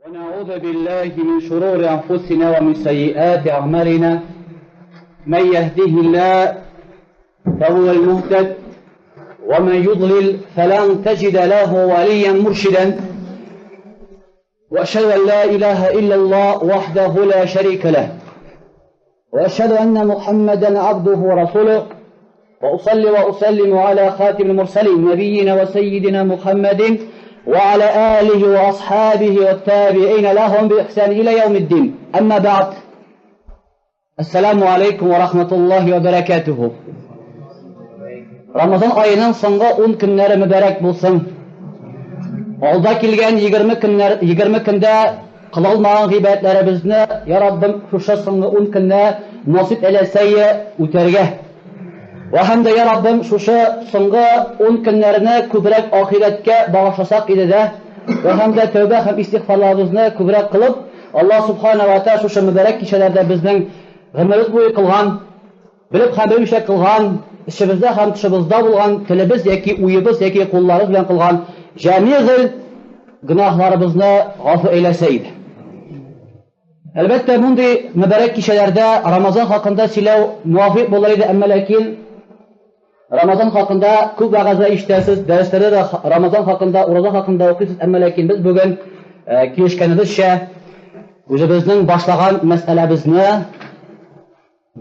ونعوذ بالله من شرور أنفسنا ومن سيئات أعمالنا من يهده الله فهو المهتد ومن يضلل فلن تجد له وليا مرشدا وأشهد أن لا إله إلا الله وحده لا شريك له وأشهد أن محمدا عبده ورسوله وأصلي وأسلم على خاتم المرسلين نبينا وسيدنا محمد وعلى آله وأصحابه والتابعين لهم بإحسان إلى يوم الدين أما بعد السلام عليكم ورحمة الله وبركاته Рамазан аеның соңгы 10 көннәре мөбарәк булсын. Алда килгән 20 көннәр 20 көндә кыла алмаган гыйбадәтләребезне, я Раббым, шушы соңгы 10 көндә насыйп әйләсәе үтәргә. Вә һәм дә, я Раббым, шушы соңгы 10 көннәрне күбрәк ахирәткә багышласак иде дә, вә һәм дә тәүбә һәм истигъфарларыбызны күбрәк кылып, Аллаһ субхана ва тааля шушы мөбарәк кичәләрдә безнең гомеребез буе кылган, белеп һәм белмичә кылган, эчебездә һәм тышыбызда булган телебез яки уебыз яки кулларыбыз белән кылган җәмигъ гөнаһларыбызны гафу әйләсә иде. Әлбәттә, мондый мөбарәк кичәләрдә Рамазан хакында сөйләү муафик булыр иде, әмма ләкин Рамазан хакында күп вәгазьләр ишетәсез, дәресләрдә дә Рамазан хакында, ураза хакында укыйсыз, әмма ләкин без бүген э, килешкәнебезчә үзебезнең башлаган мәсьәләбезне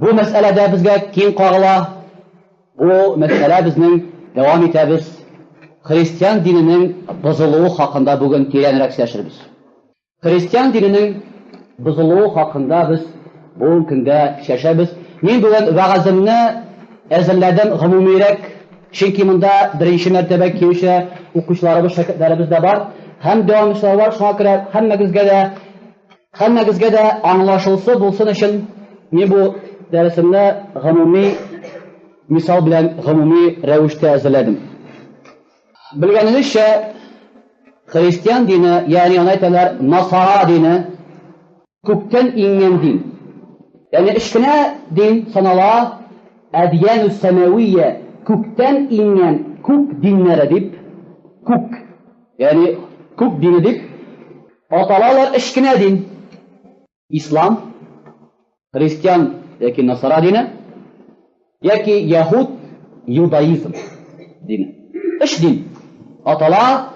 бу мәсьәләдә безгә киң кагыла. Бу мәсьәлә безнең дәвам итәбез. Христиан диненең бозылуы хакында бүген тирәнрәк сөйләшербез. Христиан диненең бозылуы хакында без бүгенге көндә сөйләшәбез. Мин бүген вәгаземне әзерләдем гомумирәк, чөнки монда беренче мәртәбә килүче укучыларыбыз, шәкертләребез дә бар һәм дәвамчылар бар. Шуңа күрә һәммәгезгә дә һәммәгезгә дә аңлашылсы булсын өчен мин бу дәресемне гомуми мисал белән гомуми рәвештә әзерләдем. Белгәнегезчә, христиан дине, ягъни аны әйтәләр насара дине, күктән иңгән дин. Ягъни өч кенә дин санала, әдияну сәмәвия, күктән иңгән күк диннәре дип, күк, ягъни күк дине дип аталалар өч кенә дин. Ислам, христиан яки насара дине, яки яһуд, юдаизм дине. Өч дин атала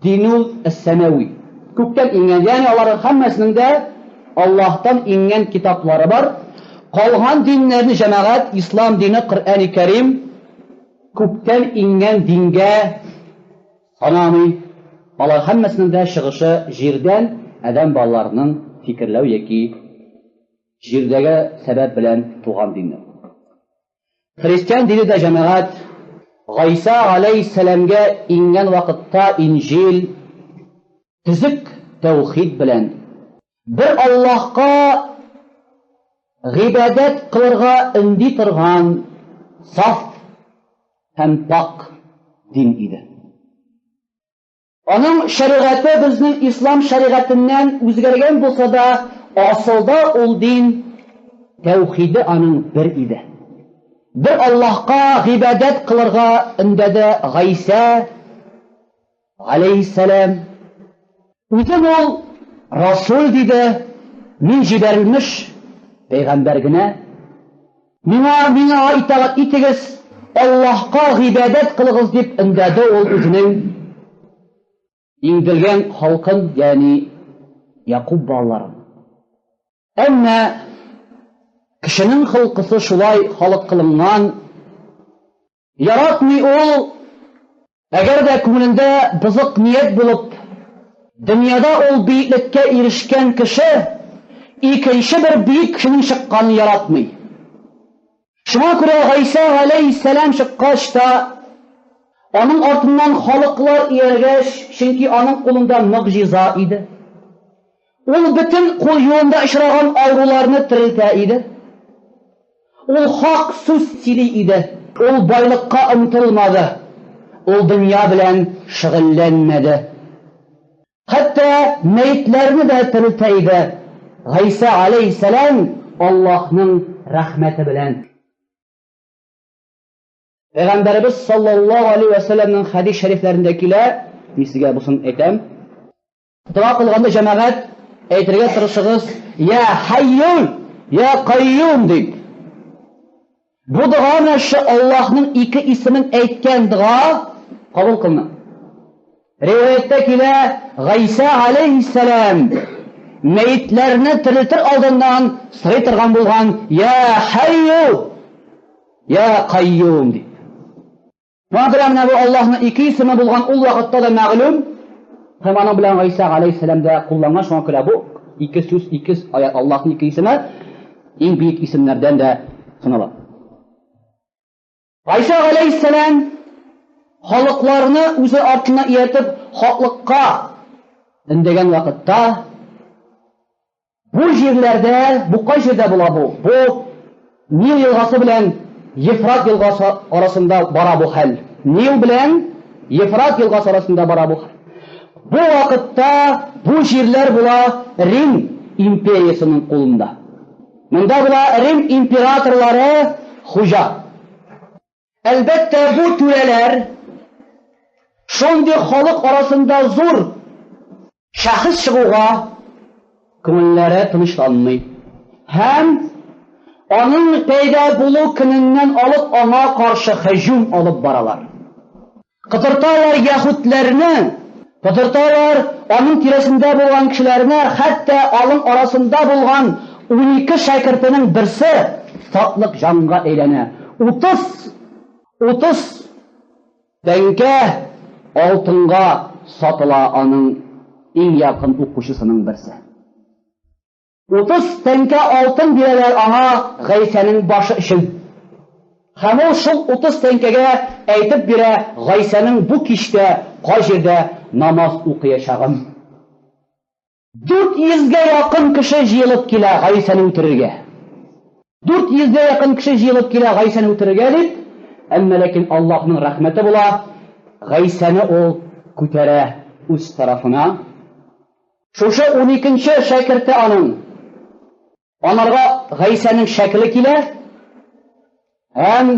динул әс-сәмәви. Күктән иңгән, ягъни аларның һәммәсенең дә Аллаһтан иңгән китаплары бар. Калган диннәрне җәмәгать, ислам дине, Коръәни Кәрим күктән иңгән дингә Санамый. Алар һәммәсенең дә чыгышы җирдән, адәм балаларының фикерләү яки җирдәге сәбәп белән туган диннәр. Христиан дине дә җәмәгать Гайса аләйһиссәламгә иңгән вакытта Инҗил төзек тәүхид белән бер Аллаһка гыйбадәт кылырга өнди торган саф һәм пакь дин иде. Аның шәригате безнең ислам шәригатеннән үзгәргән булса да, асылда ул дин тәүхиде аның бер иде. Бер Аллаһка гыйбадәт кылырга өндәде Гайсә Алейһиссәлам. Үзен ул Расул диде, мин җибәрелмеш пәйгамбәр генә. Миңа, миңа итагать итегез, Аллаһка гыйбадәт кылыгыз дип өндәде ул үзенең иңделгән халкын, ягъни Якуб балаларын. Әмма кешенең холкысы шулай халык кылынган, Яратмый ул, әгәр дә күңелендә бозык ният булып, дөньяда ул биеклеккә ирешкән кеше икенче бер биек кешенең чыкканын яратмый. Шуңа күрә Гайсә галәйһиссәлам чыккач та, аның артыннан халыклар ияргәч, чөнки аның кулында могҗиза иде. Ул бөтен кул юлында очраган авыруларны терелтә иде. Ул хак сүз сөйли иде. Ул байлыкка омтылмады. Ул дөнья белән шөгыльләнмәде. Хәтта мәетләрне дә терелтә иде. Гайсә алейһиссәлам Аллаһның рәхмәте белән. Пәйгамбәребез саллаллаһу алейһи вә сәлләмнең хәдис шәрифләрендә килә, мин сезгә бусын әйтәм. Дога кылганда җәмәгать әйтергә тырышыгыз, Я Хайю, Я Кайюм дип. Бу дога менә шу Аллаһның ике исемен әйткән дога кабул кылына. Риваятьтә килә, Гайсә алейһиссәлам мәетләрне терелтер алдыннан сорый торган булган, Я Хайю, Я Кайюм дип. Шуңа күрә менә бу Аллаһның ике исеме булган ул вакытта да мәгълүм, һәм аның белән Гайсә галәйһиссәлам дә кулланган, шуңа күрә бу ике сүз, ике аят Аллаһның ике исеме иң бөек исемнәрдән дә санала. Гайсә галәйһиссәлам халыкларны үзе артына ияртеп хаклыкка өндәгән вакытта Бу җирләрдә, бу кай җирдә була бу? Бу Нил елгасы белән Ефрат елгасы арасында бара бу хәл. Нил белән Ефрат елгасы арасында бара бу хәл. Бу вакытта бу җирләр була Рим империясенең кулында. Монда була Рим императорлары хуҗа. Әлбәттә, бу түрәләр шундый халык арасында зур шәхес чыгуга күңелләре тынычланмый. Һәм аның пәйда булу көненнән алып аңа каршы һөҗүм алып баралар. Котырталар яһүдләрне, котырталар аның тирәсендә булган кешеләрне, хәтта аның арасында булган 12 шәкертенең берсе сатлык җанга әйләнә. 30 30 тәңкә алтынга сатыла аның иң якын укучысының берсе. 30 тәңкә алтын бирәләр аңа Гайсәнең башы өчен. Һәм ул шул 30 тәңкәгә әйтеп бирә Гайсәнең бу кичтә кай җирдә намаз укыячагын. 400 гә якын кеше җыелып килә Гайсәне үтерергә. 400 гә якын кеше җыелып килә Гайсәне үтерергә дип, әмма ләкин Аллаһның рәхмәте була, Гайсәне ул күтәрә үз тарафына. Шушы уникенче шәкерте аның. Анарга Гайсәнең шәкеле килә һәм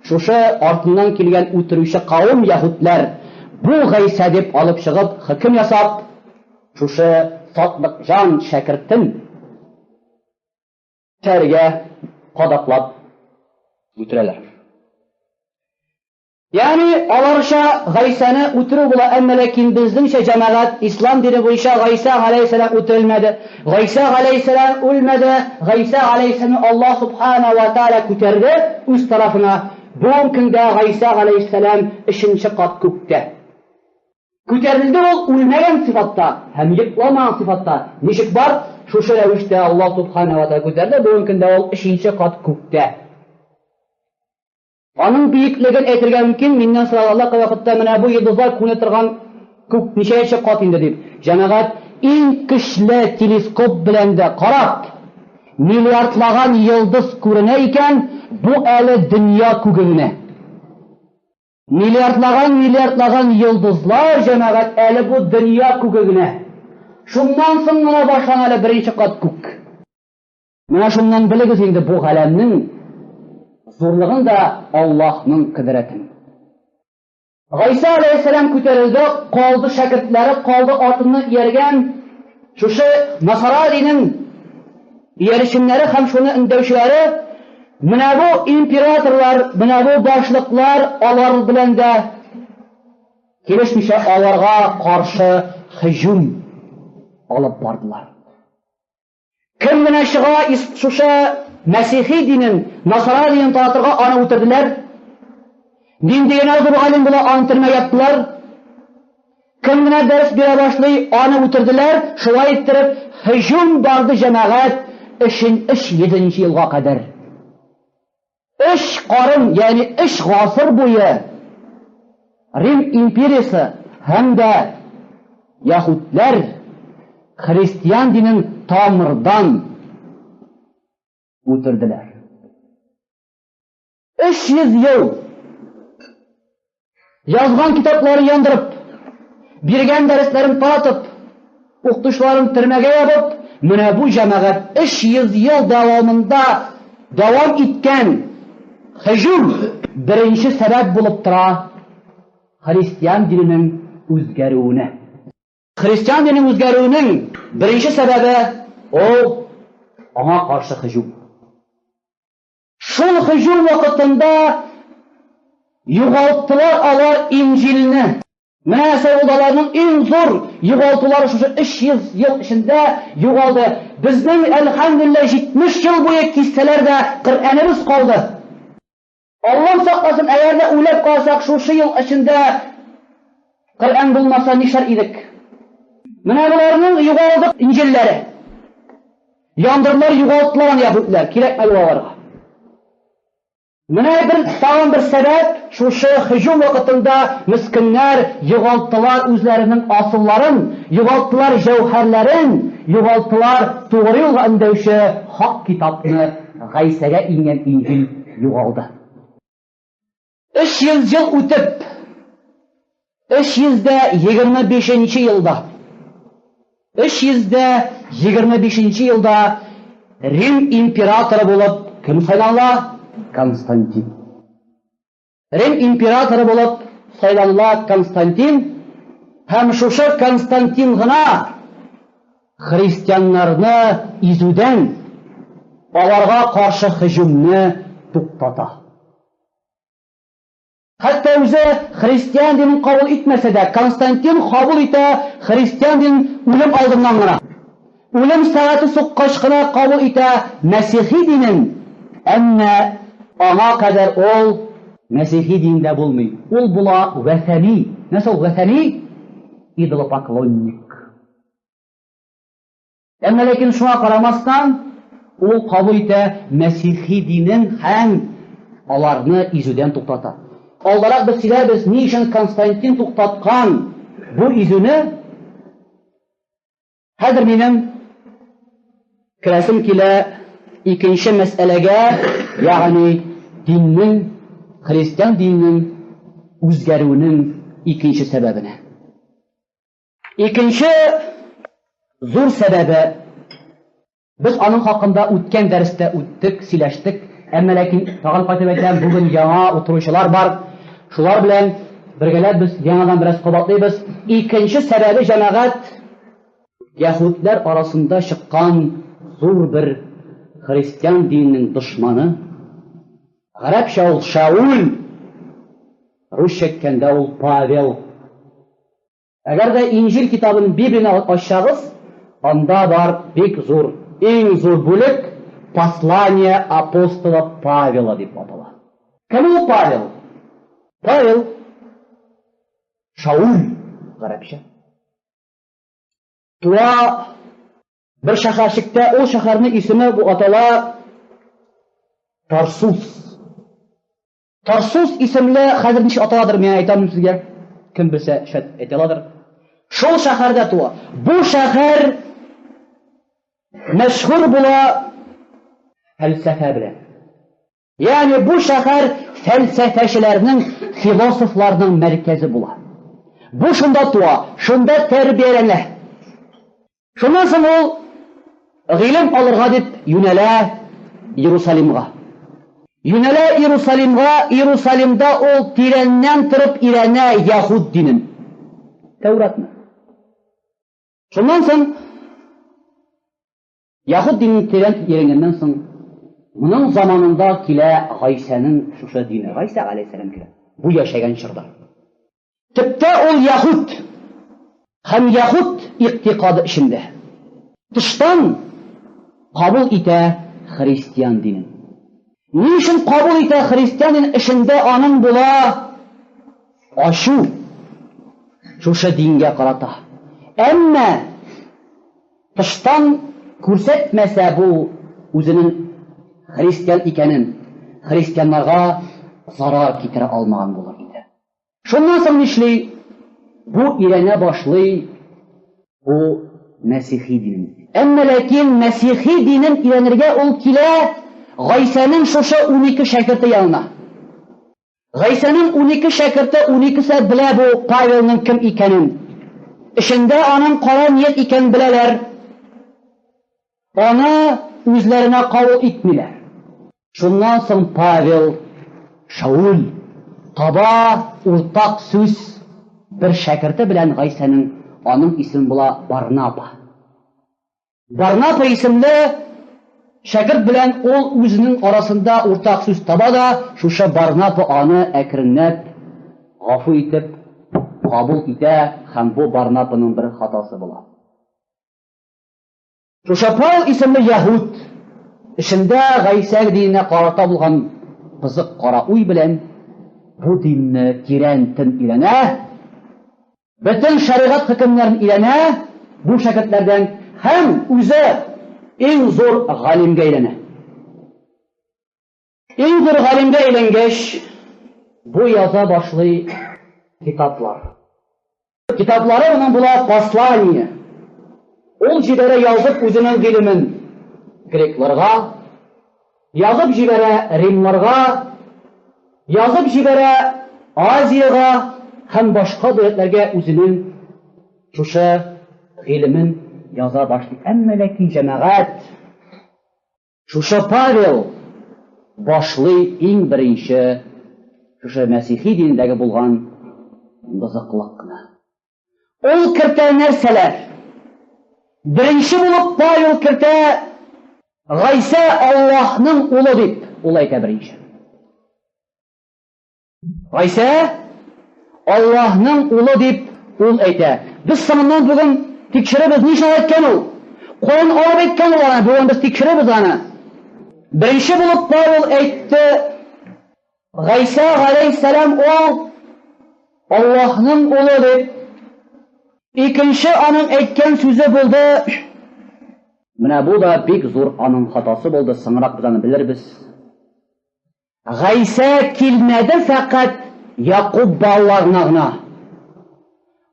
шушы артыннан килгән үтерүче кавым яһүдләр бу Гайсә дип алып чыгып, хөкем ясап, шушы сатлыкҗан шәкертен тәргә кадаклап үтерәләр. Ягъни аларча Гайсәне үтерү була, әмма ләкин безнеңчә җәмәгать ислам дине буенча Гайсә галәйһиссәлам үтерелмәде. Гайсә галәйһиссәлам үлмәде, Гайсә галәйһиссәламне Аллаһ субхана ва тааля күтәрде үз тарафына. Бүгенге көндә Гайсә галәйһиссәлам өченче кат күктә. Күтәрелде ул үлмәгән сыйфатта һәм йокламаган сыйфатта. Ничек бар, шушы рәвештә Аллаһ субхана ва тааля күтәрде, бүгенге көндә ул өченче кат күктә. Аның биеклеген әйтергә мөмкин, миннән сораганда кайвакытта менә бу йолдызлар күренә торган күк ничәнче кат инде дип. Җәмәгать, иң көчле телескоп белән дә карап, миллиардлаган йолдыз күренә икән, бу әле дөнья күге генә. Миллиардлаган миллиардлаган йолдызлар, җәмәгать, әле бу дөнья күге генә. Шуннан соң гына башлана әле беренче кат күк. Менә шуннан белегез инде бу галәмнең зурлыгын да Аллаһның кодрәтен. Гайсә алейһиссәлам күтәрелде, калды шәкертләре, калды артыннан ияргән шушы Насара динен иярүчеләре һәм шуны өндәүчеләре менә бу императорлар, менә бу башлыклар алар белән дә килешмичә аларга каршы һөҗүм алып бардылар. Кем генә чыга шушы мәсихи динен, насара динен таратырга, аны үтерделәр. Нинди генә зур галим була, аны төрмәгә яптылар. Кем генә дәрес бирә башлый, аны үтерделәр. Шулай иттереп, һөҗүм барды җәмәгать өчен 300 елга кадәр. Өч карын, ягъни өч гасыр буе Рим империясе һәм дә яһүдләр христиан динен тамырдан үтерделәр. 300 ел Язган китапларын яндырып, биргән дәресләрен таратып, укытучыларын төрмәгә ябып, менә бу җәмәгать 300 ел дәвамында дәвам иткән һөҗүм беренче сәбәп булып тора христиан диненең үзгәрүенә. Христиан диненең үзгәрүенең беренче сәбәбе ул аңа каршы һөҗүм. Шул һөҗүм вакытында югалттылар алар Инҗилне. Менә нәрсә булды аларның иң зур югалтулары шушы 300 ел эчендә югалды. Безнең, әлхәмдүлилләһ, 70 ел буе киссәләр дә Коръәнебез калды. Аллам сакласын, әгәр дә уйлап карасак, шушы ел эчендә Коръән булмаса нишләр идек? Менә боларның югалды Инҗилләре. Яндырдылар, югалттылар аны яһүдләр, кирәкмәде аларга. Менә бер тагын бер сәбәп, шушы һөҗүм вакытында мескеннәр югалттылар үзләренең асылларын, югалттылар җәүһәрләрен, югалттылар тугры юлга өндәүче хак китапны, Гайсәгә иңгән Инҗил югалды. 300 ел үтеп, 325 нче елда, 325 нче елда Рим императоры булып кем сайланыла? Константин. Рим императоры булып сайланыла Константин, һәм шушы Константин гына христианнарны изүдән, аларга каршы һөҗүмне туктата. Хәтта үзе христиан динен кабул итмәсә дә, Константин кабул итә христиан динен үлем алдыннан гына. Үлем сәгате суккач кына кабул итә мәсихи динен, әмма аңа кадәр ул мәсихи динендә булмый. Ул була вәсәни. Нәрсә ул вәсәни? Идолопоклонник. Әмма ләкин шуңа карамастан, ул кабул итә мәсихи динен һәм аларны изүдән туктата. Алдарак без сөйләрбез, ни өчен Константин туктаткан бу изүне. Хәзер минем керәсем килә икенче мәсьәләгә, ягъни диннең, христиан диненең үзгәрүенең икенче сәбәбенә. Икенче зур сәбәбе, без аның хакында үткән дәрестә үттек, сөйләштек, әмма ләкин тагын кайтып әйтәм, бүген яңа утыручылар бар. Шулар белән бергәләп без яңадан бераз кабатлыйбыз. Икенче сәбәбе, җәмәгать, яһүдләр арасында чыккан зур бер христиан диненең дошманы. Гарәпчә ул Шауль, русча әйткәндә ул Павел. Әгәр дә Инҗил китабын Библияне ачсагыз, анда бар бик зур, иң зур бүлек Послание апостола Павела дип атала. Кем ул Павел? Павел Шауль гарәпчә. Туа бер шәһәрчектә, ул шәһәрнең исеме бу атала Тарсус. Тарсус исемле, хәзер ничек аталадыр, мин әйтә алмыйм сезгә. Кем белсә, шәт әйтә аладыр. Шул шәһәрдә туа. Бу шәһәр мәшһүр була фәлсәфә белән. Ягъни бу шәһәр фәлсәфәчеләрнең, философларның мәркәзе була. Бу шунда туа, шунда тәрбияләнә. Шуннан соң ул гыйлем алырга дип юнәлә Иерусалимга. Юнәлә Иерусалимга, Иерусалимда ул тирәннән торып өйрәнә яһүд динен. Тәүратны. Шуннан соң яһүд динен тирән өйрәнгәннән соң, моның заманында килә Гайсәнең шушы дине. Гайсә алейһиссәлам килә. Бу яшәгән чорда. Төптә ул яһүд һәм яһүд игътикады эчендә. Тыштан кабул итә христиан динен. Ни өчен кабул итә христиан динен эчендә аның була ачу шушы дингә карата. Әмма тыштан күрсәтмәсә бу үзенең христиан икәнен, христианнарга зарар китерә алмаган булыр иде. Шуннан соң нишли? Бу өйрәнә башлый бу мәсихи динен. Әмма ләкин мәсихи динен өйрәнергә ул килә Гайсәнең шушы 12 шәкерте янына. Гайсәнең 12 шәкерте 12-се белә бу Павелның кем икәнен. Эчендә аның кара ният икәнен беләләр. Аны үзләренә кабул итмиләр. Шуннан соң Павел, Шауль, таба уртак сүз бер шәкерте белән Гайсәнең. Аның исеме була Барнапа. Барнапа исемле шәкерт белән ул үзенең арасында уртак сүз таба да, шушы Барнапа аны әкренләп гафу итеп кабул итә һәм бу Барнапаның бер хатасы була. Шушы Павел исемле яһүд эчендә Гайсә диненә карата булган кызык кара уй белән бу динне тирәнтен өйрәнә, Бөтен шәригать хөкемнәрен өйрәнә бу шәкертләрдән һәм үзе иң зур галимгә әйләнә. Иң зур галимгә әйләнгәч, бу яза башлый китаплар. Китаплары моның була послание. Ул җибәрә язып үзенең гыйлемен грекларга, Язып җибәрә Римнарга, язып җибәрә Азиягә һәм башка дәүләтләргә үзенең шушы гыйлемен яза башлый. Әмма ләкин җәмәгать шушы Павел башлый иң беренче шушы мәсихи динендәге булган бозыклыкны. Ул кертә нәрсәләр? Беренче булып Павел кертә Гайсә Аллаһның улы дип, ул әйтә беренче. Гайсә Аллаһның улы дип ул әйтә. Без соңыннан бүген тикшерәбез, ни өчен әйткән ул? Каян алып әйткән ул аны? Бүген без тикшерәбез аны. Беренче булып Павел әйтте, Гайсә галәйһиссәлам ул Аллаһның улы дип. Икенче аның әйткән сүзе булды. Менә бу да бик зур аның хатасы булды, соңрак без аны белербез. Гайсә килмәде фәкать Якуб балаларына гына.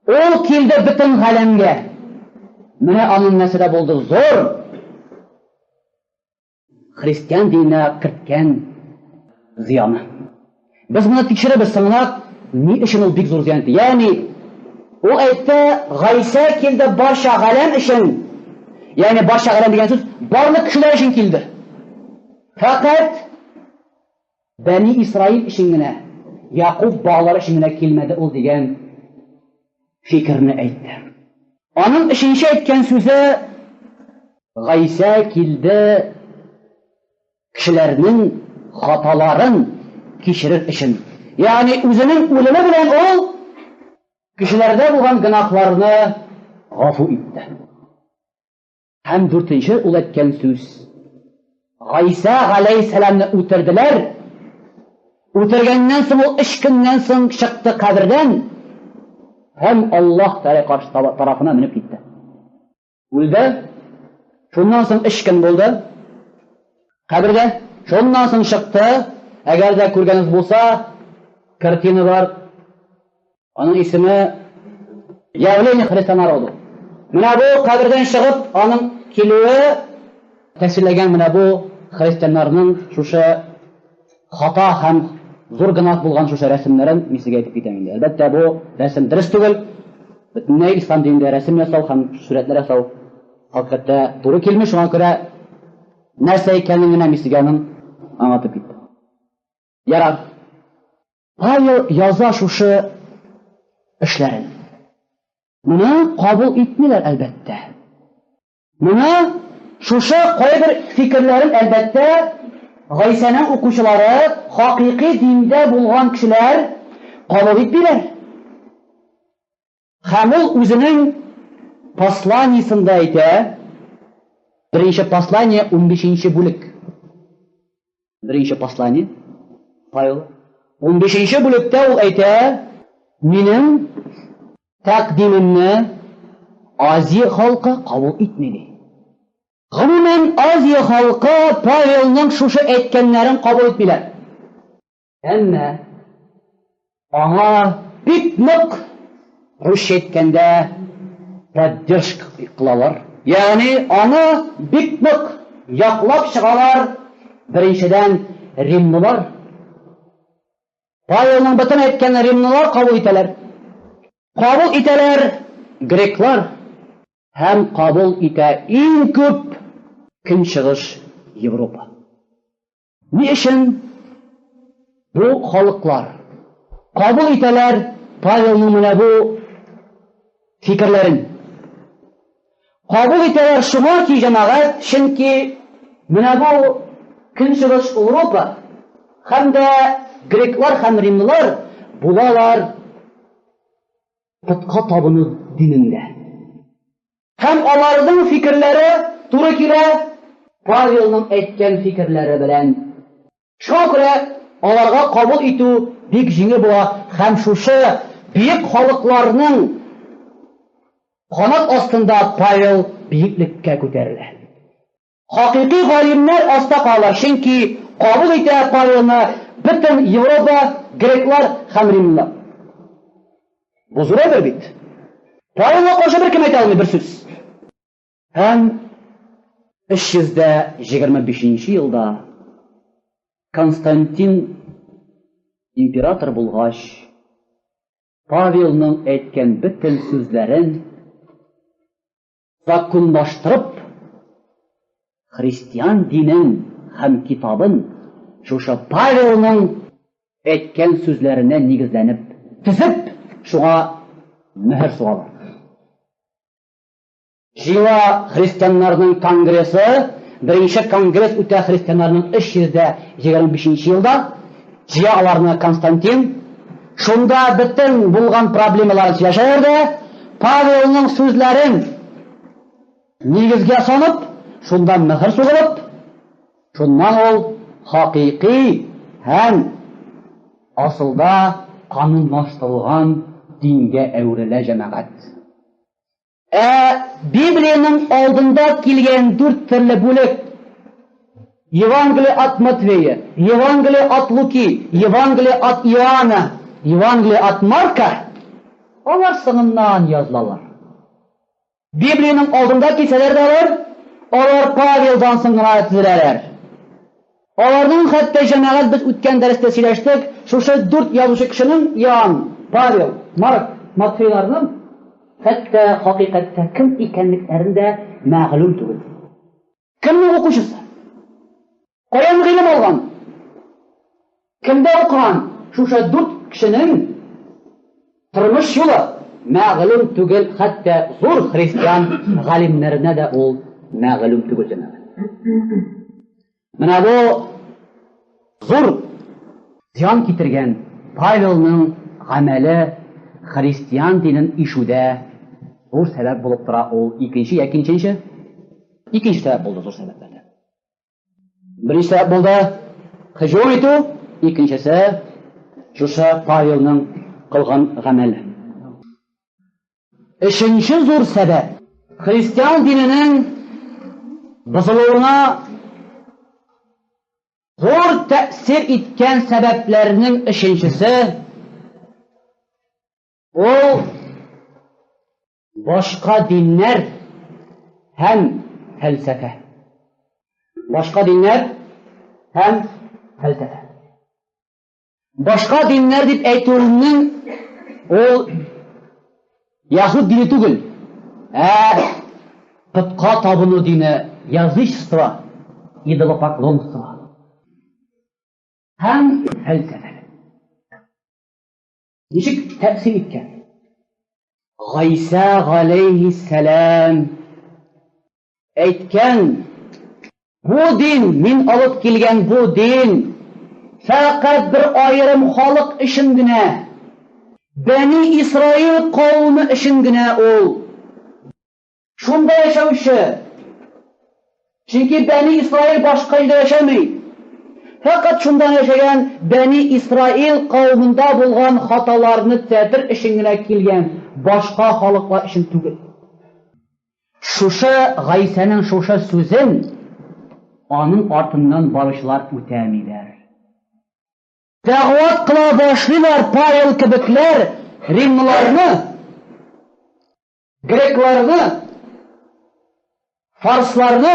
Ул килде бөтен галәмгә. Менә аның нәрсәдә булды зур христиан диненә керткән зыяны. Без моны тикшерәбез соңрак, ни өчен ул бик зур зыян итте. Ягъни, ул әйтте, Гайсә килде барча галәм өчен. Ягъни барча галәм дигән сүз барлык кешеләр өчен килде. Фәкать Бәни Исраил өчен генә, Якуб балалары өчен генә килмәде ул дигән фикерне әйтте. Аның өченче әйткән сүзе Гайсә килде кешеләрнең хаталарын кичерер өчен. Ягъни үзенең үлеме белән ул кешеләрдә булган гөнаһларны гафу итте. Һәм дүртенче ул әйткән сүз. Гайсә галәйһиссәламне үтерделәр. Үтергәннән соң ул өч көннән соң чыкты кабердән һәм Аллаһ Тәгалә каршы тарафына менеп китте. Үлде. Шуннан соң өч көн булды. Кабердә. Шуннан соң чыкты. Әгәр дә күргәнегез булса, картина бар. Аның исеме Явление Христа народу. Менә бу кабердән чыгып, аның килүе тәфсирләгән менә бу христианнарның шушы хата һәм зур гөнаһ булган шушы рәсемнәрен мин сезгә әйтеп китәм инде. Әлбәттә, бу рәсем дөрес түгел. Бөтенләй ислам динендә рәсем ясау һәм сурәтләр ясау хакыйкатьтә туры килми, шуңа күрә нәрсә икәнен генә мин сезгә аның аңлатып киттем. Ярар. Павел яза шушы эшләрен. Моны кабул итмиләр, әлбәттә. Моны шушы кайбер фикерләрен, әлбәттә, Гайсәнең укучылары, хакыйкый диндә булган кешеләр кабул итмиләр. Һәм ул үзенең посланиесендә әйтә, беренче послание, 15 бүлек. Беренче послание, Павел. 15 бүлектә ул әйтә, минем тәкъдимемне Азия халкы кабул итми ди. Гомумән, Азия халкы Павелның шушы әйткәннәрен кабул итмиләр. Әмма аңа бик нык, русча әйткәндә, поддержка кылалар. Ягъни аны бик нык яклап чыгалар, беренчедән, римлылар. Павелның бөтен әйткәнен римлылар кабул итәләр. Кабул итәләр греклар һәм кабул итә иң күп Көнчыгыш Европа. Ни өчен бу халыклар кабул итәләр Павелның менә бу фикерләрен? Кабул итәләр шуңа ки, җәмәгать, чөнки менә бу Көнчыгыш Европа һәм дә греклар һәм римлылар булалар путка табыну динендә. Һәм аларның фикерләре туры килә Павелның әйткән фикерләре белән. Шуңа күрә аларга кабул итү бик җиңел була һәм шушы бөек халыкларның канат астында Павел бөеклеккә күтәрелә. Хакыйкый галимнәр аста калалар, чөнки кабул итә Павелны бөтен Европа, греклар һәм римлылар. Бу зур әйбер бит. Павелга каршы беркем әйтә алмый бер сүз. Һәм 325 елда Константин император булгач, Павелның әйткән бөтен сүзләрен законлаштырып, христиан динен һәм китабын шушы Павелның әйткән сүзләренә нигезләнеп төзеп, шуңа мөһер сугалар. Җыела христианнарның конгрессы, беренче конгресс үтә христианнарның 325 елда, җыя аларны Константин, шунда бөтен булган проблемаларын сөйләшәләр дә, Павелның сүзләрен нигезгә салып, шунда мөһер сугылып, шуннан ул хакыйкый һәм асылда канунлаштырылган дингә әверелә, җәмәгать. Ә Библиянең алдында килгән дүрт төрле бүлек Евангелие от Матвея, Евангелие от Луки, Евангелие от Иоанна, Евангелие от Марка алар соңыннан язылалар. Библиянең алдында килсәләр дә алар, алар Павелдан соң гына төзеләләр. Аларның хәтта җәмәгать без үткән дәрестә сөйләштек, шушы дүрт язучы кешенең Иоанн, Павел, Марк, Матфейларның хәтта хакыйкатьтә кем икәнлекләрен дә мәгълүм түгел. Кемнең укучысы? Каян гыйлем алган? Кемдә укыган? Шушы дүрт кешенең тормыш юлы мәгълүм түгел, хәтта зур христиан галимнәренә дә ул мәгълүм түгел җәмәгать. Менә бу зур зыян китергән Павелның гамәле христиан динен ишүдә зур сәбәп булып тора. Ул икенче яки ничәнче? Икенче сәбәп булды зур сәбәпләрдән. Беренче сәбәп булды һөҗүм итү, икенчесе шушы Павелның кылган гамәле. Өченче зур сәбәп христиан диненең бозылуына зур тәэсир иткән сәбәпләрнең өченчесе ул башка диннәр һәм фәлсәфә. Башка диннәр һәм фәлсәфә. Башка диннәр дип әйтүемнең ул яһүд дине түгел, ә путка табыну дине, язычество, идолопоклонство һәм фәлсәфә. Ничек тәэсир иткән? Гайсә галәйһиссәлам әйткән, бу дин, мин алып килгән бу дин, фәкать бер аерым халык өчен генә, Бәни Исраил кавеме өчен генә ул. Шунда яшәүче. Чөнки Бәни Исраил башка җирдә яшәми. Фәкать шунда яшәгән Бәни Исраил кавемында булган хаталарны төзәтер өчен генә килгән, башка халыклар өчен түгел. Шушы Гайсәнең шушы сүзен аның артыннан баручылар үтәмиләр. Дәгъват кыла башлыйлар Павел кебекләр римлыларны, грекларны, фарсларны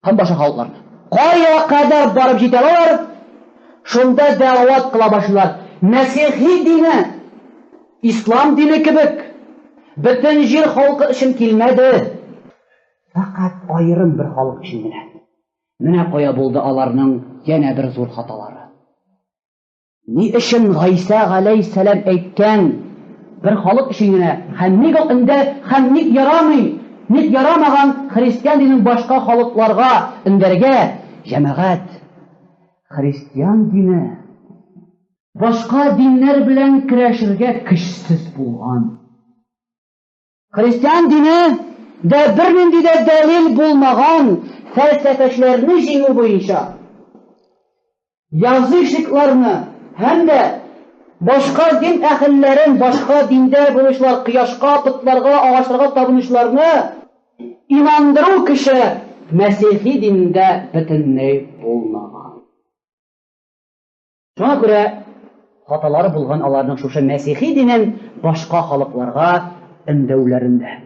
һәм башка халыкларны. Кая кадәр барып җитә алалар, шунда дәгъват кыла башлыйлар. Мәсихи дине, ислам дине кебек, бөтен җир халкы өчен килмәде. Фәкать аерым бер халык өчен генә. Менә кая булды аларның янә бер зур хаталары. Ни өчен Гайсә галәйһиссәлам әйткән бер халык өчен генә һәм ник ул инде һәм ник ярамый? Ник ярамаган христиан динен башка халыкларга өндәргә? Җәмәгать, христиан дине башка диннәр белән көрәшергә көчсез булган. Христиан дине дә бернинди дә дәлил булмаган фәлсәфәчеләрне җиңү буенча. Язычникларны һәм дә башка дин әһелләрен, башка диндә булучылар, кояшка, потларга, агачларга табынучыларны инандыру көче мәсихи динендә бөтенләй булмаган. Шуңа күрә хаталары булган аларның шушы мәсихи динен башка халыкларга өндәүләрендә.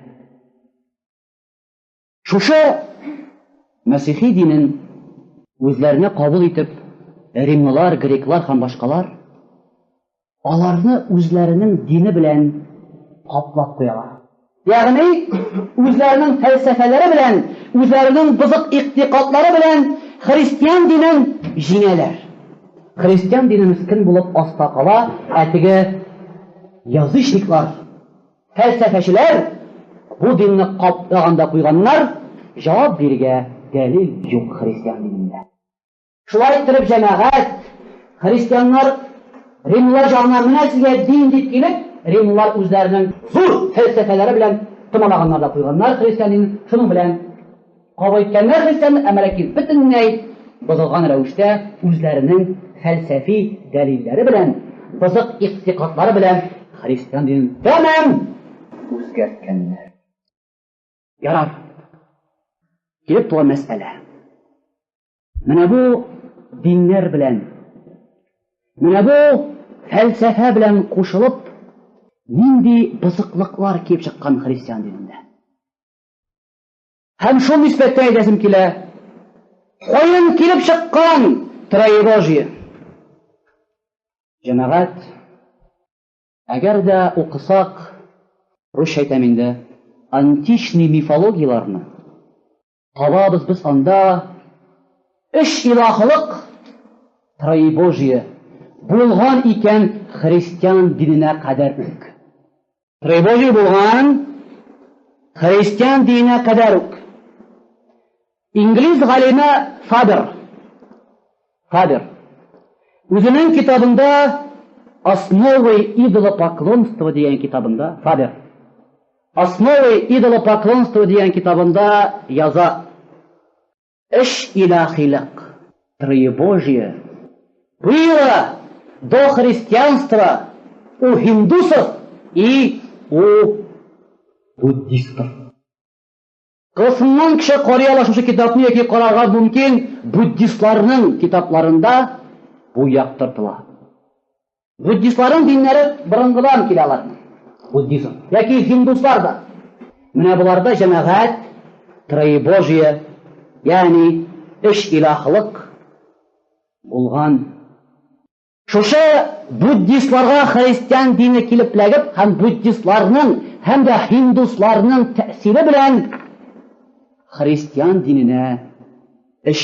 Шушы мәсихи динен үзләренә кабул итеп, римлылар, греклар һәм башкалар аларны үзләренең дине белән каплап куялар. Ягъни үзләренең фәлсәфәләре белән, үзләренең бозык игътикадлары белән христиан динен җиңәләр. Христиан дине мескен булып аста кала, ә теге язычниклар, фәлсәфәчеләр бу динне каплаганда куйганнар, җавап бирергә дәлил юк христиан динендә. Шулай иттереп, җәмәгать, христианнар римлылар җагына менә сезгә дин дип килеп, римлылар үзләренең зур фәлсәфәләре белән томалаганнар да куйганнар христиан динен, шуның белән кабул иткәннәр христианны, әмма ләкин бөтенләй бозылган рәвештә үзләренең фәлсәфи дәлилләре белән, бозык игътикадлары белән христиан динен тәмам үзгәрткәннәр. Ярар. Килеп туган мәсьәлә. Менә бу диннәр белән, менә бу фәлсәфә белән кушылып, нинди бозыклыклар килеп чыккан христиан динендә. Һәм шул нисбәттә әйтәсем килә, каян килеп чыккан троебожие? Җәмәгать, әгәр дә укысак, русча әйтәм инде, античный мифологияләрне, Табабыз без анда өч илаһлык, троебожие, булган икән христиан диненә кадәр үк. Троебожие булган христиан диненә кадәр үк. Инглиз галиме Фабер Фабер үзенең китабында Основы идолопоклонства дигән китабында Фабер Основы идолопоклонства дигән китабында яза. Өч илахилык, троебожие, было до христианства у һиндусов и у буддистов. Кылсыннан кеше карый ала шушы китапны яки карарга мөмкин, буддистларның китапларында бу яктыртыла. Буддистларның диннәре борынгыдан килә аларның. Буддизм. Яки һиндуслар да. Менә боларда җәмәгать троебожие, ягъни өч илаһлык булган. Шушы буддистларга христиан дине килеп эләгеп һәм буддистларның һәм дә һиндусларның тәэсире белән христиан диненә өч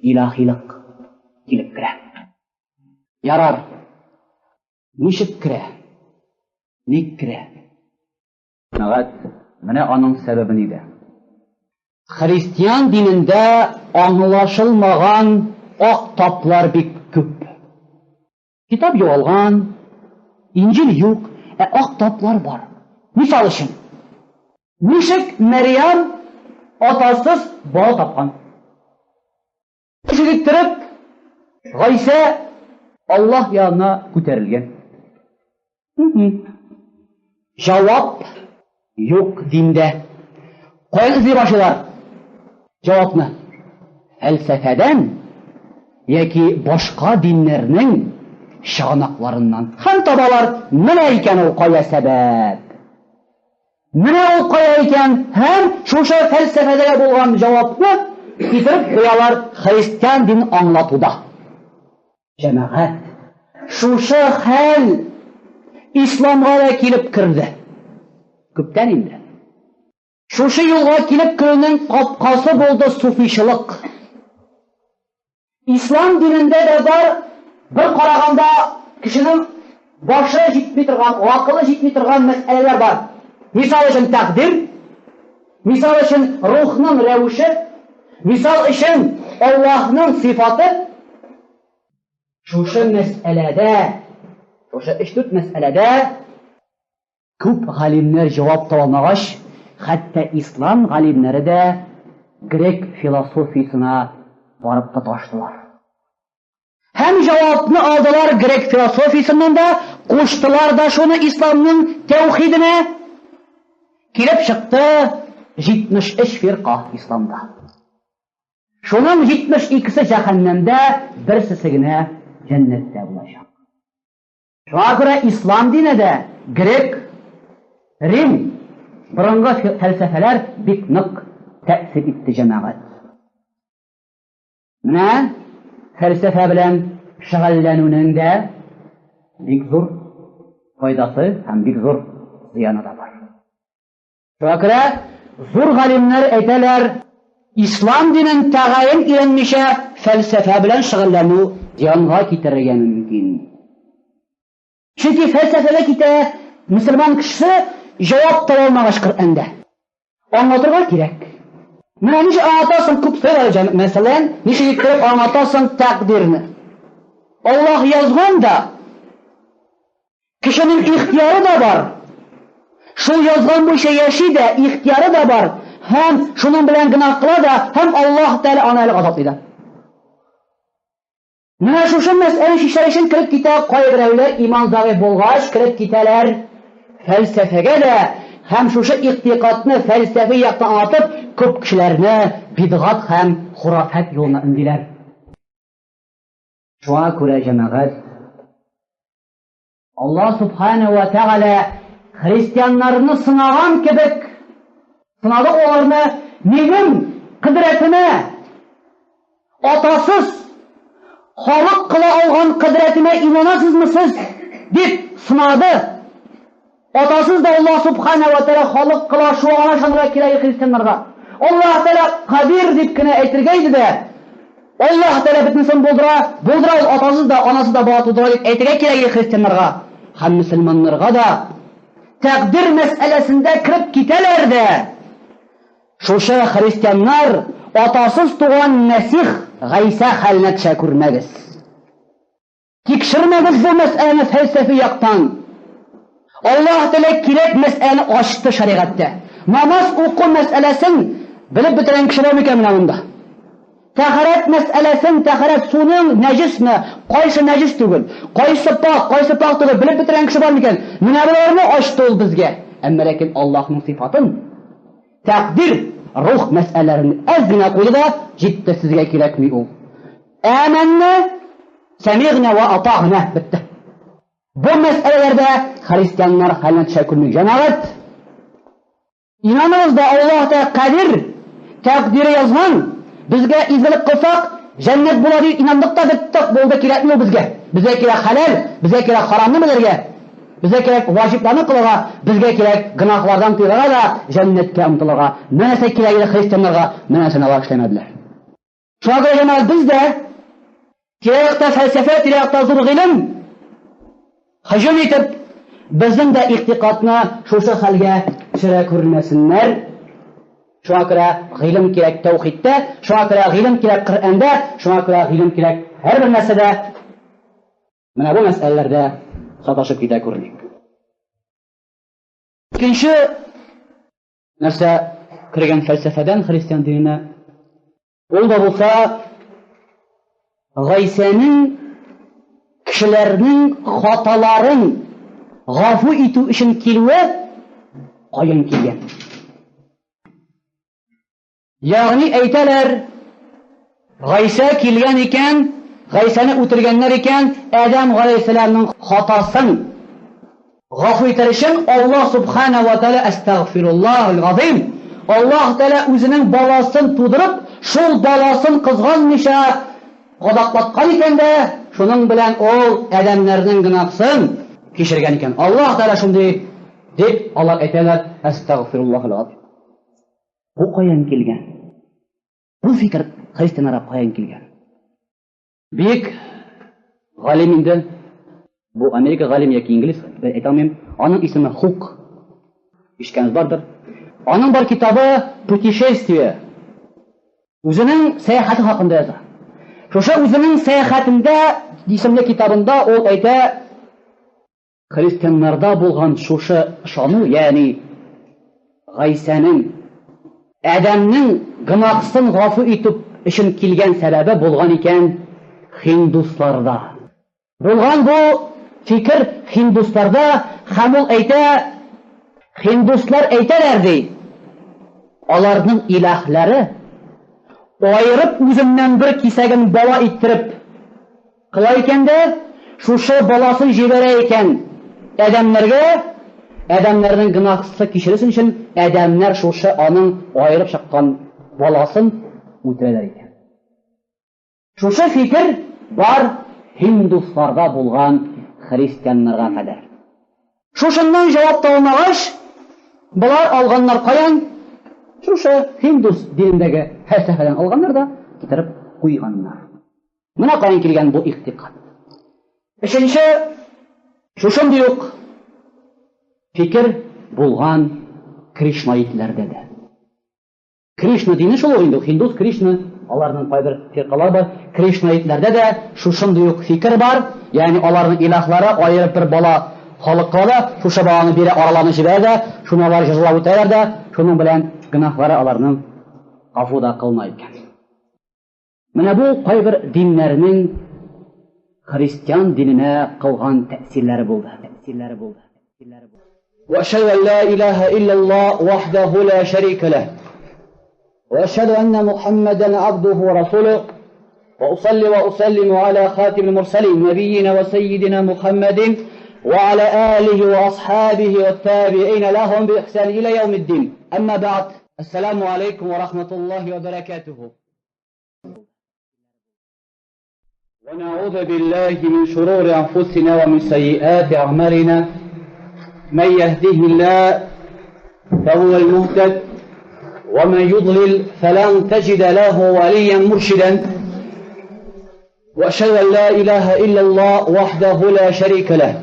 илаһилык килеп керә. Ярар. Ничек керә? Ник керә? Җәмәгать, менә аның сәбәбе нидә? Христиан динендә аңлашылмаган ак таплар бик күп. Китап югалган, Инҗил юк, ә ак таплар бар. Мисал өчен, ничек Мәрьям атасыз бала тапкан? Ничек иттереп Гайсә Аллаһ янына күтәрелгән? Җавап юк диндә. Каян эзли башлыйлар җавапны? Фәлсәфәдән яки башка диннәрнең чыганакларыннан. Һәм табалар, менә икән ул кая сәбәп. Менә ул кая икән һәм шушы фәлсәфәдә булган җавапны китереп куялар христиан дин аңлатуда. Җәмәгать, шушы хәл исламга да килеп керде. Күптән инде. Шушы юлга килеп керүнең капкасы булды суфичылык. Ислам динендә дә бар, бер караганда кешенең башы җитми торган, акылы җитми торган мәсьәләләр бар. Мисал өчен тәкъдир. Мисал өчен, рухның рәвеше, мисал өчен, Аллаһның сыйфаты. Шушы мәсьәләдә, шушы өч-дүрт мәсьәләдә күп галимнәр җавап таба алмагач, хәтта ислам галимнәре дә грек философиясенә барып тоташтылар. Һәм җавапны алдылар грек философиясеннән дә, куштылар да шуны исламның тәүхиденә. Килеп чыкты 73 фирка исламда. Шуның 72-се җәһәннәмдә, берсесе генә җәннәттә булачак. Шуңа күрә ислам дине дә грек, рим борынгы фәлсәфәләр бик нык тәэсир итте җәмәгать. Менә фәлсәфә белән шөгыльләнүнең дә бик зур файдасы һәм бик зур зыяны да бар. Шуңа күрә зур галимнәр әйтәләр, ислам динен тәгаен өйрәнмичә фәлсәфә белән шөгыльләнү зыянга китерергә мөмкин. Чөнки фәлсәфәгә китә мөселман кешесе җавап таба алмагач Коръәндә. Аңлатырга кирәк. Менә ничек аңлатасың күп сорыйлар җәмәгать. Мәсәлән, ничек иттереп аңлатасың тәкъдирне? Аллаһ язган да, кешенең ихтияры да бар. Шул язган буенча яши дә, ихтияры да бар. Һәм шуның белән гөнаһ кыла да, һәм Аллаһ Тәгалә аны әле газаплый да. Менә шушы мәсьәләне чишәр өчен кереп китә кайберәүләр иман зәгыйфь булгач, кереп китәләр фәлсәфәгә дә һәм шушы игътикадны фәлсәфи яктан аңлатып, күп кешеләрне бидгат һәм хурафат юлына өндиләр. Шуңа күрә җәмәгать Аллаһ Субхана ва Тәгалә христианнарны сынаган кебек сынады аларны минем кодрәтемә атасыз халык кыла алган кодрәтемә инанасызмы сез дип сынады. Атасыз да Аллаһ Субхана ва Тәгалә халык кыла, шуңа гына ышанырга кирәк христианнарга. Аллаһ Тәгалә кадир дип кенә әйтергә иде дә, Аллаһ Тәгалә бөтенесен булдыра, булдыра ул атасыз да, анасыз да бала тудыра дип әйтергә кирәк иде христианнарга һәм мөселманнарга да. Тәкъдир мәсьәләсендә кереп китәләр дә, шушы христианнар атасыз туган Мәсих Гайсә хәленә төшә күрмәгез. Тикшермәгез бу мәсьәләне фәлсәфи яктан. Аллаһ Тәгалә кирәк мәсьәләне ачты шәригатьтә. Намаз уку мәсьәләсен белеп бетергән кеше бар микән менә монда? Тәһарәт мәсьәләсен, тәһарәт суның нәҗисме, кайсы нәҗис түгел, кайсы пак, кайсы пак түгел, белеп бетергән кеше бар микән? Менә боларны ачты ул безгә. Әмма ләкин Аллаһның сыйфатын тәкъдир, рух мәсьәләләрен әз генә куйды да, җитте, сезгә кирәкми ул. Әмәннә, сәмигънә вә атагънә, бетте. Бу мәсьәләләрдә христианнар хәленә төшә күрмик. Җәмәгать, инаныбыз да Аллаһ та кадир, тәкъдире язган, безгә изгелек кылсак, җәннәт була дип инандык та беттек, булды, кирәкми ул безгә. Безгә кирәк хәләл, безгә кирәк харамны белергә. Безгә кирәк ваҗибларны кылырга, безгә кирәк гөнаһлардан тыелырга да, җәннәткә омтылырга. Менә нәрсә кирәк иде христианнарга, менә нәрсәне алар эшләмәделәр. Шуңа күрә җәмәгать без дә тирә-якта фәлсәфә, тирә-якта зур гыйлем һөҗүм итеп, безнең дә игътикадны шушы хәлгә төшерә күрмәсеннәр. Шуңа күрә гыйлем кирәк тәүхидтә, шуңа күрә гыйлем кирәк Коръәндә, шуңа күрә гыйлем кирәк һәрбер нәрсәдә. Менә бу мәсьәләләрдә саташып китә күрмик. Икенче нәрсә кергән фәлсәфәдән христиан диненә, ул да булса Гайсәнең кешеләрнең хаталарын гафу итү өчен килүе каян килгән? Ягъни әйтәләр, Гайсә килгән икән, Гайсәне үтергәннәр икән, Адәм галәйһиссәламның хатасын гафу итәр өчен Аллаһ субхана ва тааля әстәгъфируллаһул газыйм. Аллаһ Тәгалә үзенең баласын тудырып, шул баласын кызганмыйча кадаклаткан икән дә, шуның белән ул адәмнәрнең гөнаһсын кичергән икән. Аллаһ Тәгалә шундый дип алар әйтәләр, әстәгъфируллаһул газыйм. Бу каян килгән? Бу фикер христианнарга каян килгән? Бик галим инде, бу Америка галим яки инглиз, әйтә алмыйм, аның исеме Хук. Ишеткәнегез бардыр. Аның бар китабы Путешествие. Үзенең сәяхәте хакында яза. Шушы үзенең сәяхәтендә исемле китабында ул әйтә, христианнарда булган шушы ышану, ягъни Гайсәнең Адәмнең гөнаһсын гафу итү өчен килгән сәбәбе булган икән һиндусларда. Булган бу фикер һиндусларда һәм ул әйтә, һиндуслар әйтәләр ди, аларның илаһлары аерып үзеннән бер кисәген бала иттереп кыла икән дә, шушы баласын җибәрә икән адәмнәргә, адәмнәрнең гөнаһсы кичерелсен өчен адәмнәр шушы аның аерып чыккан баласын үтерәләр икән. Шушы фикер бар һиндусларда булган христианнарга кадәр. Шушыннан җавап таба алмагач, болар алганнар каян? Шушы һиндус динендәге фәлсәфәдән алганнар да китереп куйганнар. Менә каян килгән бу игътикад. Өченче, шушындый ук фикер булган кришнаитләрдә дә. Кришна дине шул ук инде, һиндус Кришна, аларның кайбер фиркалары бар. Кришнаитләрдә дә шушындый ук фикер бар, ягъни аларның илаһлары аерып бер бала халыкка да, шушы баланы бирә, араларына җибәрә дә, шуны алар җәзалап үтәләр дә, шуның белән гөнаһлары аларның гафу да кылына икән. Менә бу кайбер диннәрнең христиан диненә кылган тәэсирләре булды. Тәэсирләре булды. Тәэсирләре булды. وأشهد أن لا إله إلا الله وحده لا شريك له وأشهد أن محمدا عبده ورسوله وأصلي وأسلم على خاتم المرسلين نبينا وسيدنا محمد وعلى آله وأصحابه والتابعين لهم بإحسان إلى يوم الدين أما بعد السلام عليكم ورحمة الله وبركاته ونعوذ بالله من شرور أنفسنا ومن سيئات أعمالنا من يهده الله فهو المهتد ومن يضلل فلن تجد له وليا مرشدا وأشهد أن لا إله إلا الله وحده لا شريك له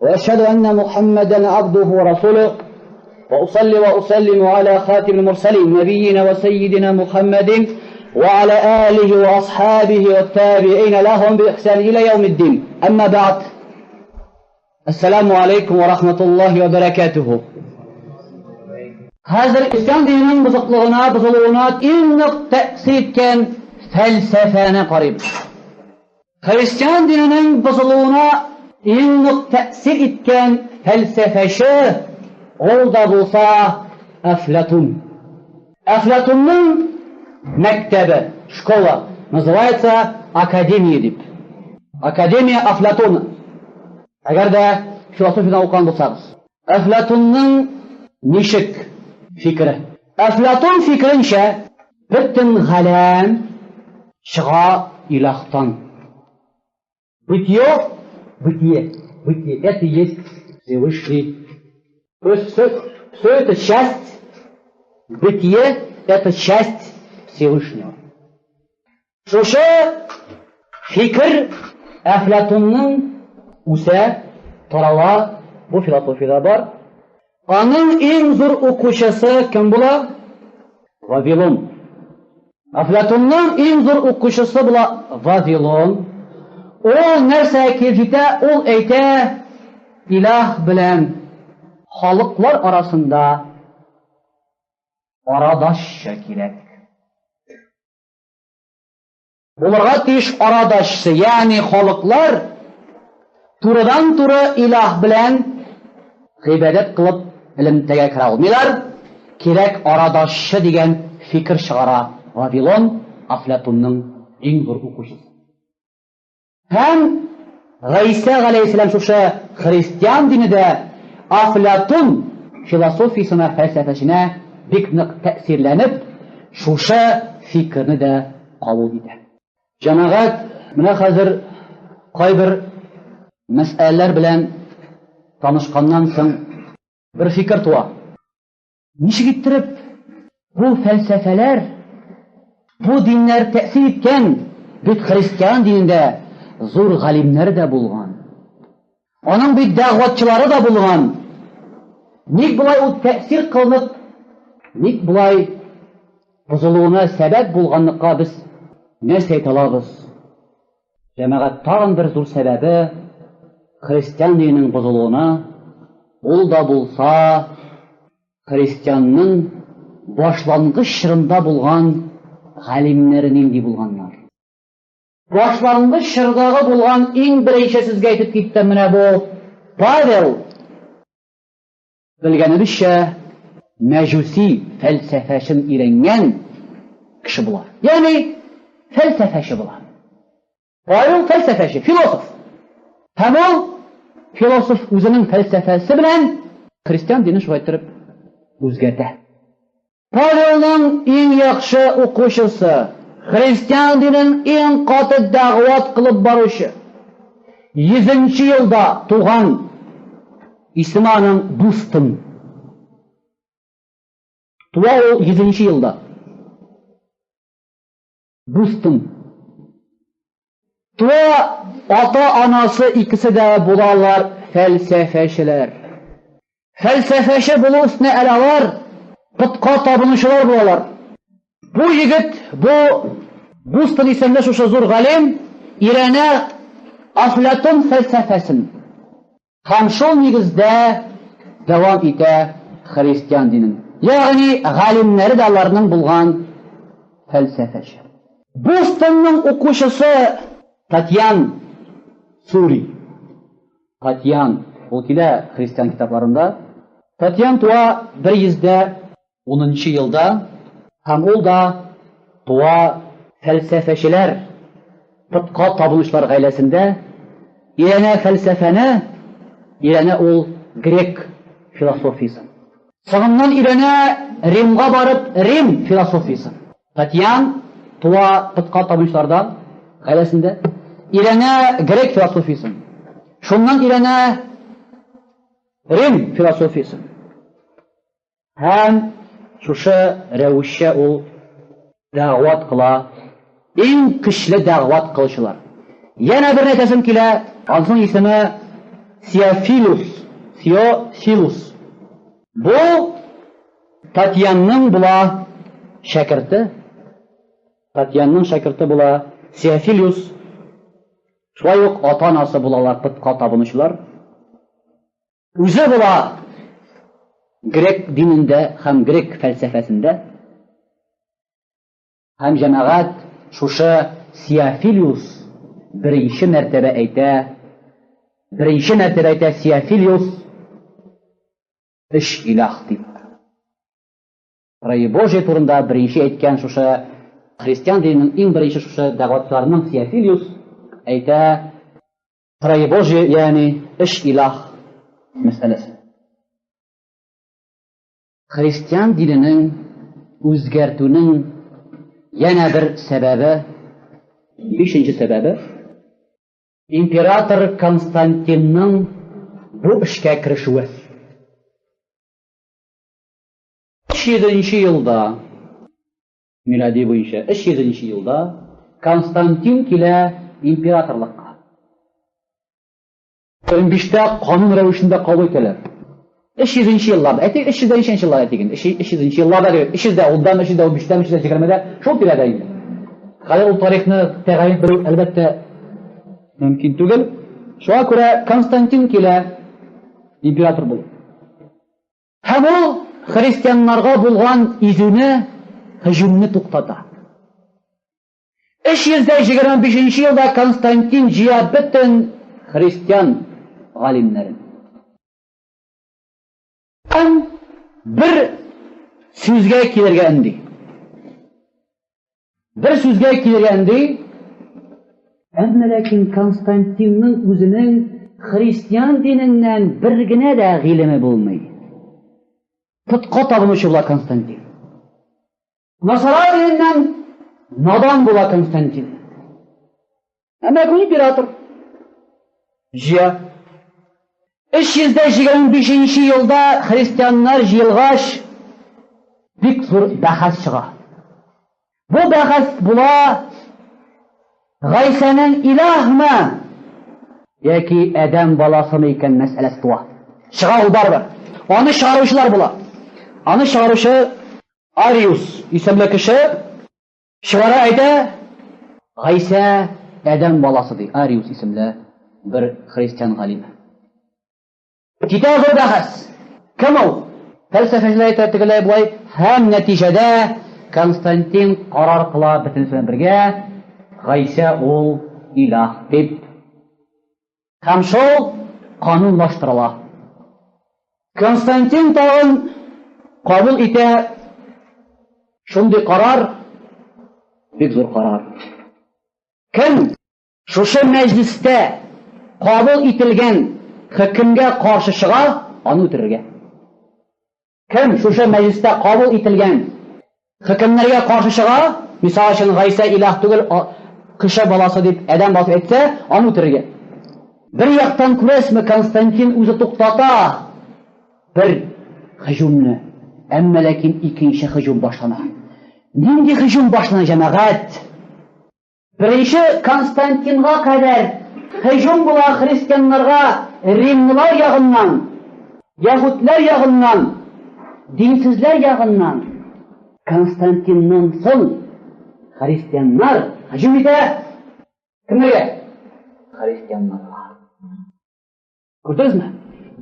وأشهد أن محمدا عبده ورسوله وأصلي وأسلم على خاتم المرسلين نبينا وسيدنا محمد وعلى آله وأصحابه والتابعين لهم بإحسان إلى يوم الدين أما بعد السلام عليكم ورحمة الله وبركاته Хәзер ислам диненең бозыклыгына, бозылуына иң нык тәэсир иткән фәлсәфәне карыйбыз. Христиан диненең бозылуына иң нык тәэсир иткән фәлсәфәче ул да булса Әфлатун. Әфлатунның мәктәбе, школа, называется Академия дип. Академия Афлатуна. Әгәр дә философиядан укыган булсагыз. Әфлатунның ничек фикере? Әфлатун фикеренчә, бөтен галәм чыга илаһтан. Бытие, бытие, бытие, это и есть Всевышний. То есть все, все это часть, бытие, это часть Всевышнего. Шушы фикер Әфлатунның үсә, тарала, бу философиядә бар. Аның иң зур укучысы кем була? Вавилон. Әфлатунның иң зур укучысы була Вавилон. Ул нәрсәгә килеп җитә? Ул әйтә, илаһ белән халыклар арасында арадашчы кирәк. Булырга тиеш арадашчы, ягъни халыклар турыдан-туры илаһ белән гыйбадәт кылып элемтәгә керә алмыйлар, кирәк арадашчы дигән фикер чыгара Вавилон, Афлатунның иң зур укучысы. Һәм Гайсә галәйһиссәлам шушы христиан дине дә Афлатун философиясенә, фәлсәфәсенә бик нык тәэсирләнеп, шушы фикерне дә кабул итә. Җәмәгать, менә хәзер кайбер мәсьәләләр белән танышканнан соң бер фикер туа. Ничек иттереп бу фәлсәфәләр, бу диннәр тәэсир иткән, бит христиан динендә зур галимнәр дә булган. Аның бит дәгъватчылары да булган. Ник болай ул тәэсир кылынып, ник болай бозылуына сәбәп булганлыкка без нәрсә әйтә алабыз? Җәмәгать, тагын бер зур сәбәбе христиан диненең бозылуына, ул да булса христианның башлангыч чорында булган галимнәре нинди булганнар? Башлангыч чордагы булган иң беренче сезгә әйтеп киттем менә бу Павел белгәнебезчә мәҗүси фәлсәфәсен өйрәнгән кеше була. Ягъни фәлсәфәче була. Павел фәлсәфәче, философ. Һәм ул философ үзенең фәлсәфәсе белән христиан динен шулай иттереп үзгәртә. Павелның иң яхшы укучысы, христиан динен иң каты дәгъват кылып баручы, йөзенче елда туган, исеме аның Бустон. Туа ул йөзенче елда. Бустон. Туа ата-анасы икесе дә булалар фәлсәфәчеләр. Фәлсәфәче булу өстенә әле алар потка табынучылар булалар. Бу егет, бу Бустон исемле шушы зур галим өйрәнә Афлатон фәлсәфәсен. Һәм шул нигездә дәвам итә христиан динен. Ягъни галимнәре дә аларның булган фәлсәфәче. Бостонның укучысы Татьян Сури. Татьян, ул килә христиан китапларында. Татьян туа 110 елда һәм ул да туа фәлсәфәчеләр, потка табынучылар гаиләсендә, өйрәнә фәлсәфәне, өйрәнә ул грек философиясен. Соңыннан өйрәнә Римга барып Рим философиясен. Татьян туа потка табынучылардан гаиләсендә, өйрәнә грек философиясен. Шуннан өйрәнә Рим философиясен. Һәм шушы рәвешчә ул дәгъват кыла, иң көчле дәгъват кылучылар. Янә бер әйтәсем килә, аның исеме Сеофилус, Сеофилус. Бу Татьянның була шәкерте. Татьянның шәкерте була Сеофилус. Шулай ук ата-анасы булалар потка табынучылар. Үзе була грек динендә һәм грек фәлсәфәсендә. Һәм җәмәгать шушы Сеофилиус беренче мәртәбә әйтә, беренче мәртәбә әйтә Сеофилиус өч илаһ дип. Троебожие турында беренче әйткән шушы христиан диненең иң беренче шушы дәгъватчыларының Сеофилиус әйтә, Троебожие, ягъни өч илаһ мәсьәләсе. Христиан диненең үзгәртүнең янә бер сәбәбе, бишенче сәбәбе, император Константинның бу эшкә керешүе. 300 елда Милади буенча 300 нче елда Константин килә императорлыкка. 15-тә канун рәвешендә кабул итәләр. 300 нче елларда, әйтик, 300 нче еллар әйтик инде, 300 нче елларда дип, 310-дан, 315-тән, 320-дә, шул тирәдә инде. Хәзер ул тарихны тәгаен белү, әлбәттә, мөмкин түгел. Шуңа күрә Константин килә император булып. Һәм ул христианнарга булган изүне, һөҗүмне туктата. 325 елда Константин җыя бөтен христиан галимнәрен. Һәм бер сүзгә килергә өнди. Бер сүзгә килергә өнди, әмма ләкин Константинның үзенең христиан диненнән бер генә дә гыйлеме булмый. Потка табынучы була Константин. Насара диненнән надан була Константин. Әмма бу император җыя. 325 елда христианнар җыелгач, бик зур бәхәс чыга. Бу бәхәс була Гайсәнең илаһмы яки адәм баласымы икән мәсьәләсе туа. Чыга ул барыбер. Аны чыгаручылар була. Аны чыгаручы Ариус исемле кеше чыгара әйтә, Гайсә адәм баласы ди, Ариус исемле бер христиан галиме. Китә зур бәхәс. Кем ул? Фәлсәфәчеләр әйтә тегеләй болай һәм нәтиҗәдә Константин карар кыла бөтенесе белән бергә Гайсә ул илаһ дип. Һәм шул канунлаштырыла. Константин тагын кабул итә шундый карар, бик зур карар. Кем шушы мәҗлестә кабул ителгән хөкемгә каршы чыга, аны үтерергә. Кем шушы мәҗлестә кабул ителгән хөкемнәргә каршы чыга, мисал өчен Гайсә илаһ түгел, кеше баласы дип, адәм баласы әйтсә, аны үтерергә. Бер яктан күрәсезме, Константин үзе туктата бер һөҗүмне, әмма ләкин икенче һөҗүм башлана. Нинди һөҗүм башлана, җәмәгать? Беренче Константинга кадәр һөҗүм була христианнарга римлылар ягыннан, яһүдләр ягыннан, динсезләр ягыннан. Константиннан соң христианнар һөҗүм итә кемнәргә? Христианнарга. Күрдегезме?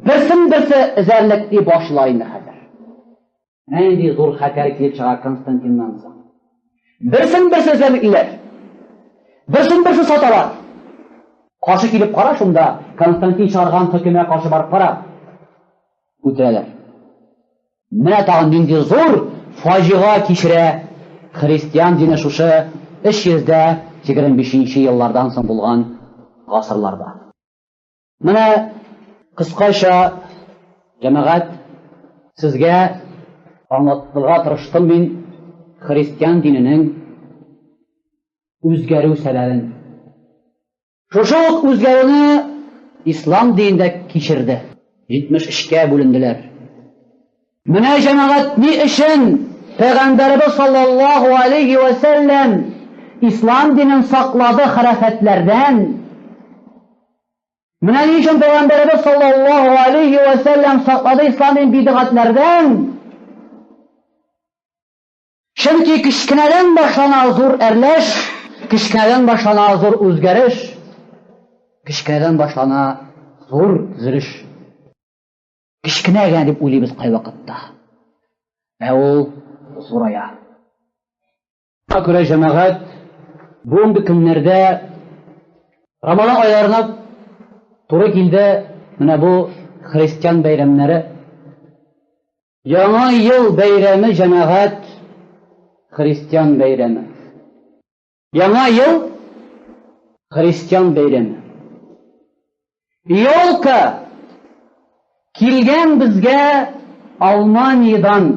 Берсен берсе эзәрлекли башлый инде хәзер. Нинди зур хәтәр килеп чыга Константиннан соң. Берсен берсе эзәрлеклиләр. Берсен берсе саталар. Каршы килеп кара шунда, Константин чыгарган хөкемгә каршы барып кара. Үтерәләр. Менә тагын нинди зур фаҗига кичерә христиан дине шушы 325 еллардан соң булган гасырларда. Менә кыскача, җәмәгать, сезгә аңлатырга тырыштым мин христиан диненең үзгәрү сәбәбен. Шушы ук үзгәрүне ислам динендә кичерде. 73-кә бүленделәр. Менә җәмәгать ни өчен Пәйгамбәребез саллаллаһу алейхи ва сәлләм ислам динен саклады хәрәфәтләрдән. Менә ни өчен Пәйгамбәребез саллаллаһу алейхи ва сәлләм саклады ислам динен бидгатләрдән. Чөнки кечкенәдән башлана зур әрләш, кечкенәдән башлана зур үзгәреш, кечкенәдән башлана зур төзелеш. Кечкенә генә дип уйлыйбыз кайвакытта. Ә ул зурая. Шуңа күрә җәмәгать бүгенге көннәрдә Рамазан айларына туры килде менә бу христиан бәйрәмнәре. Яңа ел бәйрәме җәмәгать христиан бәйрәме. Яңа ел христиан бәйрәме. Елка килгән безгә Алманиядән.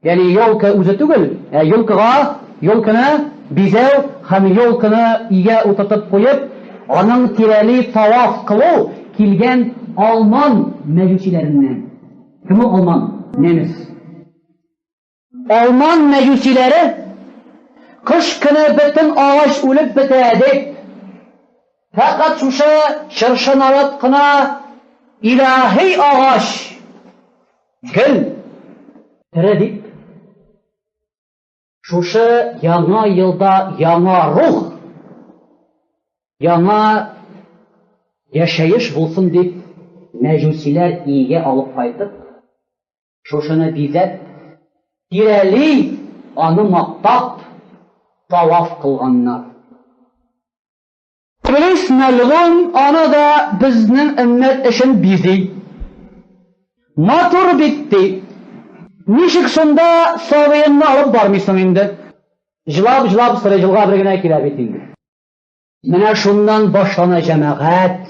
Ягъни елка үзе түгел, ә елкага, елканы бизәү һәм елканы өйгә утыртып куеп, аның тирәли таваф кылу килгән алман мәҗүсиләреннән. Кем ул алман? Немец. Алман мәҗүсиләре кыш көне бөтен агач үлеп бетә дип, фәкать шушы чыршы нарат кына илаһи агач гел тере дип, шушы яңа елда яңа рух, яңа яшәеш булсын дип, мәҗүсиләр өйгә алып кайтып, Шушыны бизәп, тирәли аны мактап, таваф кылганнар. Иблис мәлгун аны да безнең өммәт өчен бизи. Матур бит ди. Ничек шунда сабыеңны алып бармыйсың инде? Җылап-җылап сорый, җылга бер генә килә бит инде. Менә шуннан башлана җәмәгать.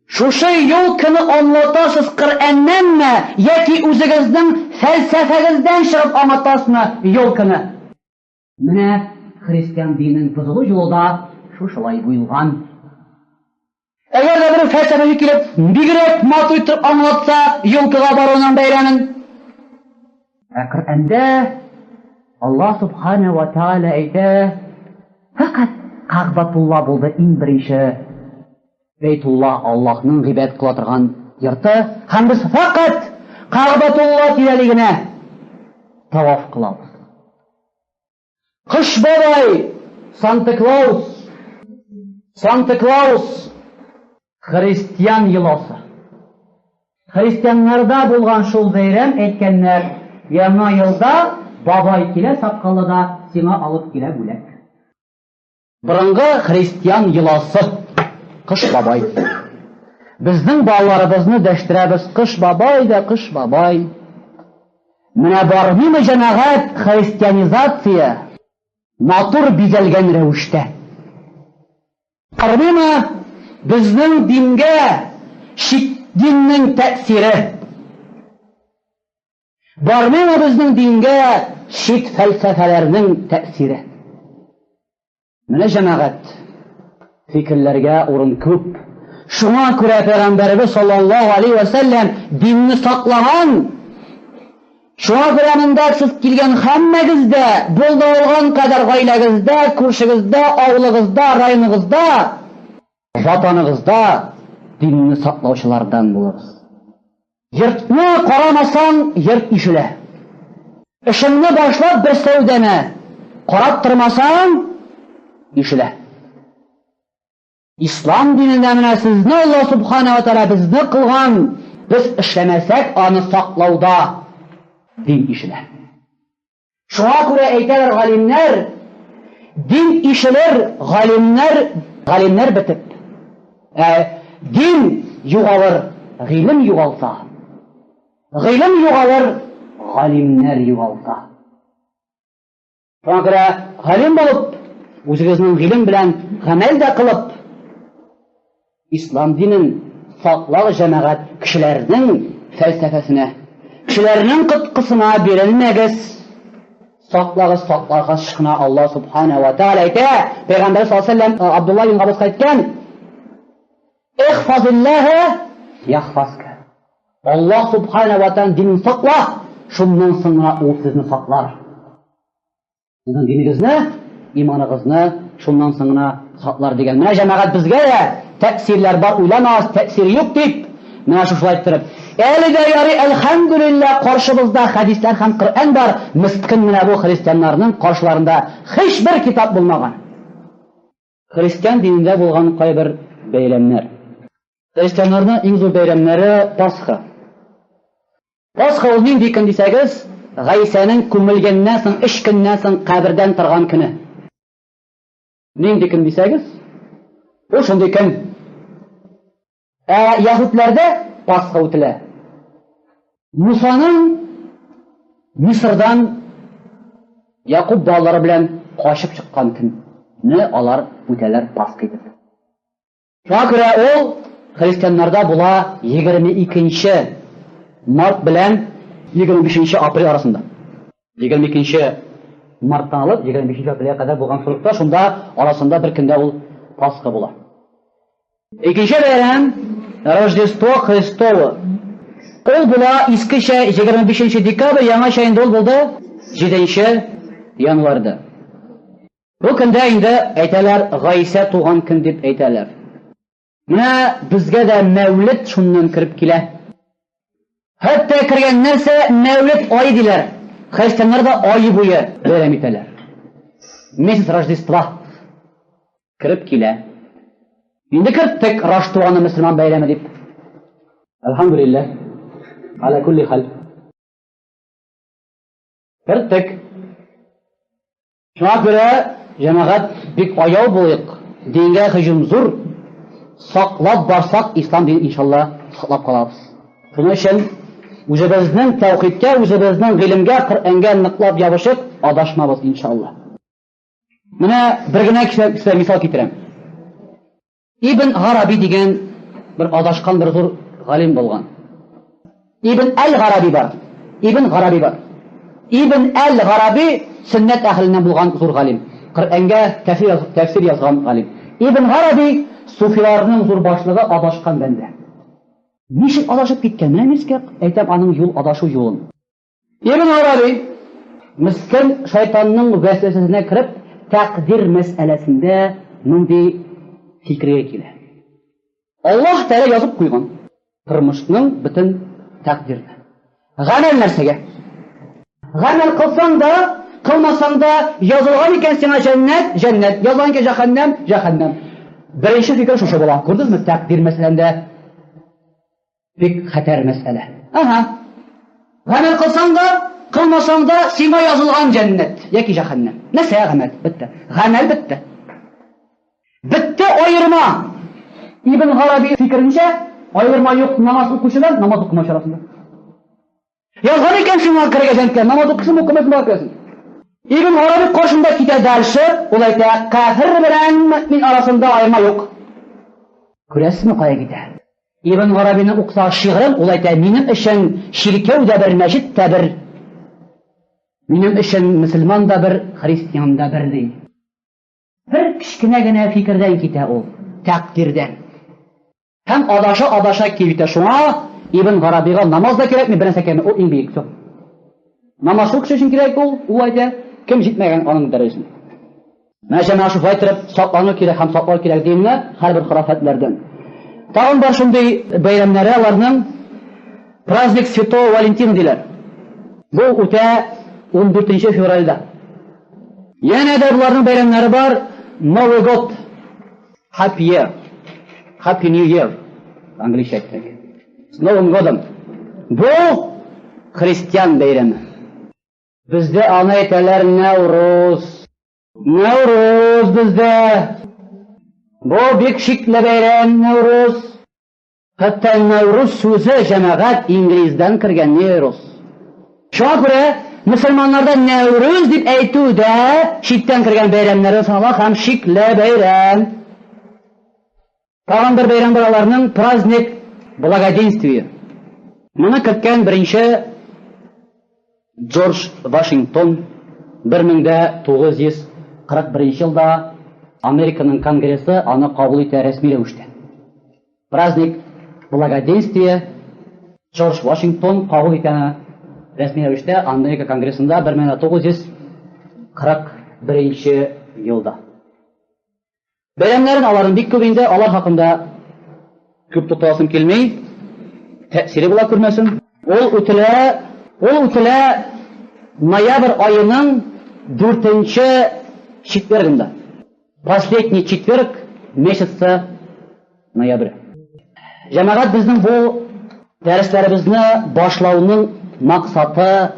Шушы елканы аңлатасыз Коръәннәнме яки үзегезнең фәлсәфәгездән чыгып аңлатасызмы елканы? Менә христиан диненең бозылу юлы да шушылай буелган. Әгәр дә бер фәлсәфәче килеп, бигрәк матур итеп аңлатса елкага баруның бәйрәмен. Ә Коръәндә Аллаһ Субхана ва Тааля әйтә, фәкать Кәгъбатулла булды иң беренче Бәйтулла Аллаһның гыйбадәт кыла торган. йорты һәм без фәкать Кәгъбәтулла тирәли генә таваф кылабыз. Кыш бабай, Санта Клаус, Санта Клаус христиан йоласы. Христианнарда булган шул бәйрәм әйткәннәр, яңа елда бабай килә сакаллы да сиңа алып килә бүләк. Борынгы христиан йоласы Кыш бабай. Безнең балаларыбызны дәштерәбез Кыш бабай да Кыш бабай. Менә бармыймы җәмәгать христианизация матур бизәлгән рәвештә. Бармыймы безнең дингә чит диннең тәэсире? Бармыймы безнең дингә чит фәлсәфәләрнең тәэсире? Менә җәмәгать, фикерләргә урын күп. Шуңа күрә Пәйгамбәребез саллаллаһу алейһи вә сәлләм динне саклаган. Шуңа күрә монда сез килгән һәммәгез дә, булдырылган кадәр гаиләгездә, күршегездә, авылыгызда, районыгызда, ватаныгызда динне саклаучылардан булыгыз. Йортны карамасаң, йорт ишелә. Эшеңне башлап бер сәүдәне карап тормасаң, ишелә. Ислам динендә менә сезне Алла Субхана ва Тәгалә безне кылган, без эшләмәсәк, аны саклауда дин ишелә. Шуңа күрә әйтәләр галимнәр, дин ишелер, галимнәр, галимнәр бетеп. Ә дин югалыр, гыйлем югалса. Гыйлем югалыр, галимнәр югалса. Шуңа күрә галим булып, үзегезнең гыйлем белән гамәл дә кылып, ислам динен саклагыз, җәмәгать, кешеләрнең фәлсәфәсенә, кешеләрнең коткысына бирелмәгез. Саклагыз, саклагыз кына Аллаһ субхана ва тааля әйтә, Пәйгамбәр саллаллаһу алейһи ва сәлләм Абдулла ибн Габбаска әйткән, Ихфазиллаһа яхфазка. Аллаһ субхана ва тааля динен сакла, шуннан соң гына ул сезне саклар. Сезнең динегезне, иманыгызны шуннан соң гына саклар дигән. Менә җәмәгать безгә дә тәэсирләр бар, уйламагыз, тәэсир юк дип, менә шушылай иттереп. Әле дә ярый, әлхәмдүлилләһ, каршыбызда хәдисләр һәм Коръән бар, мескен менә бу христианнарның каршыларында һичбер китап булмаган. Христиан динендә булган кайбер бәйрәмнәр. Христианнарның иң зур бәйрәмнәре Пасха. Пасха ул нинди көн дисәгез, Гайсәнең күмелгәннән соң өч көннән соң кабердән торган көне. Нинди көн дисәгез, ул шундый көн. Ә яһүдләрдә Пасха үтелә. Мусаның Мисырдан Якуб балалары белән качып чыккан көнне алар үтәләр Пасха итеп. Шуңа күрә ул христианнарда була 22 март белән 25 апрель арасында. 22 марттан алып 25 апрельгә кадәр булган срокта шунда арасында бер көндә ул Пасха була. Икенче бәйрәм Рождество Христово. Ул була искечә 25 декабрь, яңача инде ул булды 7 январьда. Бу көндә инде әйтәләр Гайсә туган көн дип әйтәләр. Менә безгә дә Мәүлид шуннан кереп килә. Хәтта кергән нәрсә Мәүлид ае диләр. Христианнар да ай буе бәйрәм итәләр. Месяц Рождества кереп килә. Инде керттек Раштуаны мөселман бәйрәме дип. Әлхәмдүлилләһ. Аля кулли хәл. Керттек. Шуңа күрә, җәмәгать, бик аяу булыйк. Дингә һөҗүм зур. Саклап барсак, ислам динен иншалла саклап калабыз. Шуның өчен үзебезнең тәүхидкә, үзебезнең гыйлемгә, Коръәнгә ныклап ябышып, адашмабыз иншалла. Менә бер генә кешегә мисал китерәм. Ибн Гараби дигән бер адашкан бер зур галим булган. Ибн Әл-Гараби бар. Ибн Гараби бар. Ибн Әл-Гараби сөннәт әһеленнән булган зур галим. Коръәнгә тәфсир, тәфсир язган галим. Ибн Гараби суфиларның зур башлыгы адашкан бәндә. Ничек адашып киткән? Менә мискә әйтәм аның юл адашу юлын. Ибн Араби, мескен шайтанның вәсвәсәсенә кереп, тәкъдир мәсьәләсендә мондый фикергә килә. Аллаһ Тәгалә язып куйган. Тормышның бөтен тәкъдирне. Гамәл нәрсәгә? Гамәл кылсаң да, кылмасаң да, язылган икән сиңа җәннәт, җәннәт, язылган икән җәһәннәм, җәһәннәм. Беренче фикер шушы була. Күрдегезме, тәкъдир мәсьәләндә бик хәтәр мәсьәлә. Ага. Гамәл кылсаң да, кылмасаң да, сиңа язылган җәннәт яки җәһәннәм. Нәрсә гамәл? Бетте. Гамәл бетте. Бетте аерма. Ибн Гараби фикеренчә, аерма юк намаз укучы белән намаз укымаучы арасында. Язган икән сиңа керергә җәннәткә, намаз укысың, укымыйсың, барып керәсең. Ибн Гараби каршында китә дальше, ул әйтә, кафир белән мөмин арасында аерма юк. Күрәсезме, кая китә? Ибн Гарабины укыса шигырен, ул әйтә, минем өчен чиркәү дә бер, мәчет тә бер. Минем өчен мөселман да бер, христиан да бер, ди. Бер кечкенә генә фикердән китә ул, тәкъдирдән. Һәм адаша-адаша килеп җитә. Шуңа Ибн Гарабига намаз да кирәкми, бернәрсә кирәкми, ул иң бөек. Все. Намаз шул кеше өчен кирәк ул, ул әйтә, кем җитмәгән аның дәрәҗәсенә. Менә җәмәгать шулай итеп саклану кирәк һәм саклау кирәк динне һәрбер хорафатлардан. Тагын бар шундый бәйрәмнәре аларның праздник Святого Валентина диләр. Бу үтә 14 февральдә. Янә дә боларның бәйрәмнәре бар. Новый год. Happy Year. Happy New Year. Английча әйтсәк. С Новым годом. Бу христиан бәйрәме. Бездә аны әйтәләр Нәүрүз. Нәүрүз бездә. Бу бик шикле бәйрәм Нәүрүз. Хәтта Нәүрүз сүзе җәмәгать инглиздән кергән Нейрус. Шуңа күрә мөселманнарда Нәүрүз дип әйтү дә читтән кергән бәйрәмнәрдән санала һәм шикле бәйрәм. Тагын бер бәйрәм бар аларның праздник благоденствия. Моны керткән беренче Джордж Вашингтон 1941 елда Американың Конгрессы аны кабул итә рәсми рәвештә. Праздник благоденствия Джордж Вашингтон кабул итә рәсми рәвештә Америка Конгрессында 1941 елда. Бәйрәмнәрен аларның бик күп инде, алар хакында күп тукталасым килми. Тәэсире була күрмәсен. Ул үтелә, ул үтелә ноябрь аеның 4 четвергында. Последний четверг месяца ноября. Җәмәгать безнең бу дәресләребезне башлауның максаты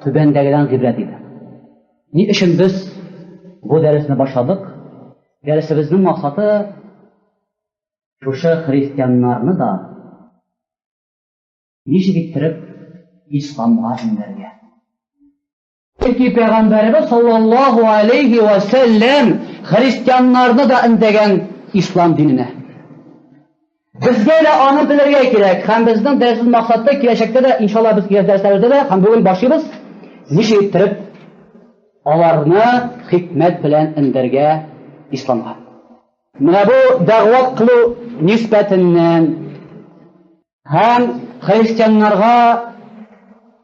түбәндәгедән гыйбрәт иде. Ни өчен без бу дәресне башладык? Дәресебезнең максаты шушы христианнарны да ничек иттереп исламга өндәргә. Чөнки пәйгамбәребез саллаллаһу алейхи ва сәлләм христианнарны да өндәгән ислам диненә. Безгә дә аны белергә кирәк һәм безнең дәресебез максаты киләчәктә дә, иншалла, без киләсе дәресләребездә дә һәм бүген башлыйбыз, ничек иттереп аларны хикмәт белән өндәргә исламга. Менә бу дәгъват кылу нисбәтеннән һәм христианнарга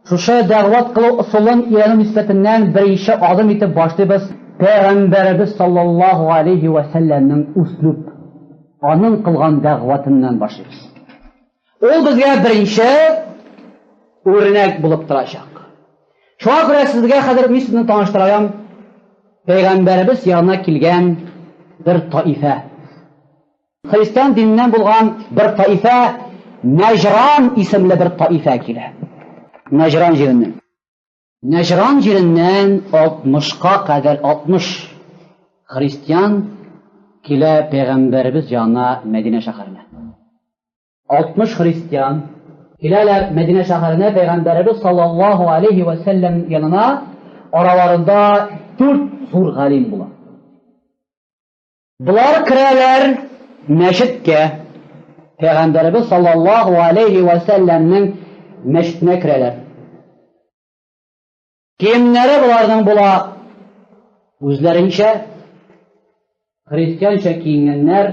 шушы дәгъват кылу ысулын өйрәнү нисбәтеннән беренче адым итеп башлыйбыз Пәйгамбәребез саллаллаһу алейхи ва сәлләмнең услуб Аның кылган дәгъватыннан башлыйбыз. Ул безгә беренче үрнәк булып торачак. Шуңа күрә сезгә хәзер мин сезне таныштырам. Пәйгамбәребез янына килгән бер таифә. Христиан диненнән булган бер таифә, Нәҗран исемле бер таифә килә. Нәҗран җиреннән. Нәҗран җиреннән 60-ка кадәр 60 христиан килә пәйгамбәребез янына Мәдинә шәһәренә. 60 христиан киләләр Мәдинә шәһәренә пәйгамбәребез саллаллаһу алейхи ва сәлләм янына, араларында дүрт зур галим була. Болар керәләр мәчеткә. Пәйгамбәребез саллаллаһу алейхи ва сәлләмнең мәчетенә керәләр. Киемнәре боларның була үзләренчә христианча киенгәннәр,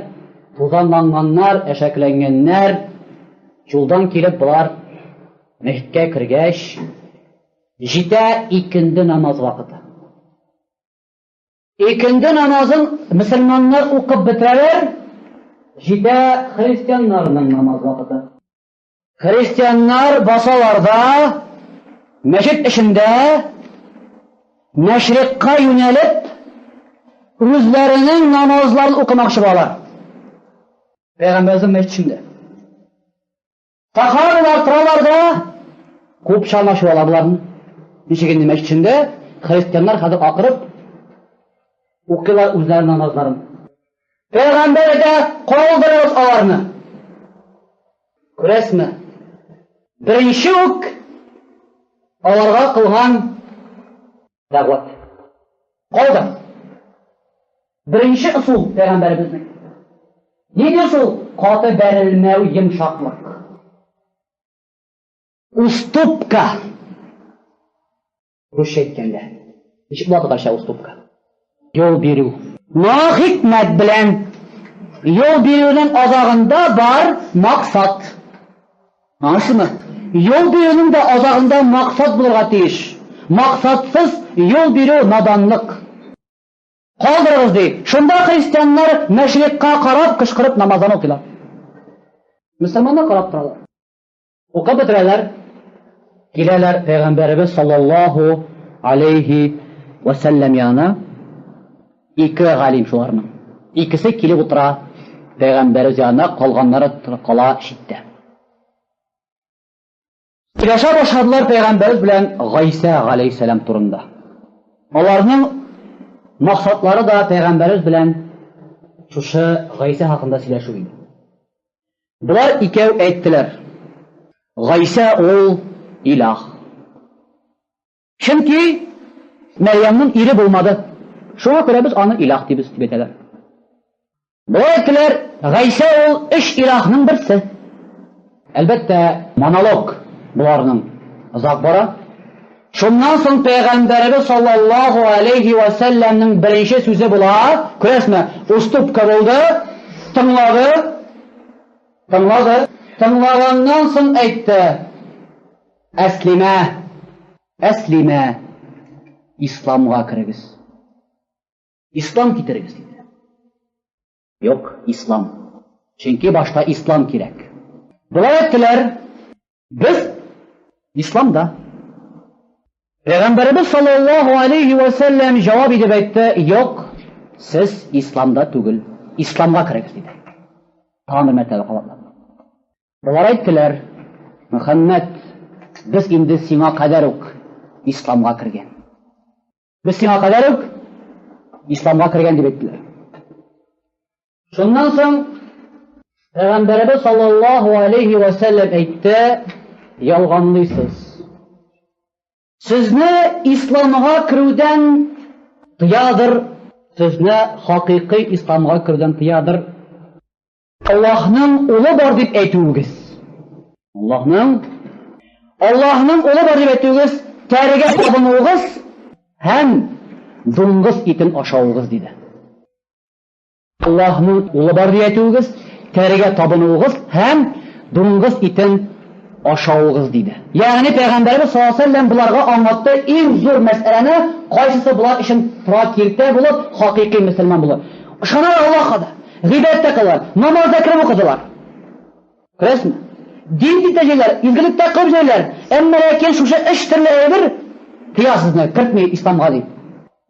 тузанланганнар, әшәкләнгәннәр. Юлдан килеп болар мәчеткә кергәч, җитә икенде намаз вакыты. Икенде намазын мөселманнар укып бетерәләр, җитә христианнарның намаз вакыты. Христианнар басалар да, мәчет эчендә мәшрикка юнәлеп, үзләренең намазларын укымакчы булалар. Пәйгамбәрнең мәчет эчендә. Сахабалар торалар да, күп чалмашы ала боларны. Ничек инде мәчет эчендә христианнар хәзер акырып укыйлар үзләренең намазларын. Пәйгамбәр әйтә, калдырыгыз аларны. Күрәсезме? Беренче үк аларга кылган дәгъват. Калдыр. Беренче ысул пәйгамбәребезнең. Нинди ысул? Каты бәрелмәү, йомшаклык. Уступка. Русча әйткәндә. Ничек була татарча уступка? Юл бирү. Но хикмәт белән. Юл бирүнең азагында бар максат. Аңлашылдымы? Юл бирүнең дә азагында максат булырга тиеш. Максатсыз юл бирү наданлык. Калдырыгыз ди. Шунда христианнар мәшрикка карап кычкырып намаздан укыйлар. Мөселманнар карап торалар. Укып бетерәләр. Киләләр пәйгамбәребез саллаллаһу алейхи ва сәлләм янына. Ике галим шуларның. Икесе килеп утыра пәйгамбәребез янына, калганнары кала читтә. Сөйләшә башладылар пәйгамбәребез белән Гайсә галәйһиссәлам турында. Аларның максатлары да пәйгамбәребез белән шушы Гайсә хакында сөйләшү иде. Болар икәү әйттеләр. Гайсә ул илаһ. Чөнки Мәрьямнең ире булмады. Шуңа күрә без аны илаһ дибез дип әйтәләр. Болай әйттеләр, Гайсә ул өч илаһның берсе. Әлбәттә, монолог боларның озак бара. Шуннан соң пәйгамбәребез саллаллаһу алейхи ва сәлләмнең беренче сүзе була, күрәсезме, уступка булды, тыңлады, тыңлады, тыңлаганнан соң әйтте, Әслимә, әслимә, исламга керегез. Ислам китерегез диде. Юк, ислам. Чөнки башта ислам кирәк. Болай әйттеләр, без исламда. Пәйгамбәребез саллаллаһу алейхи ва сәлләм җавап итеп әйтте, юк, сез исламда түгел, исламга керегез диде. Тагын бер мәртәбә кабатлап. Болар әйттеләр, Мөхәммәд, без инде сиңа кадәр үк исламга кергән. Без сиңа кадәр үк исламга кергән дип әйттеләр. Шуннан соң Пәйгамбәребез саллаллаһу алейхи ва сәлләм әйтте, ялганлыйсыз. Сезне исламга керүдән тыядыр, сезне хакыйкый исламга керүдән тыядыр. Аллаһның улы бар дип әйтүегез. Аллаһның Аллаһның улы бар дип әйтүегез, тәрегә табынуыгыз һәм дуңгыз итен ашавыгыз диде. Аллаһның улы бар дип әйтүегез, тәрегә табынуыгыз һәм дуңгыз итен ашавыгыз диде. Ягъни Пәйгамбәребез саллаллаһу алейһи ва сәлләм боларга аңлатты иң зур мәсьәләне, кайсысы болар өчен тора киртә булып, хакыйкый мөселман булыр. Ышаналар Аллаһка да, гыйбадәт тә кылалар, намаз да кереп укыдылар. Күрәсезме? Дин дип тә җыйлар, изгелек тә кылып җыйлар. Әмма ләкин шушы өч төрле әйбер тыя сезне, кертми исламга дип.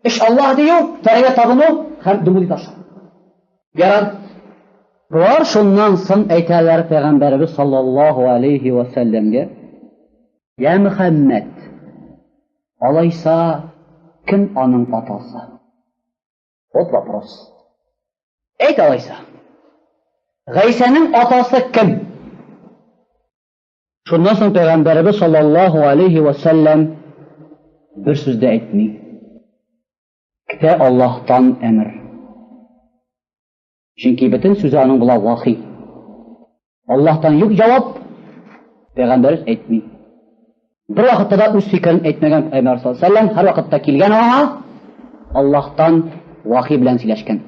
Өч Аллаһ дию, тәрәгә табыну һәм дуңгыз ите ашау. Ярар. Болар шуннан соң әйтәләр пәйгамбәребез саллаллаһу алейхи ва сәлләмгә, Я Мөхәммәд, алайса кем аның атасы? Вот вопрос. Әйт алайса. Гайсәнең атасы кем? Шуннан соң пәйгамбәребез саллаллаһу алейхи ва сәлләм бер сүз дә әйтми. Көтә Аллаһтан әмер. Чөнки бөтен сүзе аның була вахи. Аллаһтан юк җавап, пәйгамбәребез әйтми. Бер вакытта да үз фикерен әйтмәгән пәйгамбәр саллаллаһу алейһи һәр вакытта килгән аңа Аллаһтан вахи белән сөйләшкән.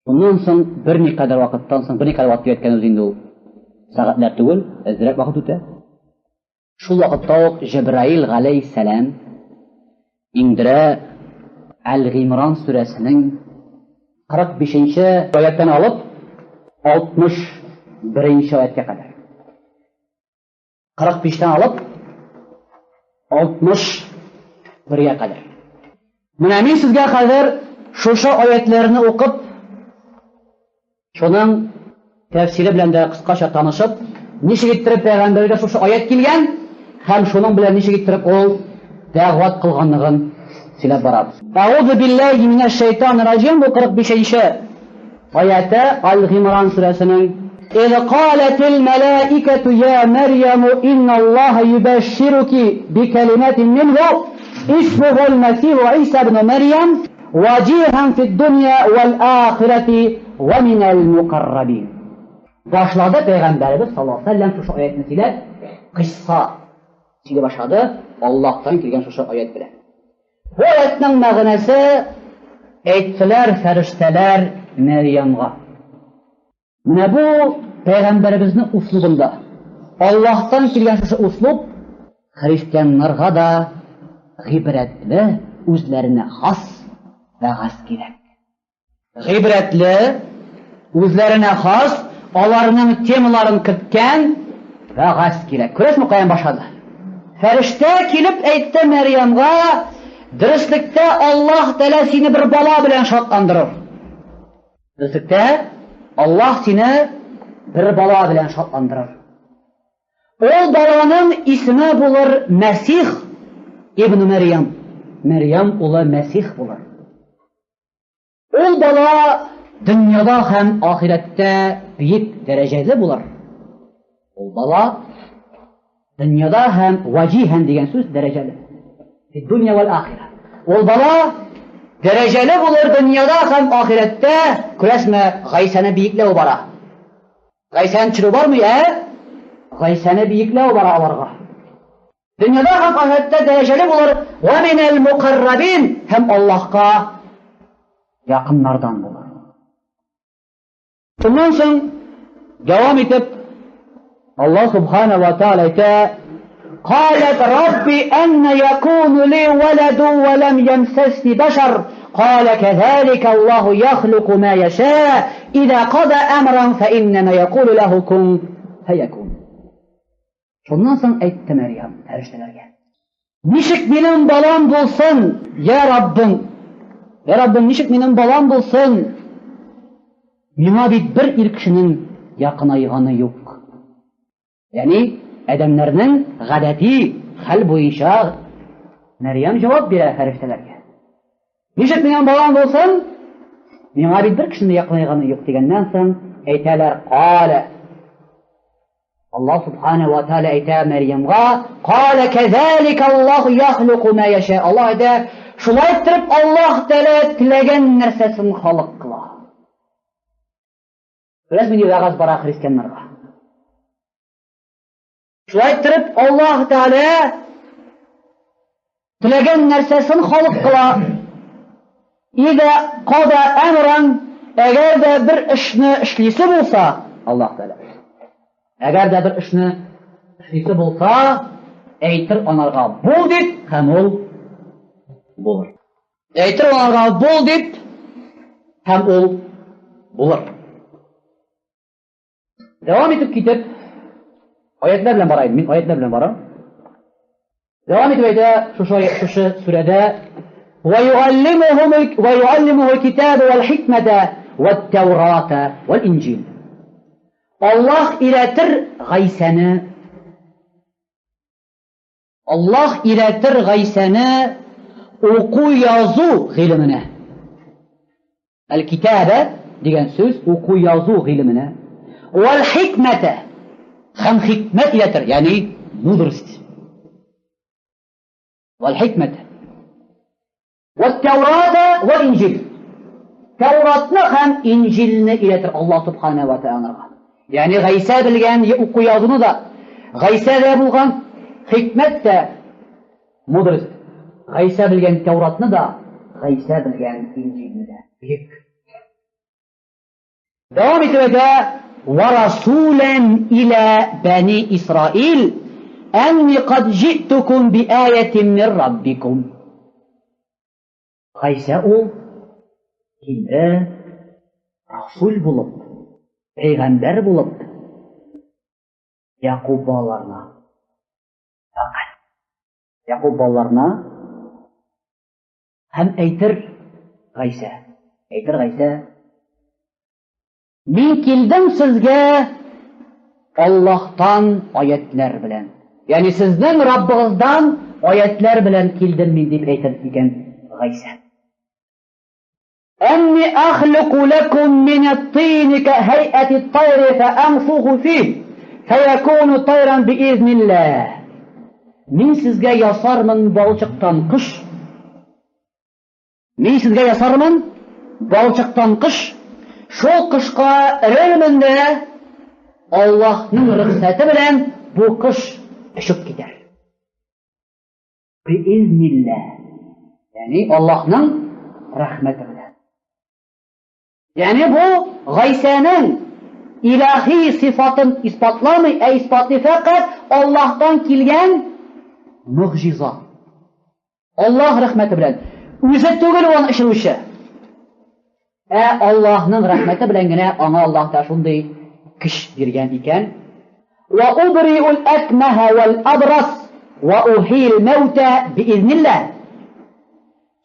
Шуннан соң берникадәр вакыттан соң, берникадәр вакыт үткән үзе инде ул. Сәгатьләр түгел, әзрәк вакыт үтә. Шул вакытта ук Җәбраил галәйһиссәлам иңдерә Әл-Гыймран сүрәсенең 45 нче аяттан алып 61 нче аяткә кадәр. 45-тән алып 61-гә кадәр. Менә мин сезгә хәзер шушы аятларны укып, шуның тәфсире белән дә кыскача танышып, ничек иттереп пәйгамбәргә шушы аят килгән һәм шуның белән ничек иттереп ул дәгъват кылганлыгын сөйләп барабыз. Әгъузу биллаһи минәш шайтанир раҗим бу 45-нче аяты Аль-Гимран сүрәсенең. إذ قالت الملائكة يا مريم إن الله يبشرك بكلمات منه اسمه المسيح عيسى بن مريم وجيها في الدنيا والآخرة ومن المقربين. Башлады Пәйгамбәребез саллаллаһу алейһи вәсәлләм шушы аятны сөйләп, кыйсса сөйли башлады Аллаһтан килгән шушы аят белән. Бу аятның мәгънәсе әйттеләр фәрештәләр Мәрьямгә. Менә бу пәйгамбәребезнең услубында Аллаһтан килгән шушы услуб христианнарга да гыйбрәтле, үзләренә хас вәгазь кирәк. Гыйбрәтле, үзләренә хас, аларның темаларын керткән вәгазь кирәк. Күрәсезме, каян башлады? Фәрештә килеп әйтте Мәрьямгә, дөреслектә Аллаһ Тәгалә сине бер бала белән шатландырыр. Дөреслектә Аллаһ сине бер бала белән шатландырыр. Ул баланың исеме булыр Мәсих ибн Мәрьям. Мәрьям улы Мәсих булыр. Ул бала дөньяда һәм ахирәттә бөек дәрәҗәле булыр. Ул бала дөньяда һәм ваҗиһән дигән сүз дәрәҗәле. Дөнья вәл ахирә. Ул бала дәрәҗәле булыр дөньяда һәм ахирәттә. Күрәсезме, Гайсәне биекләү бара. Гайсәне төшерү бармый, ә? Гайсәне биекләү бара аларга. Дөньяда һәм ахирәттә дәрәҗәле булыр. Ва минәл мукаррабин һәм Аллаһка якыннардан булыр. Шуннан соң дәвам итеп Аллаһ субхана ва тааля әйтә: "Калат рабби анна якуну ли валаду ва лам ямсасни башар. Кала казалика Аллаһу яхлуку ма яша. Иза када амран фа иннама якулу лаху кун фаякун." Шуннан соң әйтте Мәрьям фәрештәләргә: Ничек минем балам булсын, я Раббым? Я Раббым, ничек минем балам булсын? Миңа бит бер ир кешенең якынайганы юк. Ягъни адәмнәрнең гадәти хәл буенча Мәрьям җавап бирә фәрештәләргә. Ничек минем балам булсын? Миңа бит бер кешенең якынайганы юк дигәннән соң әйтәләр, калә. Аллаһ субхана ва тааля әйтә Мәрьямгә, "Калә казалика Аллаһу яхлуку ма яша." Аллаһ әйтә, шулай иттереп Аллаһ Тәгалә теләгән нәрсәсен халык кыла. Беләсезме, ни вәгазь бара христианнарга? Шулай иттереп Аллаһ Тәгалә теләгән нәрсәсен халык кыла. Иза када әмран, әгәр дә бер эшне эшлисе булса, Аллаһ Тәгалә. Әгәр дә бер эшне эшлисе булса, әйтер анарга бул дип, һәм ул булыр. Әйтер анарга бул дип, һәм ул булыр. Дәвам итеп китеп, аятлар белән барайм, мин аятлар белән барам. Дәвам итеп әйтә шушы шушы сүрәдә ويعلمهم ويعلمه الكتاب والحكمة والتوراة والإنجيل. Аллаһ өйрәтер Гайсәне Аллаһ өйрәтер Гайсәне уку язу гыйлеменә. Әл-китабә дигән сүз уку язу гыйлеменә. Вәл хикмәтә һәм хикмәт өйрәтер, ягъни мудрость. Вәл хикмәтә. Вәт-Тәүрата вәл-Инҗил. Тәүратны һәм Инҗилне өйрәтер Аллаһ субхана ва тааля. Ягъни Гайсә белгән уку язуны да, Гайсә дә булган хикмәт тә мудрость. Гайсә белгән Тәүратны да, Гайсә белгән Инҗилне дә. Бөек. Дәвам итеп әйтә, «Ва расулан иля бани Исраил, әнни кад җиттукум би аятин мир раббикум». Гайсә ул килде расул булып, пәйгамбәр булып, Якуб балаларына. Якуб балаларына һәм әйтер Гайсә, әйтер Гайсә, Мин килдем сезгә Аллаһтан аятлар белән. Ягъни сезнең Раббыгыздан аятлар белән килдем мин дип әйтер икән Гайсә. Әнни ахлуку лакум мин ат-тин ка һәйәти ат-тайри фа анфуху фих фаякуну тайран биизнилләһ. Мин сезгә ясармын балчыктан кош. Мин сезгә ясармын балчыктан кош. Шул кошка өрермен дә Аллаһның рөхсәте белән бу кош очып китәр. Биизнилләһ. Ягъни Аллаһның рәхмәте белән. Ягъни бу Гайсәнең илаһи сифатын исбатламый, ә исбатлый фәкать Аллаһтан килгән мөгъҗиза. Аллаһ рәхмәте белән. Үзе түгел ул очыручы. Ә Аллаһның рәхмәте белән генә аңа Аллаһ та шундый көч биргән икән. Ва убриул акмаһа вал абрас ва ухил маута биизнилләһ.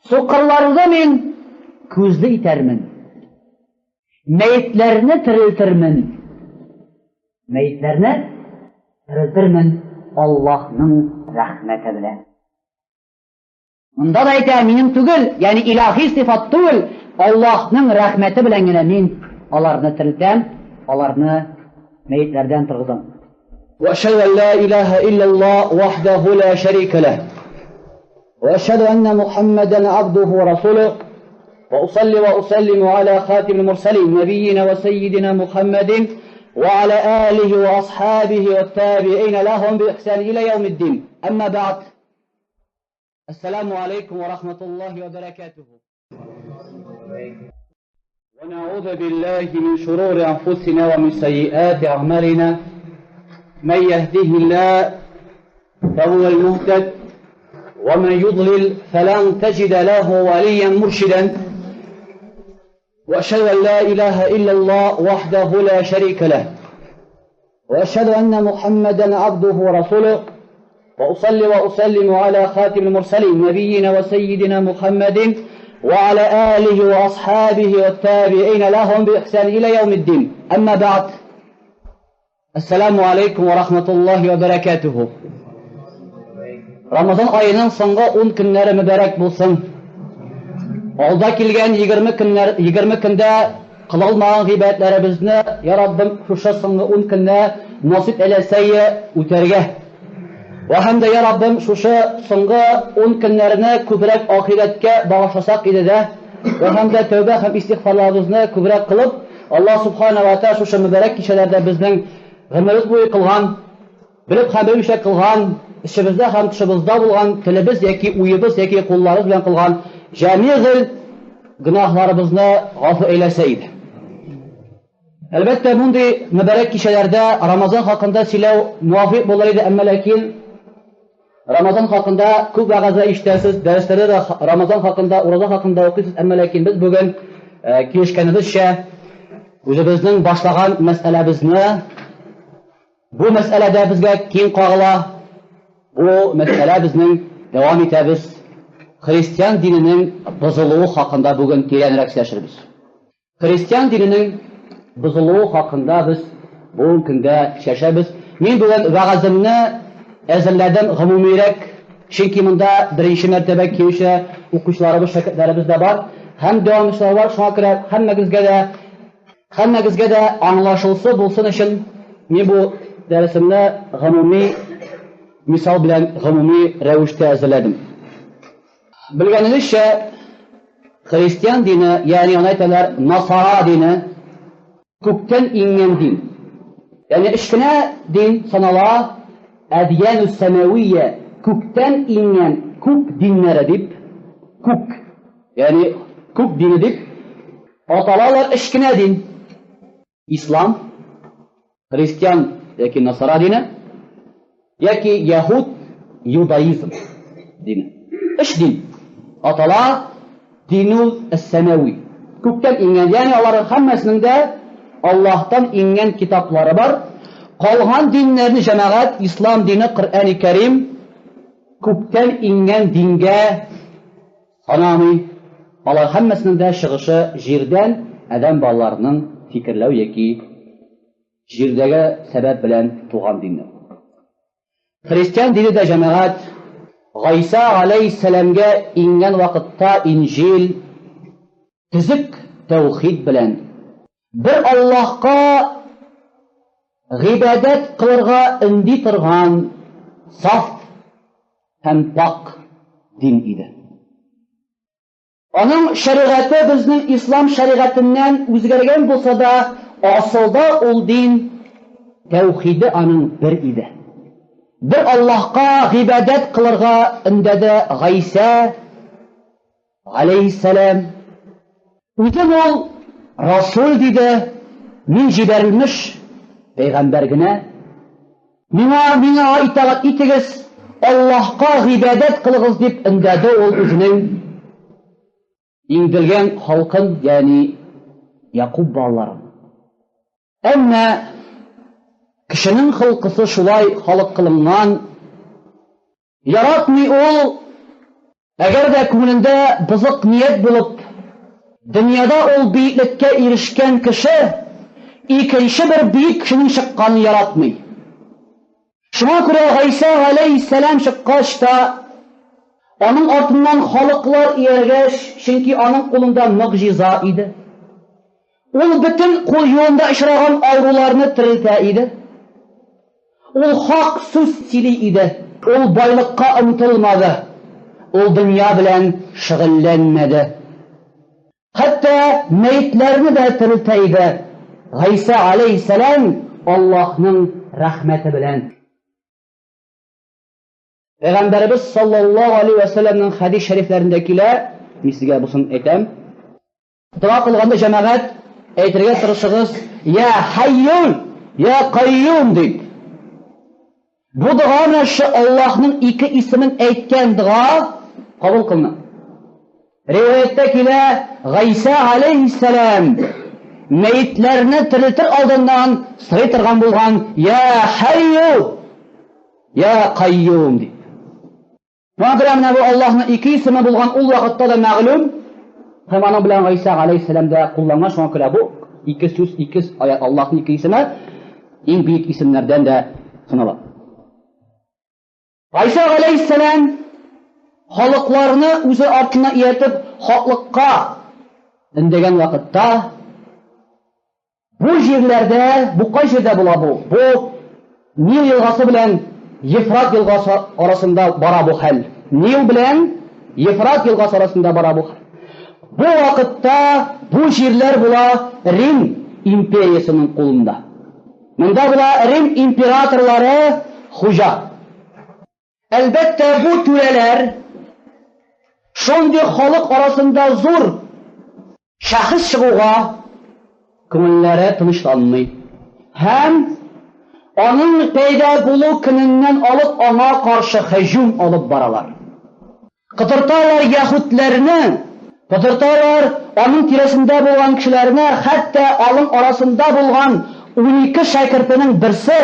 Сукырларны мин күзле итәрмен. Мәетләрне терелтермен. Мәетләрне терелтермен Аллаһның рәхмәте белән. Монда да әйтә, минем түгел, ягъни илаһи сыйфат түгел, Аллаһның рәхмәте белән генә мин аларны терелтәм, аларны мәетләрдән торгызам. وأشهد أن لا إله إلا الله وحده لا شريك له وأشهد أن محمدا عبده ورسوله وأصلي وأسلم على خاتم المرسلين نبينا وسيدنا محمد وعلى آله وأصحابه والتابعين لهم بإحسان إلى يوم الدين أما بعد السلام عليكم ورحمة الله وبركاته ونعوذ بالله من شرور أنفسنا ومن سيئات أعمالنا من يهده الله فهو المهتد ومن يضلل فلن تجد له وليا مرشدا وأشهد أن لا إله إلا الله وحده لا شريك له وأشهد أن محمدا عبده ورسوله وأصلي وأسلم على خاتم المرسلين نبينا وسيدنا محمد وعلى آله وأصحابه والتابعين لهم بإحسان إلى يوم الدين أما بعد السلام عليكم ورحمة الله وبركاته Рамазан аеның соңгы 10 көннәре мөбарәк булсын. Алда килгән 20 көннәр 20 көндә кыла алмаган гыйбадәтләребезне, я Раббым, шушы соңгы 10 көндә насыйп әйләсәе үтәргә. Вә һәм дә, я Раббым, шушы соңгы 10 көннәрне күбрәк ахирәткә багышласак иде дә, вә һәм дә тәүбә һәм истигъфарларыбызны күбрәк кылып, Аллаһ субхана ва тааля шушы мөбарәк кичәләрдә безнең гомеребез буе кылган, белеп һәм белмичә кылган, эчебездә һәм тышыбызда булган телебез яки уебыз яки кулларыбыз белән кылган җәмигъ гөнаһларыбызны гафу әйләсә иде. Әлбәттә, мондый мөбарәк кичәләрдә Рамазан хакында сөйләү муафик булыр иде, әмма ләкин Рамазан хакында күп вәгазьләр ишетәсез, дәресләрдә дә Рамазан хакында, ураза хакында укыйсыз, әмма ләкин без бүген килешкәнебезчә үзебезнең башлаган мәсьәләбезне бу мәсьәләдә безгә киң кагыла. Бу мәсьәлә безнең дәвам итәбез. Христиан диненең бозылуы хакында бүген тирәнрәк сөйләшербез. Христиан диненең бозылуы хакында без бүгенге көндә сөйләшәбез. Мин бүген вәгаземне әзерләдем гомумирәк, чөнки монда беренче мәртәбә килүче укучыларыбыз, шәкертләребез дә бар һәм дәвамчылар бар. Шуңа күрә һәммәгезгә дә аңлашылсы булсын өчен мин бу дәресемне гомуми мисал белән гомуми рәвештә әзерләдем. Белгәнегезчә, христиан дине, ягъни аны әйтәләр насара дине, күктән иңгән дин. Ягъни өч кенә дин санала, әдияну сәмәвия, күктән иңгән күк диннәре дип, күк, ягъни күк дине дип аталалар өч кенә дин. Ислам, христиан яки насара дине, яки яһуд, юдаизм дине. Өч дин атала динул әс-сәмәви. Күктән иңгән, ягъни аларның һәммәсенең дә Аллаһтан иңгән китаплары бар. Калган диннәрне җәмәгать, ислам дине, Коръәни Кәрим. Күктән иңгән дингә санамый. Алар һәммәсенең дә чыгышы җирдән, адәм балаларының фикерләү яки җирдәге сәбәп белән туган диннәр. Христиан дине дә, җәмәгать, Гайсә галәйһиссәламгә иңгән вакытта Инҗил төзек тәүхид белән бер Аллаһка гыйбадәт кылырга өнди торган саф һәм пак дин иде. Аның шәригате безнең ислам шәригатеннән үзгәргән булса да, асылда ул дин тәүхиде аның бер иде. Бер Аллаһка гыйбадәт кылырга өндәде Гайсә алейһиссәлам. Үзен ул Расул диде, мин җибәрелмеш пәйгамбәр генә. Миңа, миңа итагать итегез, Аллаһка гыйбадәт кылыгыз дип өндәде ул үзенең иңдергән халкын, ягъни Якуб балаларын. Әмма кешенең холкысы шулай халык кылынган, Яратмый ул, әгәр дә күңелендә бозык ният булып, дөньяда ул биеклеккә ирешкән кеше икенче бер биек кешенең чыкканын яратмый. Шуңа күрә Гайсә галәйһиссәлам чыккач та, аның артыннан халыклар ияргәч, чөнки аның кулында могҗиза иде. Ул бөтен кул юлында очраган авыруларны терелтә иде. Ул хак сүз сөйли иде. Ул байлыкка омтылмады. Ул дөнья белән шөгыльләнмәде. Хәтта мәетләрне дә терелтә иде. Гайсә алейһиссәлам Аллаһның рәхмәте белән. Пәйгамбәребез саллаллаһу алейһи вә сәлләмнең хәдис шәрифләрендә килә, мин сезгә бусын әйтәм. Дога кылганда, җәмәгать, әйтергә тырышыгыз, Я Хайюн, Я Кайюм дип. Бу дога менә шу Аллаһның ике исемен әйткән дога кабул кылына. Риваятьтә килә, Гайсә алейһиссәлам мәетләрне терелтер алдыннан сорый торган булган, Я Хайю, Я Кайюм дип. Шуңа күрә менә бу Аллаһның ике исеме булган ул вакытта да мәгълүм, һәм аның белән Гайсә галәйһиссәлам дә кулланган, шуңа күрә бу ике сүз, ике аят Аллаһның ике исеме иң бөек исемнәрдән дә санала. Гайсә галәйһиссәлам халыкларны үзе артына ияртеп хаклыкка өндәгән вакытта Бу җирләрдә, бу кай җирдә була бу? Бу Нил елгасы белән Ефрат елгасы арасында бара бу хәл. Нил белән Ефрат елгасы арасында бара бу хәл. Бу вакытта бу җирләр була Рим империясенең кулында. Монда була Рим императорлары хуҗа. Әлбәттә, бу түрәләр шундый халык арасында зур шәхес чыгуга күңелләре тынычланмый. Һәм аның пәйда булу көненнән алып аңа каршы һөҗүм алып баралар. Котырталар яһүдләрне, котырталар аның тирәсендә булган кешеләрне, хәтта аның арасында булган 12 шәкертенең берсе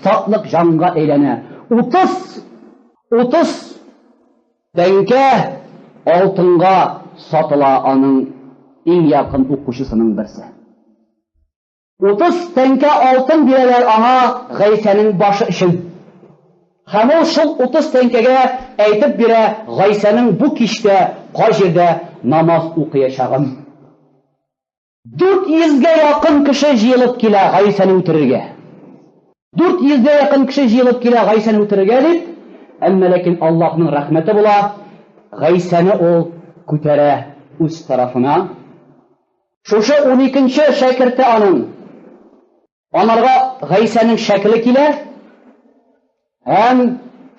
сатлык җанга әйләнә. 30 30 Тәңкә алтынга сатыла аның иң якын укучысының берсе. 30 тәңкә алтын бирәләр аңа Гайсәнең башы өчен. Һәм ул шул 30 тәңкәгә әйтеп бирә Гайсәнең бу кичтә кай җирдә намаз укыячагын. 400 гә якын кеше җыелып килә Гайсәне үтерергә. 400 гә якын кеше җыелып килә Гайсәне үтерергә дип, әмма ләкин Аллаһның рәхмәте була, Гайсәне ул күтәрә үз тарафына. Шушы 12-нче шәкерте аның. Анарга Гайсәнең шәкеле килә һәм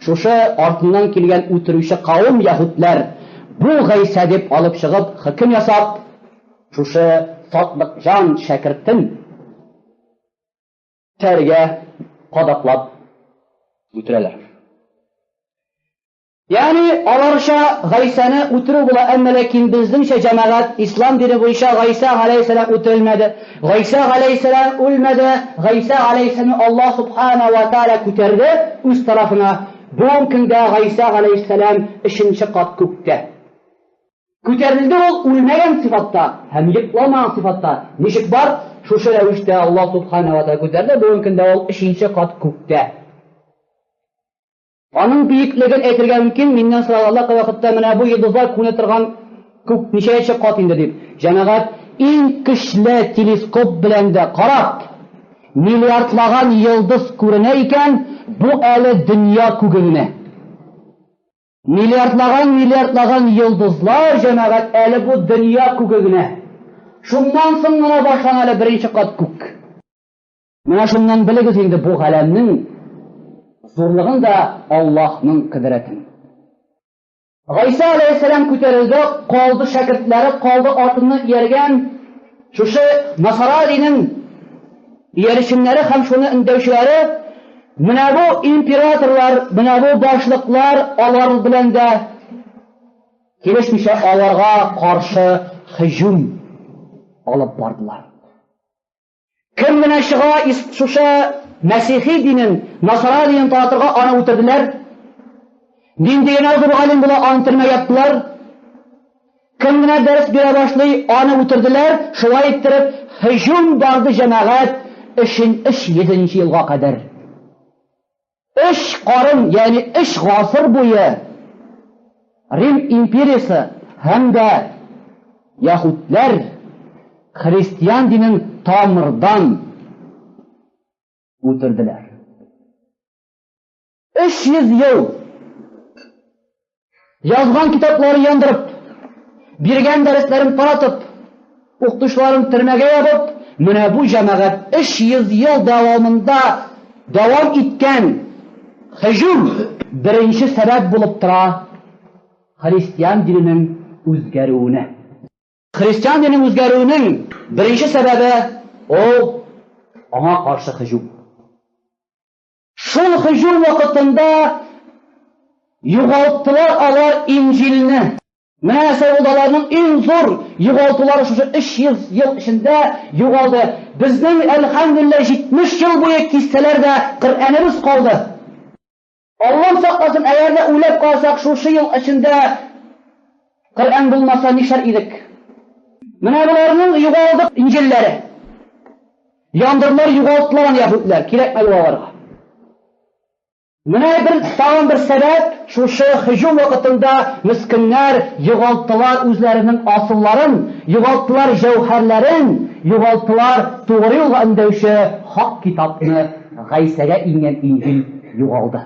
шушы артыннан килгән үтерүче кавым яһүдләр бу Гайсә дип алып чыгып, хөкем ясап, шушы сатлыкҗан шәкертен тәргә кадаклап үтерәләр. Ягъни аларча Гайсәне үтерү була, әмма ләкин безнеңчә, җәмәгать, ислам дине буенча Гайсә галәйһиссәлам үтерелмәде. Гайсә галәйһиссәлам үлмәде, Гайсә галәйһиссәламне Аллаһ субхана ва тааля күтәрде үз тарафына. Бүгенге көндә Гайсә галәйһиссәлам өченче кат күктә. Күтәрелде ул үлмәгән сыйфатта һәм йокламаган сыйфатта. Ничек бар, шушы рәвештә Аллаһ субхана ва тәгалә күтәрде, бүгенге көндә ул өченче кат күктә. Аның биеклеген әйтергә мөмкин, миннән соралалар кайвакытта менә бу йолдызлар күренә торган күк ничәнче кат инде дип. Җәмәгать, иң көчле телескоп белән дә карап, миллиардлаган йолдыз күренә икән, бу әле дөнья күге генә. Миллиардлаган, миллиардлаган йолдызлар, җәмәгать, әле бу дөнья күге генә. Шуннан соң гына башлана әле беренче кат күк. Менә шуннан белегез инде бу галәмнең зурлыгын да Аллаһның кодрәтен. Гайсә алейһиссәлам күтәрелде, калды шәкертләре, калды артыннан ияргән шушы Насара динен иярченнәре һәм шуны өндәүчеләре менә бу императорлар, менә бу башлыклар алар белән дә килешмичә аларга каршы һөҗүм алып бардылар. Кем генә чыга шушы мәсихи динен, насара динен таратырга, аны үтерделәр. Нинди генә зур галим була, аны төрмәгә яптылар. Кем генә дәрес бирә башлый, аны үтерделәр. Шулай иттереп, һөҗүм барды җәмәгать өчен 300 елга кадәр. Өч карын, ягъни өч гасыр буе Рим империясе һәм дә яһүдләр христиан динен тамырдан үтерделәр. 300 ел Язган китапларын яндырып, биргән дәресләрен таратып, укытучыларын төрмәгә ябып, менә бу җәмәгать 300 ел дәвамында дәвам иткән һөҗүм беренче сәбәп булып тора христиан диненең үзгәрүенә. Христиан диненең үзгәрүенең беренче сәбәбе ул аңа каршы һөҗүм. Шул һөҗүм вакытында югалттылар алар Инҗилне. Менә нәрсә булды аларның иң зур югалтулары шушы 300 ел эчендә югалды. Безнең, әлхәмдүлилләһ, 70 ел буе киссәләр дә Коръәнебез калды. Аллам сакласын, әгәр дә уйлап карасак, шушы ел эчендә Коръән булмаса нишләр идек? Менә боларның югалды Инҗилләре. Яндырдылар, югалттылар аны яһүдләр, кирәкмәде аларга. Менә бер тагын бер сәбәп, шушы һөҗүм вакытында мескеннәр югалттылар үзләренең асылларын, югалттылар җәүһәрләрен, югалттылар тугры юлга өндәүче хак китапны, Гайсәгә иңгән Инҗил югалды.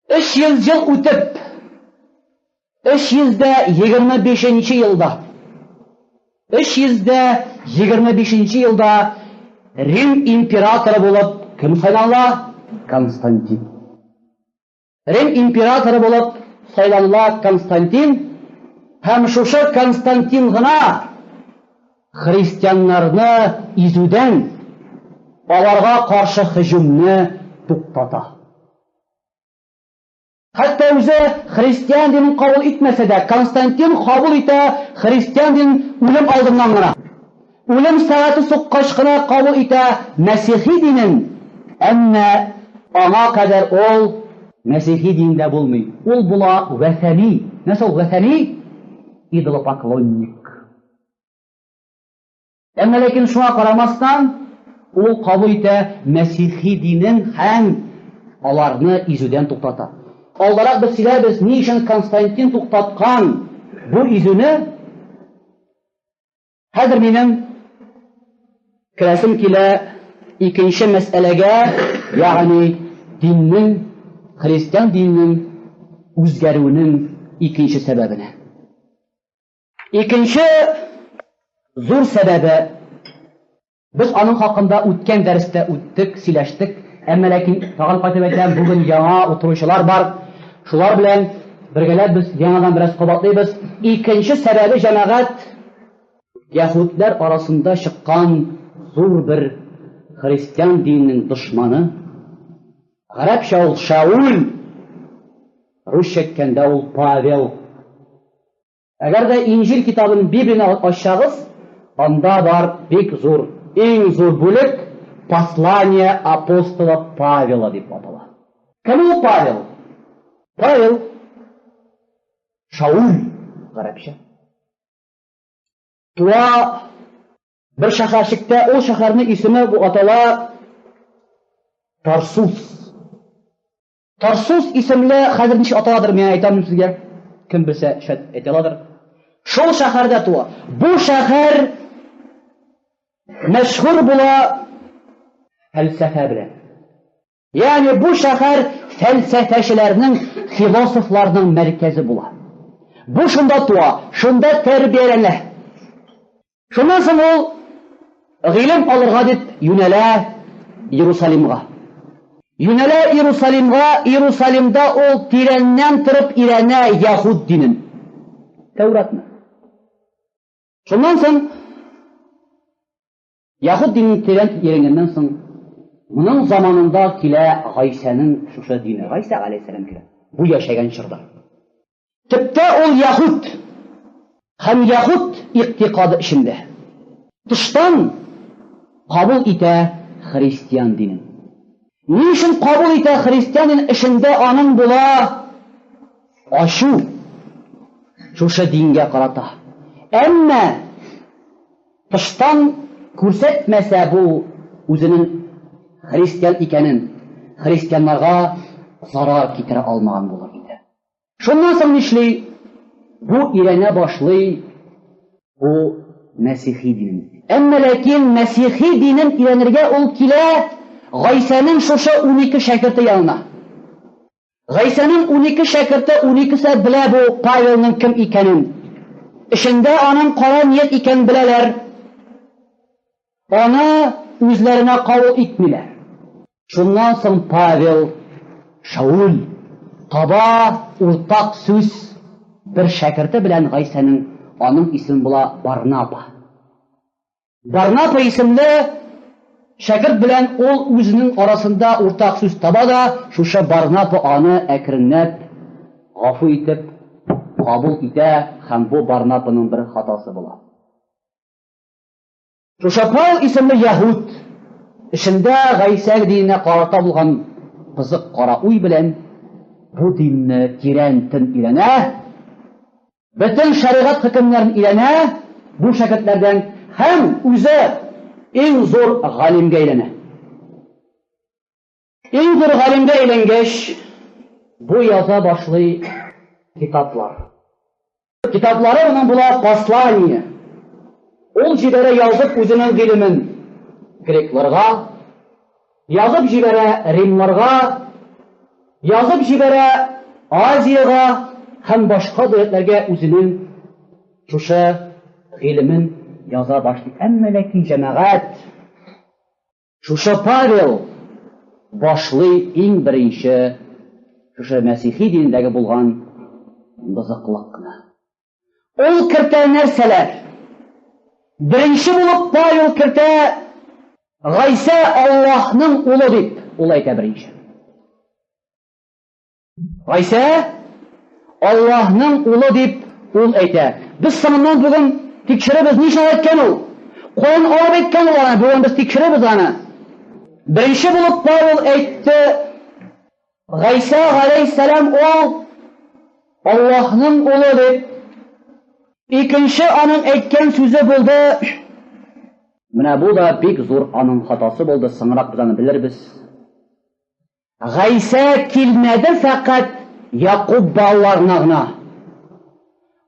300 ел үтеп, 325 елда, 325 елда Рим императоры булып кем сайланыла? Константин. Рим императоры булып сайланыла Константин һәм шушы Константин гына христианнарны изүдән аларга каршы һөҗүмне туктата. Хәтта үзе христиан динен кабул итмәсә дә, Константин кабул итә христиан динен үлем алдыннан гына. Үлем сәгате суккач кына кабул итә мәсихи динен. Әмма аңа кадәр ул мәсихи динендә булмый. Ул була вәсәни. Нәрсә ул вәсәни? Идолопоклонник. Әмма ләкин шуңа карамастан, ул кабул итә мәсихи динен һәм аларны изүдән туктата. Алдарак без сөйләрбез, ни өчен Константин туктаткан бу изүне. Хәзер минем керәсем килә икенче мәсьәләгә, ягъни диннең, христиан диненең үзгәрүенең икенче сәбәбенә. Икенче зур сәбәбе, без аның хакында үткән дәрестә үттек, сөйләштек, әмма ләкин тагын кайтып әйтәм, бүген яңа утыручылар бар. Шулар белән бергәләп без яңадан бераз кабатлыйбыз. Икенче сәбәбе, җәмәгать, яһүдләр арасында чыккан зур бер христиан диненең дошманы. Гарәпчә ул Шауль, русча әйткәндә ул Павел. Әгәр дә Инҗил китабын Библияне ачсагыз, анда бар бик зур, иң зур бүлек Послание апостола Павела дип атала. Кем ул Павел? Павел Шауль гарәпчә. Туа бер шәһәрчектә, ул шәһәрнең исеме бу атала Тарсус. Тарсус исемле хәзер ничек аталадыр, мин әйтәм сезгә. Кем белсә, шәт әйтә аладыр. Шул шәһәрдә туа. Бу шәһәр мәшһүр була фәлсәфә белән. Ягъни бу шәһәр фәлсәфәчеләрнең, философларның мәркәзе була. Бу шунда туа, шунда тәрбияләнә. Шуннан соң ул гыйлем алырга дип юнәлә Иерусалимга. Юнәлә Иерусалимга, Иерусалимда ул тирәннән торып өйрәнә яһүд динен. Тәүратны. Шуннан соң Яһүд динен тирән өйрәнгәннән соң, моның заманында килә Гайсәнең шушы дине. Гайсә галәйһиссәлам килә. Бу яшәгән чорда. Төптә ул яһүд һәм яһүд иктикады эчендә. Тыштан кабул итә христиан динен. Ни өчен кабул итә христиан динен эчендә аның була ачу шушы дингә карата. Әмма Тыштан күрсәтмәсә бу үзенең христиан икәнен, христианнарга зарар китерә алмаган булыр иде. Шуннан соң нишли? Бу өйрәнә башлый бу мәсихи динен. Әмма ләкин мәсихи динен өйрәнергә ул килә Гайсәнең шушы 12 шәкерте янына. Гайсәнең 12 шәкерте уникесе белә бу Павелның кем икәнен. Эчендә аның кара ният икәнен беләләр. Аны үзләренә кабул итмиләр. Шуннан соң Павел, Шауль таба уртак сүз бер шәкерте белән Гайсәнең, аның исеме була Барнапа. Барнапа исемле шәкерт белән ул үзенең арасында уртак сүз таба да, шушы Барнапа аны әкренләп гафу итеп кабул итә һәм бу Барнапаның бер хатасы була. Шушы Паул исемле яһүд эчендә Гайсә диненә карата булган кызык кара уй белән бу динне тирәнтен өйрәнә. Бөтен шәригать хөкемнәрен өйрәнә бу шәкертләрдән һәм үзе иң зур галимгә әйләнә. Иң зур галимгә әйләнгәч, бу яза башлый китаплар. Китаплары моның була послание. Ул җибәрә язып үзенең гыйлемен грекларга, Язып җибәрә Римнарга, язып җибәрә Азиягә һәм башка дәүләтләргә үзенең шушы гыйлемен яза башлый. Әмма ләкин җәмәгать шушы Павел башлый иң беренче шушы мәсихи динендәге булган бозыклыкны. Ул кертә нәрсәләр? Беренче булып Павел кертә Гайсә Аллаһның улы дип, ул әйтә беренче. Гайсә Аллаһның улы дип ул әйтә. Без соңыннан бүген тикшеребез, ни өчен әйткән ул? Каян алып әйткән ул аны? Бүген без тикшеребез аны. Беренче булып Павел әйтте, Гайсә галәйһиссәлам ул Аллаһның улы дип. Икенче аның әйткән сүзе булды. Менә бу да бик зур аның хатасы булды, соңрак без аны белербез. Гайсә килмәде фәкать Якуб балаларына гына.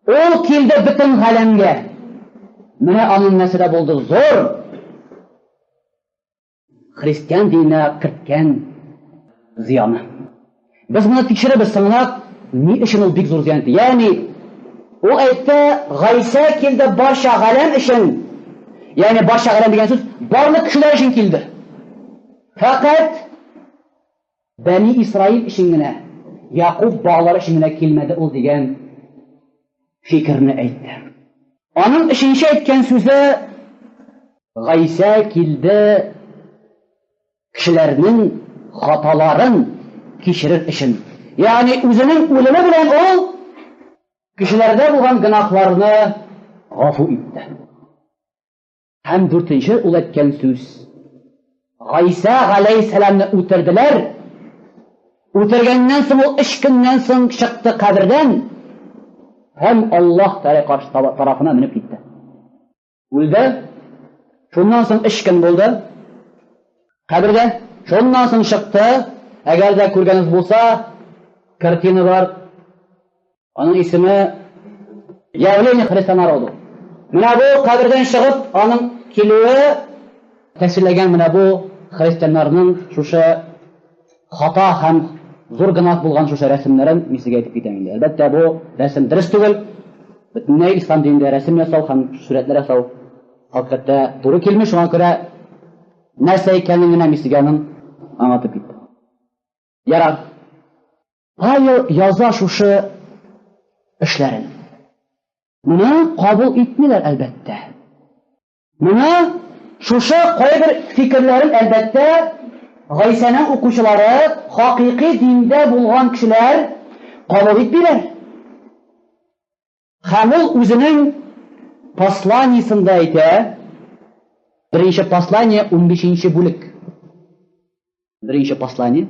Ул килде бөтен галәмгә. Менә аның нәрсәдә булды зур Христиан диненә керткән зыяны. Без моны тикшерәбез соңрак, ни өчен ул бик зур зыян итте. Ягъни, ул әйтте, Гайсә килде барча галәм өчен. Ягъни барча галәм дигән сүз барлык кешеләр өчен килде. Фәкать Бәни Исраил өчен генә, Якуб балалары өчен генә килмәде ул дигән фикерне әйтте. Аның өченче әйткән сүзе Гайсә килде кешеләрнең хаталарын кичерер өчен. Ягъни үзенең үлеме белән ул кешеләрдә булган гөнаһларны гафу итте. Һәм дүртенче ул әйткән сүз. Гайсә галәйһиссәламне үтерделәр. Үтергәннән соң ул өч көннән соң чыкты кабердән һәм Аллаһ Тәгалә каршы тарафына менеп китте. Үлде. Шуннан соң өч көн булды. Кабердә. Шуннан соң чыкты. Әгәр дә күргәнегез булса, картина бар. Аның исеме Явление Христа народу. Менә бу кабердән чыгып, аның килүе тәфсирләгән менә бу христианнарның шушы хата һәм зур гөнаһ булган шушы рәсемнәрен мин сезгә әйтеп китәм инде. Әлбәттә, бу рәсем дөрес түгел. Бөтенләй ислам динендә рәсем ясау һәм сурәтләр ясау хакыйкатьтә туры килми, шуңа күрә нәрсә икәнен генә мин сезгә аның аңлатып киттем. Ярар. Павел яза шушы эшләрен. Моны кабул итмиләр, әлбәттә. Моны шушы кайбер фикерләрен, әлбәттә, Гайсәнең укучылары, хакыйкый диндә булган кешеләр кабул итмиләр. Һәм ул үзенең посланиесендә әйтә, беренче послание, 15 бүлек. Беренче послание,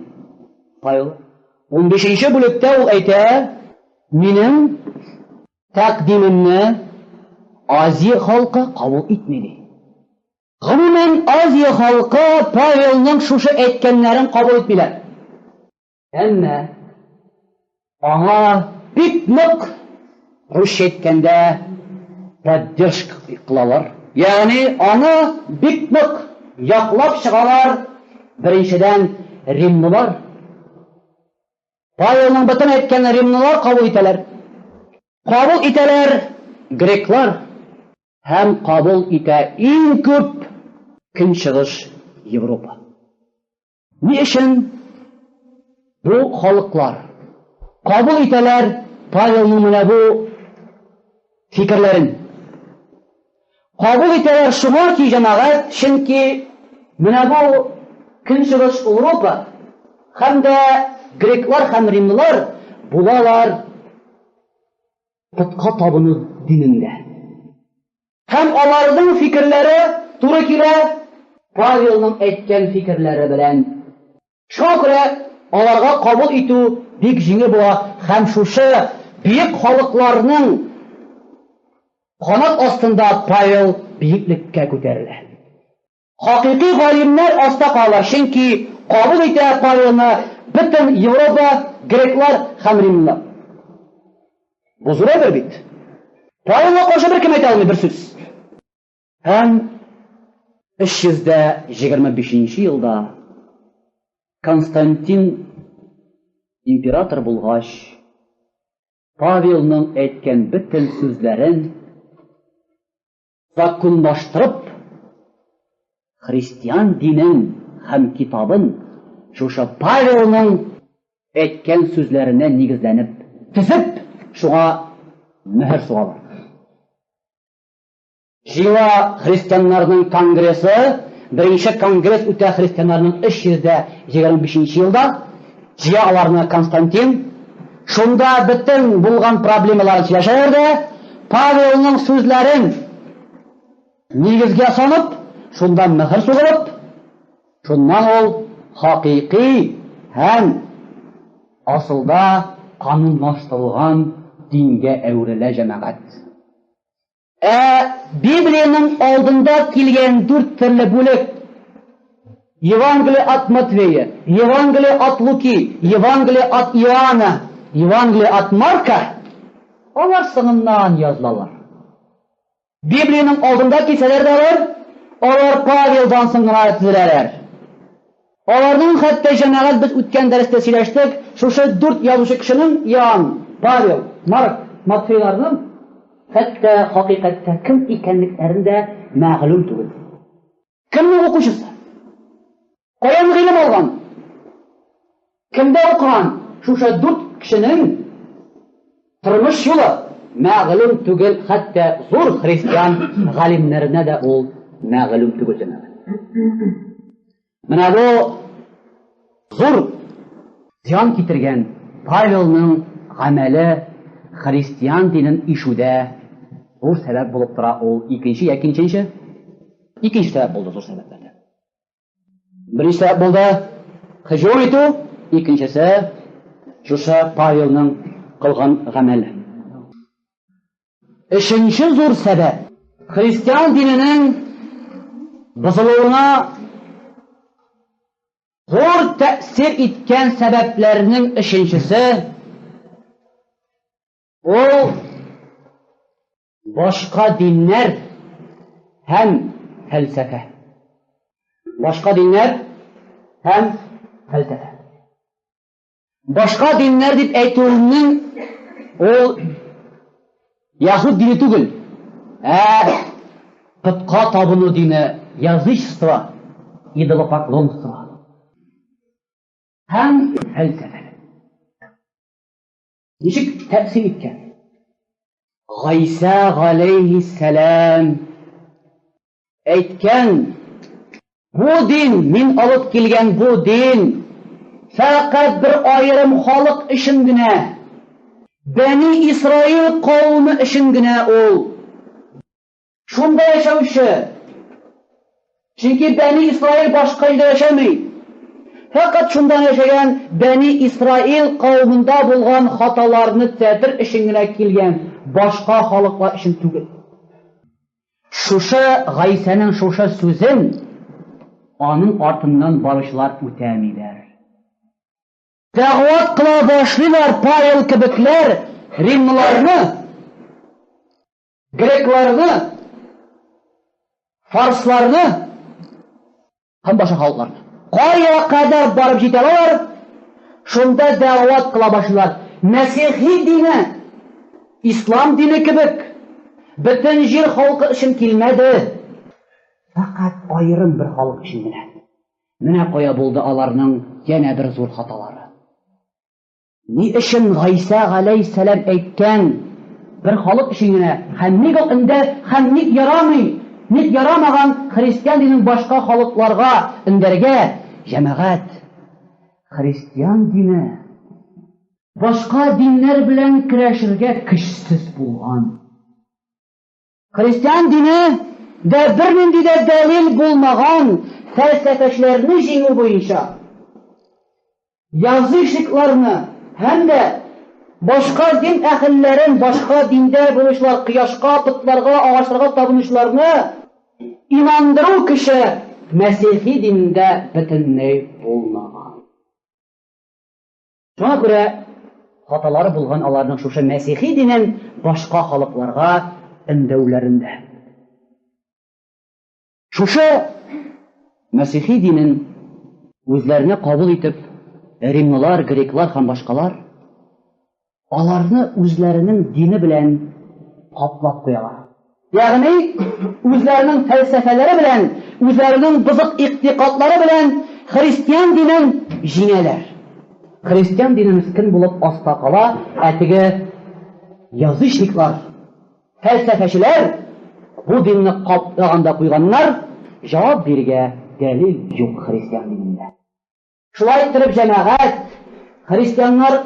Павел. 15 бүлектә ул әйтә, минем тәкъдимемне Азия халкы кабул итми ди. Гомумән, Азия халкы Павелның шушы әйткәннәрен кабул итмиләр. Әмма аңа бик нык, русча әйткәндә, поддержка кылалар. Ягъни аны бик нык яклап чыгалар, беренчедән, римлылар. Павелның бөтен әйткәнен римлылар кабул итәләр. Кабул итәләр греклар һәм кабул итә иң күп Көнчыгыш Европа. Ни өчен бу халыклар кабул итәләр Павелның менә бу фикерләрен? Кабул итәләр шуңа ки, җәмәгать, чөнки менә бу Көнчыгыш Европа һәм дә греклар һәм римлылар булалар путка табыну динендә. Һәм аларның фикерләре туры килә Павелның әйткән фикерләре белән. Шуңа күрә аларга кабул итү бик җиңел була һәм шушы бөек халыкларның канат астында Павел бөеклеккә күтәрелә. Хакыйкый галимнәр аста калалар, чөнки кабул итә Павелны бөтен Европа, греклар һәм римлылар. Бу зур әйбер бит. Павелга каршы беркем әйтә алмый бер сүз. Һәм 325 елда Константин император булгач, Павелның әйткән бөтен сүзләрен Законлаштырып, христиан динен һәм китабын шушы Павелның әйткән сүзләренә нигезләнеп төзеп, шуңа мөһер сугалар. Җыела христианнарның конгрессы, беренче конгресс үтә христианнарның 325 елда, җыя аларны Константин, Шунда бөтен булган проблемаларын сөйләшәләр дә, Павелның сүзләрен нигезгә салып, шунда мөһер сугылып, шуннан ул хакыйкый һәм асылда канунлаштырылган дингә әверелә җәмәгать. Ә Библиянең алдында килгән дүрт төрле бүлек Евангелие от Матвея, Евангелие от Луки, Евангелие от Иоанна, Евангелие от Марка алар соңыннан язылалар. Библиянең алдында килсәләр дә алар, алар Павелдан соң гына төзеләләр. Аларның хәтта җәмәгать без үткән дәрестә сөйләштек, шушы дүрт язучы кешенең Иоанн, Павел, Марк, Матфейларның хәтта хакыйкатьтә кем икәнлекләрен дә мәгълүм түгел. Кемнең укучысы? Каян гыйлем алган? Кемдә укыган? Шушы дүрт кешенең тормыш юлы мәгълүм түгел, хәтта зур христиан галимнәренә дә ул мәгълүм түгел җәмәгать. Менә бу зур зыян китергән Павелның гамәле христиан динен ишүдә зур сәбәп булып тора ул икенче яки ничәнче? Икенче сәбәп булды зур сәбәпләрдән. Беренче сәбәп булды һөҗүм итү, икенчесе Шушы Павелның кылган гамәле. Өченче зур сәбәп христиан диненең бозылуына зур тәэсир иткән сәбәпләрнең өченчесе ул башка диннәр һәм фәлсәфә. Башка диннәр һәм фәлсәфә. Башка диннәр дип әйтүемнең ул яһүд дине түгел, ә пытка табыну дине, язычество, идолопоклонство һәм фәлсәфә. Ничек тәэсир иткән? Гайсә галәйһиссәлам әйткән, бу дин, мин алып килгән бу дин, фәкать бер аерым халык өчен генә, Бәни Исраил кавымы өчен генә ул. Шунда яшәүче. Чөнки Бәни Исраил башка җирдә яшәми. Фәкать шунда яшәгән Бәни Исраил кавымында булган хаталарны төзәтер өчен генә килгән, башка халыклар өчен түгел. Шушы Гайсәнең шушы сүзен аның артыннан баручылар үтәмиләр. Дәгъват кыла башлыйлар Павел кебекләр римлыларны, грекларны, фарсларны һәм башка халыкларны. Кая кадәр барып җитә алалар, шунда дәгъват кыла башлыйлар. Мәсихи дине, ислам дине кебек, бөтен җир халкы өчен килмәде. Фәкать аерым бер халык өчен генә. Менә кая булды аларның янә бер зур хаталары. Ни өчен Гайсә галәйһиссәлам әйткән бер халык өчен генә һәм ник ул өндә һәм ник ярамый, ник ярамаган христиан динен башка халыкларга өндәргә? Җәмәгать, христиан дине башка диннәр белән көрәшергә көчсез булган. Христиан дине дә бернинди дә дәлил булмаган фәлсәфәчеләрне җиңү буенча язычникларны һәм дә башка дин әһелләрен, башка диндә булучылар, кояшка, потларга, агачларга табынучыларны инандыру көче мәсихи динендә бөтенләй булмаган. Шуңа күрә хаталары булган аларның шушы мәсихи динен башка халыкларга өндәүләрендә. Шушы мәсихи динен үзләренә кабул итеп, римлылар, греклар һәм башкалар аларны үзләренең дине белән каплап куялар. Ягъни үзләренең фәлсәфәләре белән, үзләренең бозык игътикадлары белән христиан динен җиңәләр. Христиан дине мескен булып аста кала, ә теге язычниклар, фәлсәфәчеләр бу динне каплаганда куйганнар, җавап бирергә дәлил юк христиан динендә. Шулай иттереп, җәмәгать, христианнар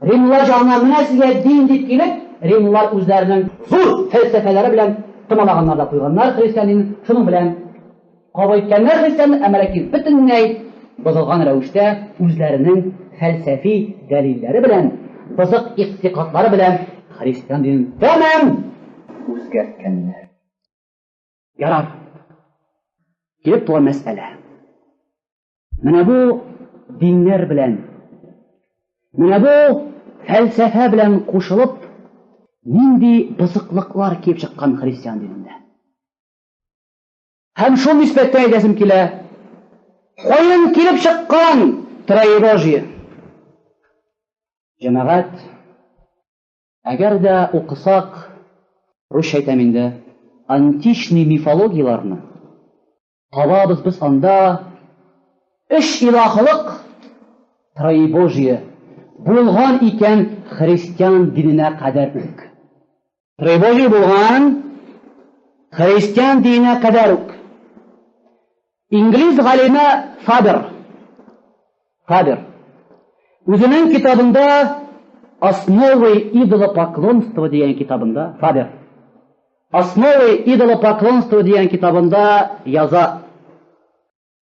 римлылар җагына менә сезгә дин дип килеп, римлылар үзләренең зур фәлсәфәләре белән томалаганнар да куйганнар христиан динен, шуның белән кабул иткәннәр христианны, әмма ләкин бөтенләй бозылган рәвештә үзләренең фәлсәфи дәлилләре белән, бозык игътикадлары белән христиан динен тәмам үзгәрткәннәр. Ярар. Килеп туган мәсьәлә. Менә бу диннәр белән, менә бу фәлсәфә белән кушылып, нинди бозыклыклар килеп чыккан христиан динендә. Һәм шул нисбәттә әйтәсем килә, каян килеп чыккан троебожие? Җәмәгать, әгәр дә укысак, русча әйтәм инде, античный мифологияләрне, Табабыз без анда өч илаһлык, троебожие, булган икән христиан диненә кадәр үк. Троебожие булган христиан диненә кадәр үк. Инглиз галиме Фабер Фабер үзенең китабында Основы идолопоклонства дигән китабында Фабер Основы идолопоклонства дигән китабында яза.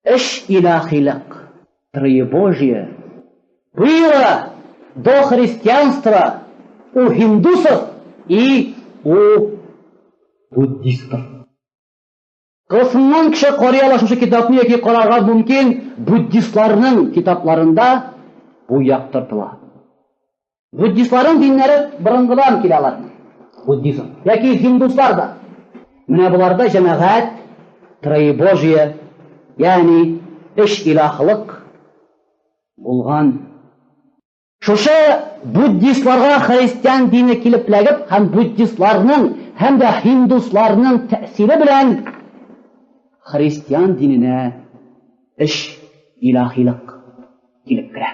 Эш илахилык, троебожие, было до христианства у һиндусов и у буддистов. Кылсыннан кеше карый ала шушы китапны яки карарга мөмкин, буддистларның китапларында бу яктыртыла. Буддистларның диннәре борынгыдан килә аларның. Буддизм. Яки һиндуслар да. Менә боларда җәмәгать троебожие, ягъни өч илаһлык булган. Шушы буддистларга христиан дине килеп эләгеп һәм буддистларның һәм дә һиндусларның тәэсире белән христиан диненә өч илаһилык килеп керә.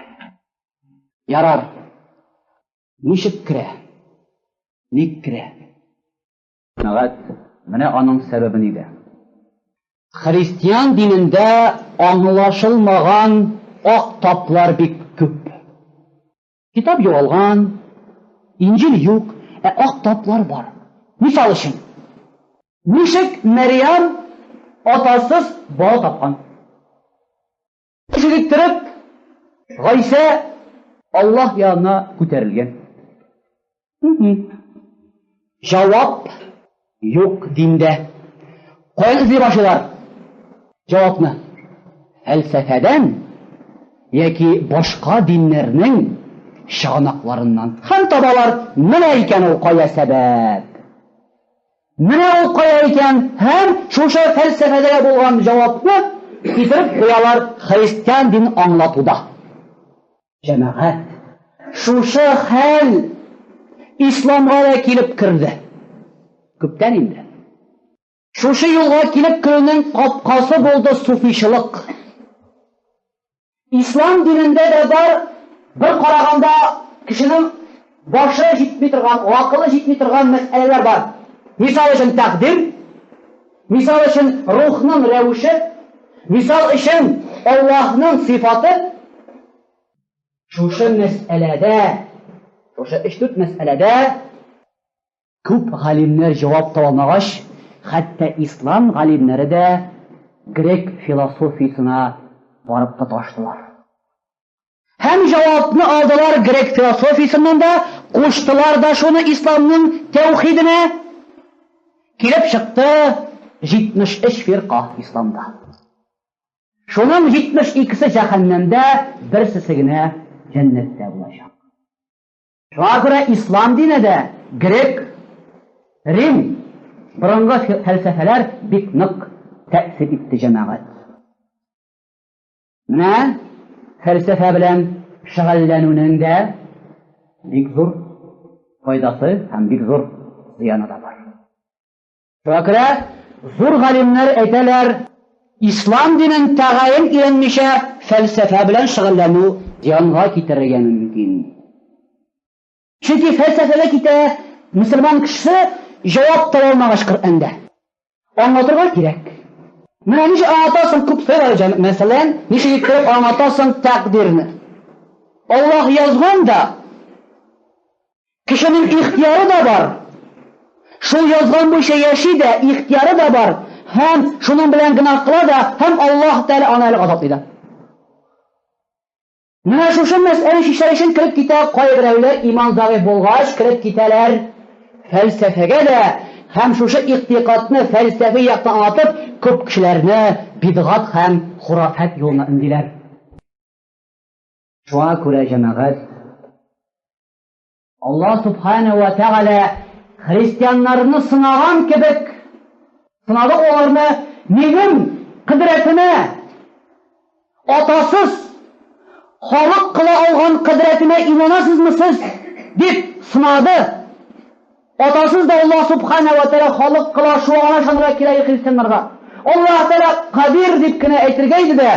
Ярар. Ничек керә? Ник керә? Җәмәгать, менә аның сәбәбе нидә? Христиан динендә аңлашылмаган ак таплар бик күп. Китап югалган, Инҗил юк, ә ак таплар бар. Мисал өчен, ничек Мәрьям атасыз бала тапкан? Ничек иттереп Гайсә Аллаһ янына күтәрелгән? Җавап юк диндә. Каян эзли башлыйлар җавапны? Фәлсәфәдән яки башка диннәрнең чыганакларыннан. Һәм табалар, менә икән ул кая сәбәп. Менә ул кая икән һәм шушы фәлсәфәдә булган җавапны китереп куялар христиан дин аңлатуда. Җәмәгать, шушы хәл исламга да килеп керде. Күптән инде. Шушы юлга килеп керүнең капкасы булды суфичылык. Ислам динендә дә бар, бер караганда кешенең башы җитми торган, акылы җитми торган мәсьәләләр бар. Мисал өчен тәкъдир, мисал өчен рухның рәвеше, мисал өчен Аллаһның сыйфаты. Шушы мәсьәләдә, шушы өч-дүрт мәсьәләдә Күп галимнәр җавап таба алмагач, хәтта ислам галимнәре дә грек философиясенә барып тоташтылар. Һәм җавапны алдылар грек философиясеннән дә, куштылар да шуны исламның тәүхиденә. Килеп чыкты 73 фирка исламда. Шуның 72-се җәһәннәмдә, берсесе генә җәннәттә булачак. Шуңа күрә ислам дине дә грек, рим борынгы фәлсәфәләр бик нык тәэсир итте җәмәгать. Менә фәлсәфә белән шөгыльләнүнең дә бик зур файдасы һәм бик зур зыяны да бар. Шуңа күрә зур галимнәр әйтәләр, ислам динен тәгаен өйрәнмичә фәлсәфә белән шөгыльләнү зыянга китерергә мөмкин. Чөнки фәлсәфәгә китә мөселман кешесе җавап таба алмагач Коръәндә. Аңлатырга кирәк. Менә ничек аңлатасың күп сорыйлар, мәсәлән, ничек иттереп аңлатасың тәкъдирне? Аллаһ язган да, Кешенең ихтыяры да бар. Шул язган буенча яши дә, ихтыяры да бар. Һәм шуның белән гөнаһ кыла да, һәм Аллаһ Тәгалә аны әле газаплый да. Менә шушы мәсьәләне чишәр өчен кереп китә кайберәүләр иман зәгыйфь булгач, кереп китәләр фәлсәфәгә дә һәм шушы игътикадны фәлсәфи яктан аңлатып, күп кешеләрне бидгат һәм хурафат юлына өндиләр. Шуңа күрә җәмәгать Аллаһ Субхана ва Тәгалә христианнарны сынаган кебек сынады аларны минем кодрәтемә атасыз халык кыла алган кодрәтемә инанасызмы сез дип сынады. Атасыз да Аллаһ Субхана ва Тәгалә халык кыла, шуңа гына ышанырга кирәк христианнарга. Аллаһ Тәгалә кадир дип кенә әйтергә иде дә,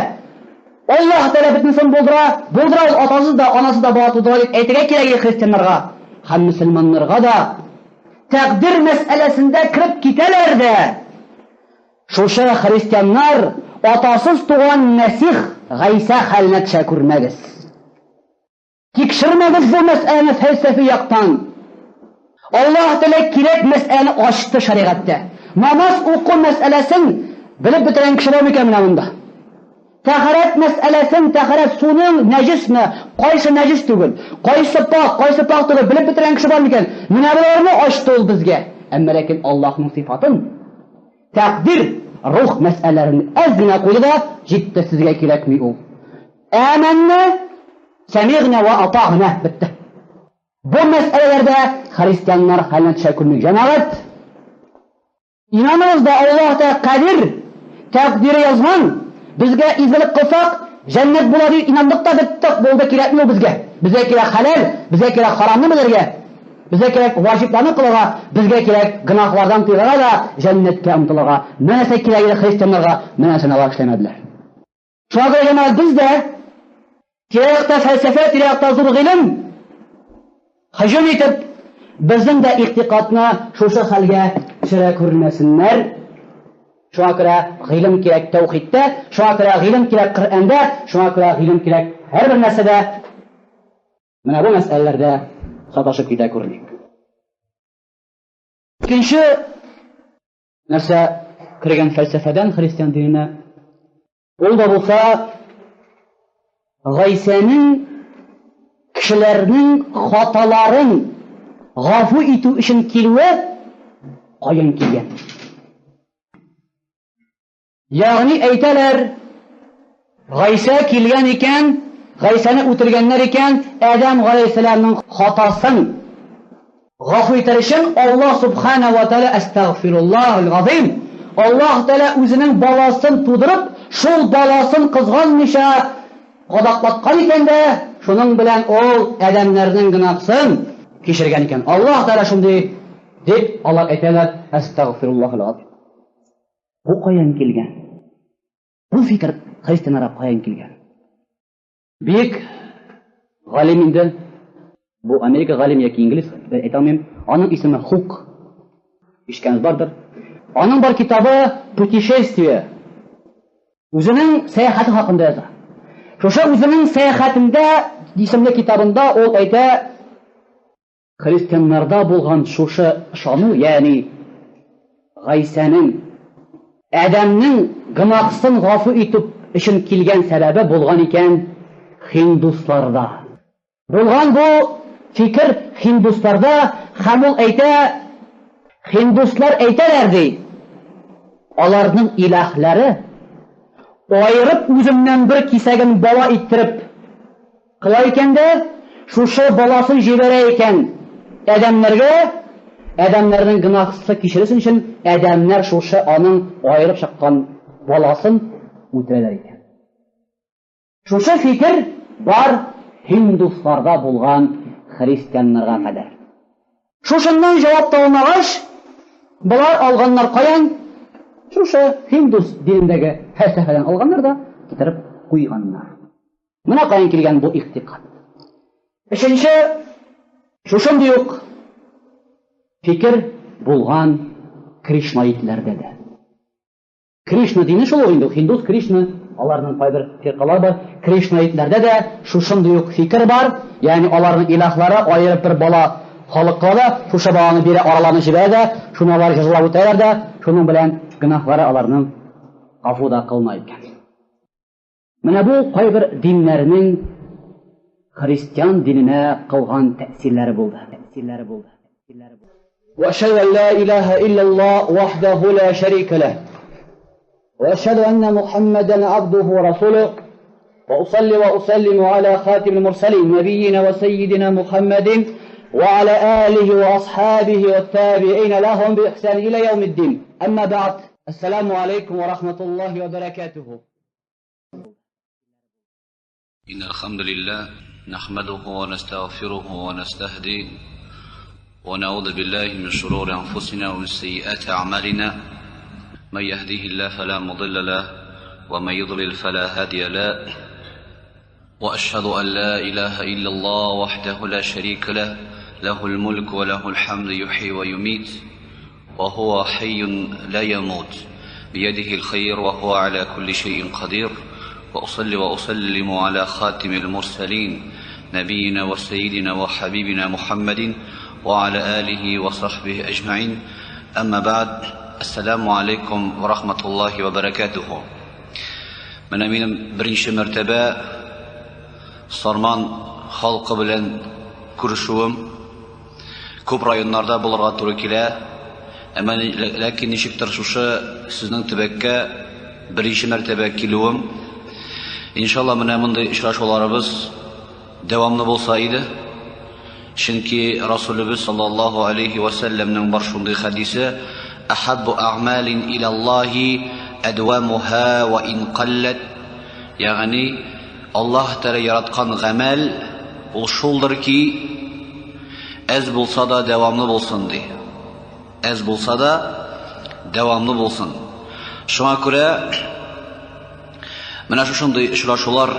Аллаһ Тәгалә бөтенесен булдыра, булдыра ул атасыз да, анасыз да бала тудыра дип әйтергә кирәк иде христианнарга һәм мөселманнарга да. Тәкъдир мәсьәләсендә кереп китәләр дә, шушы христианнар атасыз туган Мәсих Гайсә хәленә төшә күрмәгез. Тикшермәгез бу мәсьәләне фәлсәфи яктан. Аллаһ Тәгалә кирәк мәсьәләне ачты шәригатьтә. Намаз уку мәсьәләсен белеп бетергән кеше бар микән менә монда? Тәһарәт мәсьәләсен, тәһарәт суның нәҗесме, кайсы нәҗес түгел, кайсы пак, кайсы пак түгел, белеп бетергән кеше бар микән? Менә боларны ачты ул безгә. Әмма ләкин Аллаһның сыйфатын, тәкъдир, рух мәсьәләләрен әз генә куйды да, җитте, сезгә кирәкми ул. Әмәннә, сәмигънә ва атагънә, бетте. Бу мәсьәләләрдә христианнар хәленә төшә күрмик, җәмәгать. Инаныбыз да Аллаһ Тәгалә кадир, тәкъдире язган, безгә изгелек кылсак, җәннәт була дип инандык та беттек, булды, кирәкми ул безгә. Безгә кирәк хәләл, безгә кирәк харамны белергә, безгә кирәк ваҗибларны кылырга, безгә кирәк гөнаһлардан тыелырга да җәннәткә омтылырга. Менә нәрсә кирәк иде христианнарга, менә нәрсәне алар эшләмәделәр. Шуңа күрә җәмәгать без дә тирә-якта фәлсәфә, тирә-якта зур гыйлем һөҗүм итеп, безнең дә игътикадны шушы хәлгә төшерә күрмәсеннәр. Шуңа күрә гыйлем кирәк тәүхидтә, шуңа күрә гыйлем кирәк Коръәндә, шуңа күрә гыйлем кирәк һәрбер нәрсәдә. Менә бу мәсьәләләрдә саташып китә күрмик. Икенче нәрсә кергән фәлсәфәдән христиан диненә? Ул да булса Гайсәнең кешеләрнең хаталарын гафу итү өчен килүе каян килгән? Ягъни әйтәләр, Гайсә килгән икән, Гайсәне үтергәннәр икән, Адәм галәйһиссәламның хатасын гафу итәр өчен Аллаһ субхана ва тааля әстәгъфируллаһул газыйм, Аллаһ Тәгалә үзенең баласын тудырып, шул баласын кызганмыйча кадаклаткан икән дә, шуның белән ул адәмнәрнең гөнаһсын кичергән икән. Аллаһ Тәгалә шундый дип алар әйтәләр, әстәгъфируллаһул газыйм. Бу каян килгән? Бу фикер христианнарга каян килгән? Бик галим инде, бу Америка галим яки инглиз, әйтә алмыйм, аның исеме Хук. Ишеткәнегез бардыр. Аның бар китабы Путешествие. Үзенең сәяхәте хакында яза. Шушы үзенең сәяхәтендә исемле китабында ул әйтә, Христианнарда булган шушы ышану, ягъни Гайсәнең Адәмнең гөнаһсын гафу итү өчен килгән сәбәбе булган икән һиндусларда. Булган бу фикер һиндусларда һәм ул әйтә, һиндуслар әйтәләр ди, аларның илаһлары аерып үзеннән бер кисәген бала иттереп Кыла икән дә, шушы баласын җибәрә икән адәмнәргә, адәмнәрнең гөнаһсы кичерелсен өчен, адәмнәр шушы аның аерып чыккан баласын үтерәләр икән. Шушы фикер бар һиндусларда булган христианнарга кадәр. Шушыннан җавап табылмагач, болар алганнар каян? Шушы һиндус динендәге фәлсәфәдән алганнар да китереп куйганнар. Менә каян килгән бу игътикад. Өченче, шушындый ук фикер булган кришнаитләрдә дә. Кришна дине шул ук инде, һиндус Кришна, аларның кайбер фиркалары бар. Кришнаитләрдә дә шушындый ук фикер бар, ягъни аларның илаһлары аерып бер бала халык кыла да, шушы баланы бирә, араларына җибәрә дә, шуны алар җәзалап үтәләр дә, шуның белән гөнаһлары аларның гафу да кылына икән. Менә бу кайбер диннәрнең христиан диненә кылган тәэсирләре булды. Тәэсирләре булды. Тәэсирләре булды. وأشهد أن لا إله إلا الله وحده لا شريك له وأشهد أن محمدا عبده ورسوله وأصلي وأسلم على خاتم المرسلين نبينا وسيدنا محمد وعلى آله وأصحابه والتابعين لهم بإحسان إلى يوم الدين أما بعد السلام عليكم ورحمة الله وبركاته إن الحمد لله نحمده ونستغفره ونستهديه ونعوذ بالله من شرور أنفسنا ومن سيئات أعمالنا من يهديه الله فلا مضل له ومن يضلل فلا هادي له وأشهد أن لا إله إلا الله وحده لا شريك له له الملك وله الحمد يحيي ويميت وهو حي لا يموت بيده الخير وهو على كل شيء قدير وأصلي وأسلم على خاتم المرسلين نبينا وسيدنا وحبيبنا محمد وعلى آله وصحبه أجمعين أما بعد السلام عليكم ورحمة الله وبركاته. Менә минем беренче мәртәбә Сарман халкы белән күрешүем. Күп районнарда булырга туры килә. Әмма ләкин ничектер шушы сезнең төбәккә беренче мәртәбә килүем. Иншалла, менә мондый очрашуларыбыз дәвамлы булса иде. Чөнки Расулебез саллаллаһу алейхи ва сәлләмнең бар шундый хәдисе: "Ахаббу а'малин илаллаһи адвамуха ва ин қаллат". Ягъни Аллаһ Тәгалә яраткан гамәл ул шулдыр ки, әз булса да дәвамлы булсын ди. Әз булса да дәвамлы булсын. Шуңа күрә менә шушындый очрашулар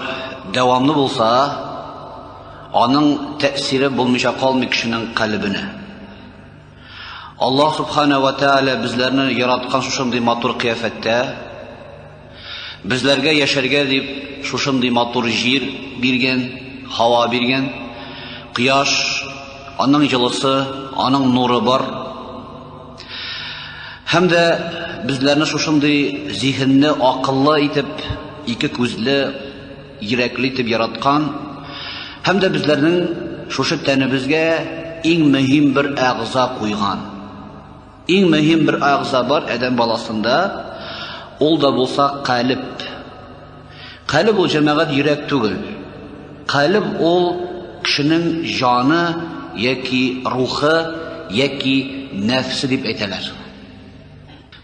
дәвамлы булса, аның тәэсире булмыйча калмый кешенең калебенә. Аллаһ субхана ва тааля безләрне яраткан шушындый матур кыяфәттә, безләргә яшәргә дип шушындый матур җир биргән, һава биргән, кояш, аның җылысы, аның нуры бар. Һәм дә безләрне шушындый зиһенле, акыллы итеп, ике күзле, йөрәкле итеп яраткан. Һәм дә безләрнең шушы тәнебезгә иң мөһим бер әгъза куйган. Иң мөһим бер әгъза бар адәм баласында, ул да булса калеб. Калеб ул, җәмәгать, йөрәк түгел. Калеб ул кешенең җаны яки рухы яки нәфсе дип әйтәләр.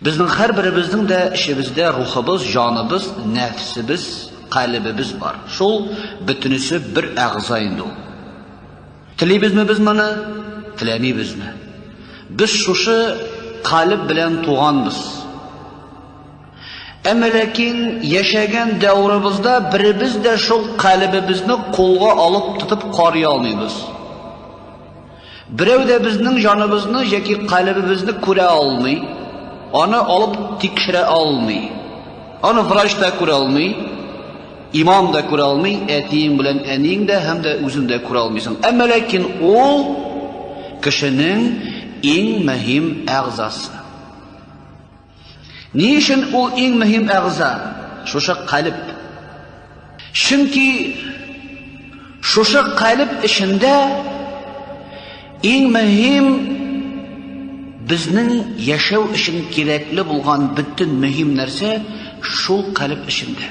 Безнең һәрберебезнең дә эчебездә рухыбыз, җаныбыз, нәфсебез, калебебез бар. Шул бөтенесе бер әгъза инде ул. Телибезме без моны, теләмибезме? Без шушы калеб белән туганбыз. Әмма ләкин яшәгән дәврыбызда беребез дә шул калебебезне кулга алып тотып карый алмыйбыз. Берәү дә безнең җаныбызны яки калебебезне күрә алмый, аны алып тикшерә алмый. Аны врач та күрә алмый, имам да күрә алмый, әтиең белән әниең дә һәм дә үзең дә күрә алмыйсың. Әмма ләкин ул кешенең иң мөһим әгъзасы. Ни өчен ул иң мөһим әгъза? Шушы калеб. Чөнки шушы калеб эчендә иң мөһим безнең яшәү өчен кирәкле булган бөтен мөһим нәрсә шул калеб эчендә.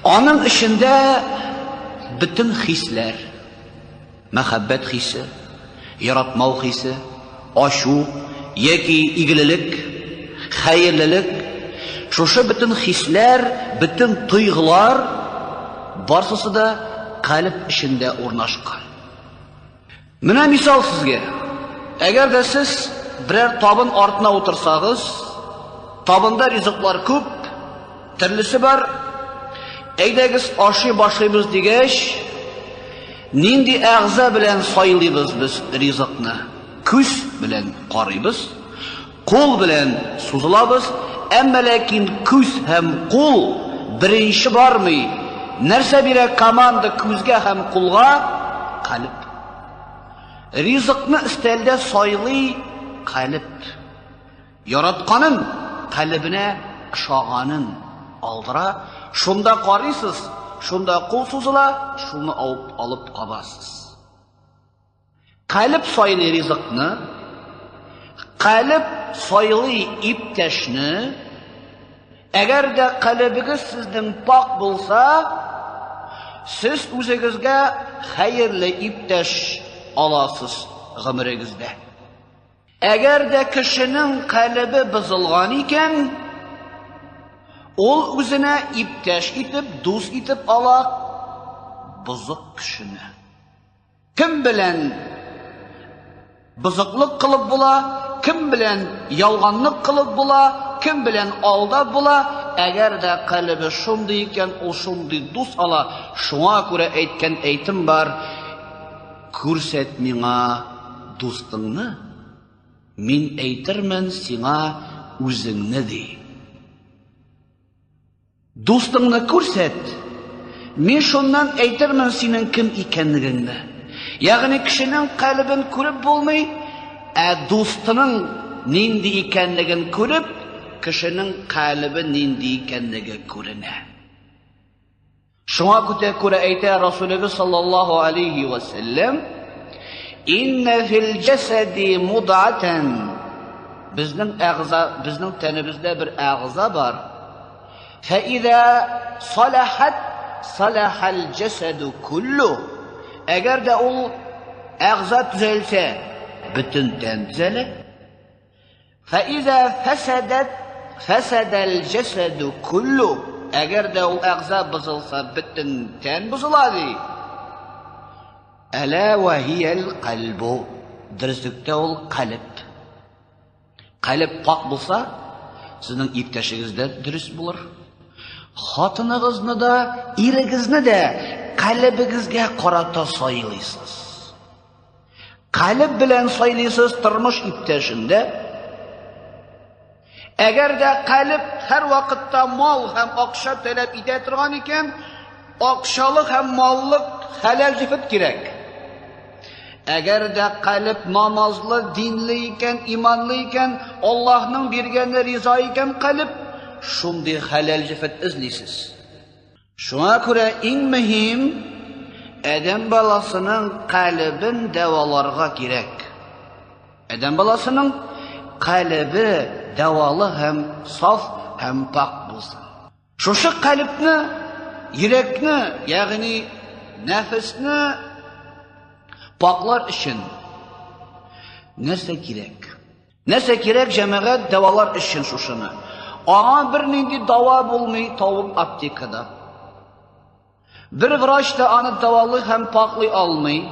Аның эчендә бөтен хисләр, мәхәббәт хисе, яратмау хисе, ачу яки игелелек, хәерлелек, шушы бөтен хисләр, бөтен тойгылар барсысы да калеб эчендә урнашкан. Менә мисал сезгә. Әгәр дә сез берәр табын артына утырсагыз, табында ризыклар күп, төрлесе бар. Әйдәгез ашый башлыйбыз дигәч, нинди әгъза белән сайлыйбыз без ризыкны? Күз белән карыйбыз, кул белән сузылабыз, әмма ләкин күз һәм кул беренче бармый. Нәрсә бирә команда күзгә һәм кулга? Калеб. Ризыкны өстәлдә сайлый калеб. Яратканын, калебенә ошаганын алдыра, шунда карыйсыз, шунда кул сузыла, шуны алып, алып кабасыз. Калеб сайлый ризыкны, калеб сайлый иптәшне. Әгәр дә калебегез сезнең пак булса, сез үзегезгә хәерле иптәш аласыз гомерегездә. Әгәр дә кешенең калебе бозылган икән, ул үзенә иптәш итеп, дус итеп ала бозык кешене. Кем белән бозыклык кылып була, кем белән ялганлык кылып була, кем белән алдап була, әгәр дә калебе шундый икән, ул шундый дус ала. Шуңа күрә әйткән әйтем бар: күрсәт миңа дустыңны, мин әйтермен сиңа үзеңне, ди. Дустыңны күрсәт, мин шуннан әйтермен синең кем икәнлегеңне. Ягъни кешенең калебен күреп булмый, ә дустының нинди икәнлеген күреп, кешенең калебе нинди икәнлеге күренә. Шуңа күрә әйтә Расулыбыз саллаллаһу алейхи ва сәлләм: "Инна фил җасади мудатан." Безнең әгъза, безнең тәнебездә бер әгъза бар. Фәиза салахат салахал җасаду куллу. Әгәр дә ул әгъза төзәлсә, бөтен тән төзәлә. Фәиза фәсәдәт фәсәдәл җәсәду куллу. Әгәр дә ул әгъза бозылса, бөтен тән бозыла ди. Әлә вә һиял кальбу. Дөреслектә ул калеб. Калеб пак булса, сезнең иптәшегез дә дөрес булыр. Хатыныгызны да, ирегезне дә калебегезгә карата сайлыйсыз. Калеб белән сайлыйсыз тормыш иптәшен дә. Әгәр дә калеб һәр вакытта мал һәм акча таләп итә торган икән, акчалы һәм маллы хәләл җефет кирәк. Әгәр дә калеб намазлы, динле икән, иманлы икән, Аллаһның биргәне риза икән калеб, шундый хәләл җефет эзлисез. Шуңа күрә иң мөһим адәм баласының калебен дәваларга кирәк. Адәм баласының калебе дәвалы һәм саф һәм пак булсын. Шушы калебне, йөрәкне, ягъни нәфесне паклар өчен нәрсә кирәк? Нәрсә кирәк җәмәгать дәвалар өчен шушыны? Аңа бернинди дава булмый тавык аптекада. Бер врач та аны дәвалый һәм паклый алмый.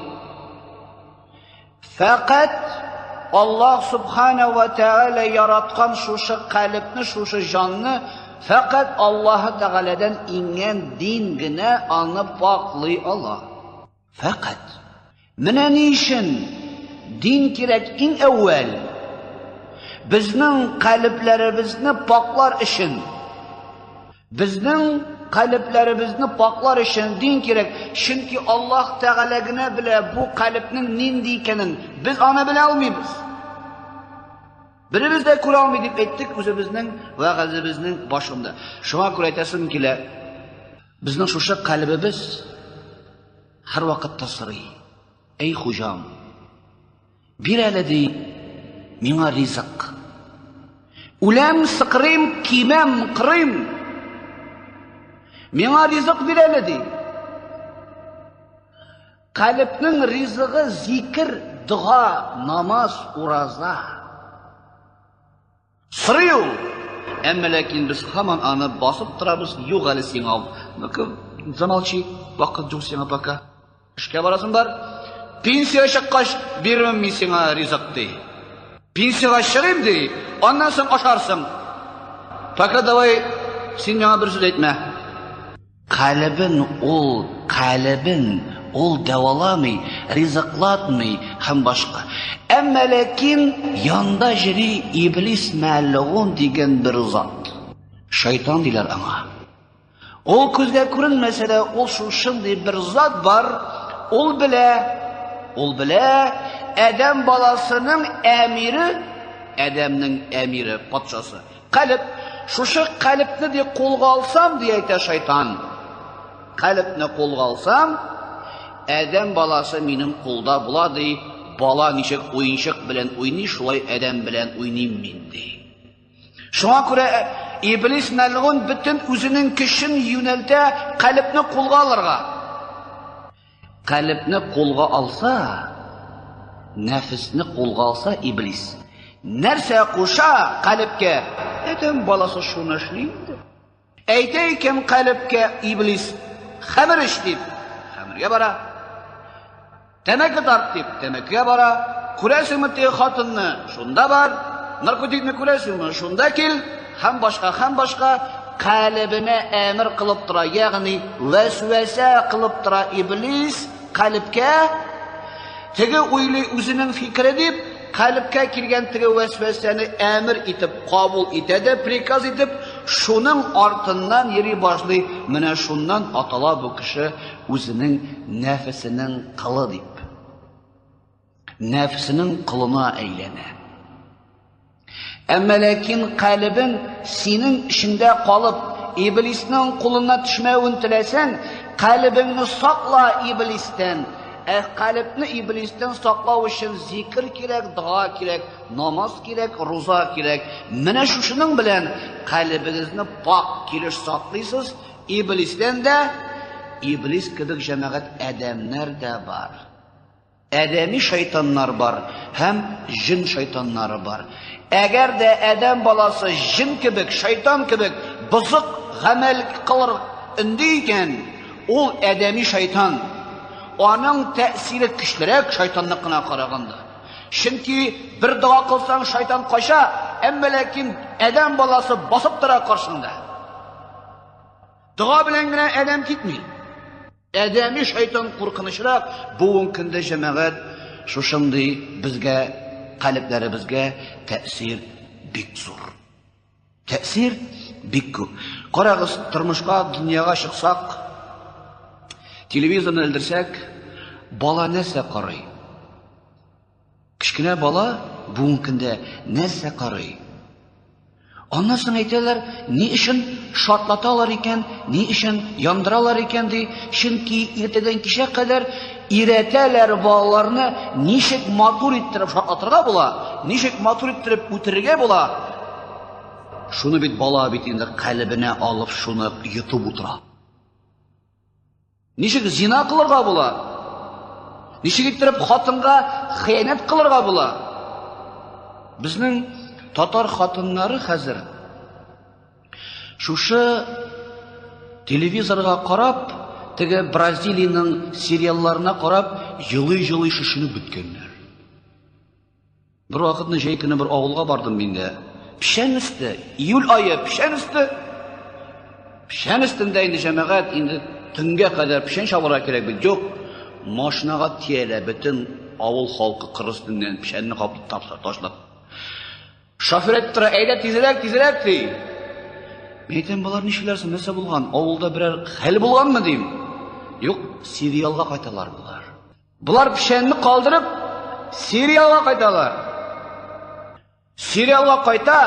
Фәкать Аллаһ субхана ва тааля яраткан шушы калебне, шушы җанны фәкать Аллаһ Тәгаләдән иңгән дин генә аны паклый ала. Фәкать менә ни өчен дин кирәк иң әүвәл. Безнең калебләребезне паклар өчен. Безнең калебләребезне паклар өчен дин кирәк. Чөнки Аллаһ Тәгалә генә белә бу калебнең нинди икәнен. Без аны белә алмыйбыз. Беребез дә күрә алмый дип әйттек үзебезнең вәгазебезнең башында. Шуңа күрә әйтәсем килә, безнең шушы калебебез һәрвакытта сорый. Әй хуҗам, бир әле ди миңа ризык. Үләм, сыкрыйм, кимәм, кырыйм. Миңа ризык бир әле ди. Калебнең ризыгы зикер, дога, намаз, ураза. Сорый ул. Әмма ләкин без һаман аны басып торабыз, юк әле сиңа. Ну-ка, замолчи, вакыт юк сиңа пока. Эшкә барасың бар. Пенсия чыккач бирмим мин сиңа ризык ди. Пенсиягә чыгыйм ди, аннан соң ашарсың. Пока давай син миңа бер сүз әйтмә. Калебен ул, калебен ул дәваламый, ризыклатмый һәм башка. Әмма ләкин янда җөри иблис мәлгун дигән бер зат. Шайтан диләр аңа. Ул күзгә күренмәсә дә, ул шушындый бер зат бар, ул белә, ул белә, адәм баласының әмире, адәмнең әмире, патшасы. Калеб, шушы калебне ди кулга алсам, ди әйтә шайтан. Калебне кулга алсам, адәм баласы минем кулда була ди. Бала ничек уенчык белән уйный, шулай адәм белән уйныйм мин ди. Шуңа күрә иблис мәлгун бөтен үзенең көчен юнәлтә калебне кулга алырга. Калебне кулга алса, нәфесне кулга алса иблис, нәрсә куша калебкә, адәм баласы шуны эшли инде. Әйтә икән калебкә иблис, хәмер эч дип, хәмергә бара. Тәмәке тарт дип, тәмәкегә бара. Күрәсеңме теге хатынны? Шунда бар. Наркотикны күрәсеңме? Шунда кил. Һәм башка, һәм башка калебенә әмер кылып тора, ягъни вәсвәсә кылып тора иблис калебкә. Теге уйлый үзенең фикере дип, калебкә килгән теге вәсвәсәне әмер итеп кабул итә дә, приказ итеп, шуның артыннан йөри башлый. Менә шуннан атала бу кеше үзенең нәфесенең кылы дип. Нәфесенең колына әйләнә. Әмма ләкин калебең синең эчеңдә калып, иблиснең кулына төшмәвен теләсәң, Калебеңне сакла иблистән. Ә калебне иблистән саклау өчен зикер кирәк, дога кирәк, намаз кирәк, руза кирәк. Менә шушының белән калебегезне пак килеш саклыйсыз, иблистән дә, иблис кебек җәмәгать адәмнәр дә бар. Адәми шайтаннар бар һәм җен шайтаннары бар. Әгәр дә адәм баласы җен кебек, шайтан кебек бозык гамәл кылыр өнди икән, ул адәми шайтан. Аның тәэсире көчлерәк шайтанныкына караганда. Чөнки бер дога кылсаң, шайтан кача, әмма ләкин адәм баласы басып тора каршыңда. Дога белән генә адәм китми. Адәми шайтан куркынычрак. Бүгенге көндә җәмәгать шушындый безгә, калебләребезгә тәэсир бик зур. Тәэсир бик күп. Карагыз, тормышка, дөньяга чыксак, телевизорны элдерсәк, бала нәрсә карый? Кечкенә бала бүгенге көндә нәрсә карый? Аннан соң әйтәләр, ни өчен шартлаталар икән, ни өчен яндыралар икән ди. Чөнки иртәдән кичә кадәр өйрәтәләр балаларны ничек матур иттереп шартлатырга була, ничек матур иттереп үтерергә була. Шуны бит бала бит инде калебенә алып шуны йотып утыра. Ничек зина кылырга була? Ничек иттереп хатынга хыянәт кылырга була? Безнең татар хатыннары хәзер шушы телевизорга карап, теге Бразилиянең сериалларына карап, елый-елый шешенеп беткәннәр. Бер вакытны җәй көне бер авылга бардым мин дә. Печән өсте, июль ае, печән өсте. Печән өстендә инде җәмәгать, инде төнгә кадәр печән чабарга кирәк бит. Юк, машинага төялә бөтен авыл халкы кыр өстеннән печәнне каплап ташлап. Шофер әйтеп тора, әйдә тизрәк, тизрәк ди. Мин әйтәм, болар нишлиләр соң, нәрсә булган? Авылда берәр хәл булганмы дим. Юк, сериалга кайталар болар. Болар печәнне калдырып, сериалга кайталар. Сериалга кайта,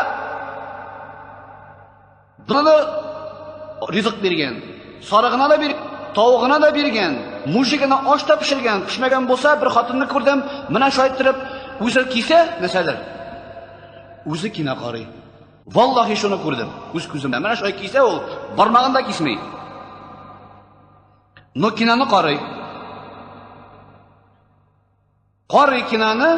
Буны ризык биргән, сарыгына да бир, тавыгына да биргән, мужигына аш та пешергән, пешмәгән булса, бер хатынны күрдем, менә шулай иттереп, үзе кисә, нәрсәдер. Үзе кино карый. Валлахи шуны күрдем, үз күзем белән. Менә шулай кисә ул, бармагын да кисми. Но киноны карый. Карый киноны,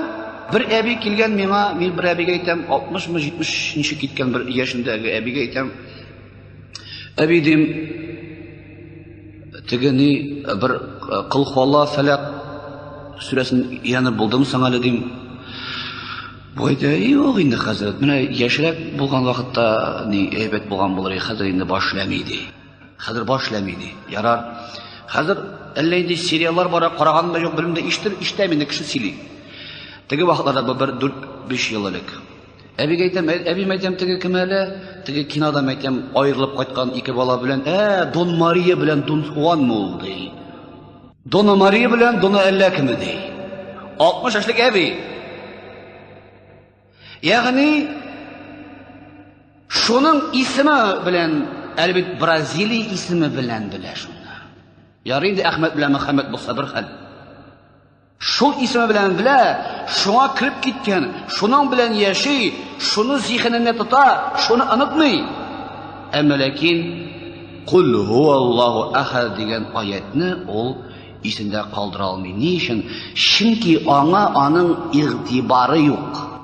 бер әби килгән миңа, мин бер әбигә әйтәм, 60 мы 70 ничек киткән бер яшендәге әбигә әйтәм. Әби дим, теге ни бер кыл хуалла фәләк сүрәсен өйрәнеп булдымы соң әле дим. Бу әйтә, юк инде хәзрәт, менә яшьрәк булган вакытта ни әйбәт булган булыр, хәзер инде баш эшләми ди. Хәзер баш эшләми ди. Ярар. Хәзер әллә инде сериаллар бара, караганым да юк, белмим дә, ишетеп, ишетәм инде, кеше сөйли. Теге вакытларда бу бер 4-5 ел элек. Әбигә әйтәм, әбим әйтәм, теге кем әле? Теге кинода әйтәм, аерылып кайткан ике бала белән, ә, Дон Мария белән Дон Хуан ул, ди. Дона Мария белән Дона әллә кеме, ди. 60 яшьлек әби. Ягъни шуның исеме белән, әле бит Бразилия исеме белән белә шуны. Ярый инде Әхмәт белән Мөхәммәд булса бер хәл. Шул исеме белән белә, шуңа кереп киткән, шуның белән яши, шуны зиһенендә тота, шуны онытмый. Әмма ләкин Кул һуаллаһу әхәд дигән аятны ул исендә калдыра алмый. Ни өчен? Чөнки аңа аның игътибары юк.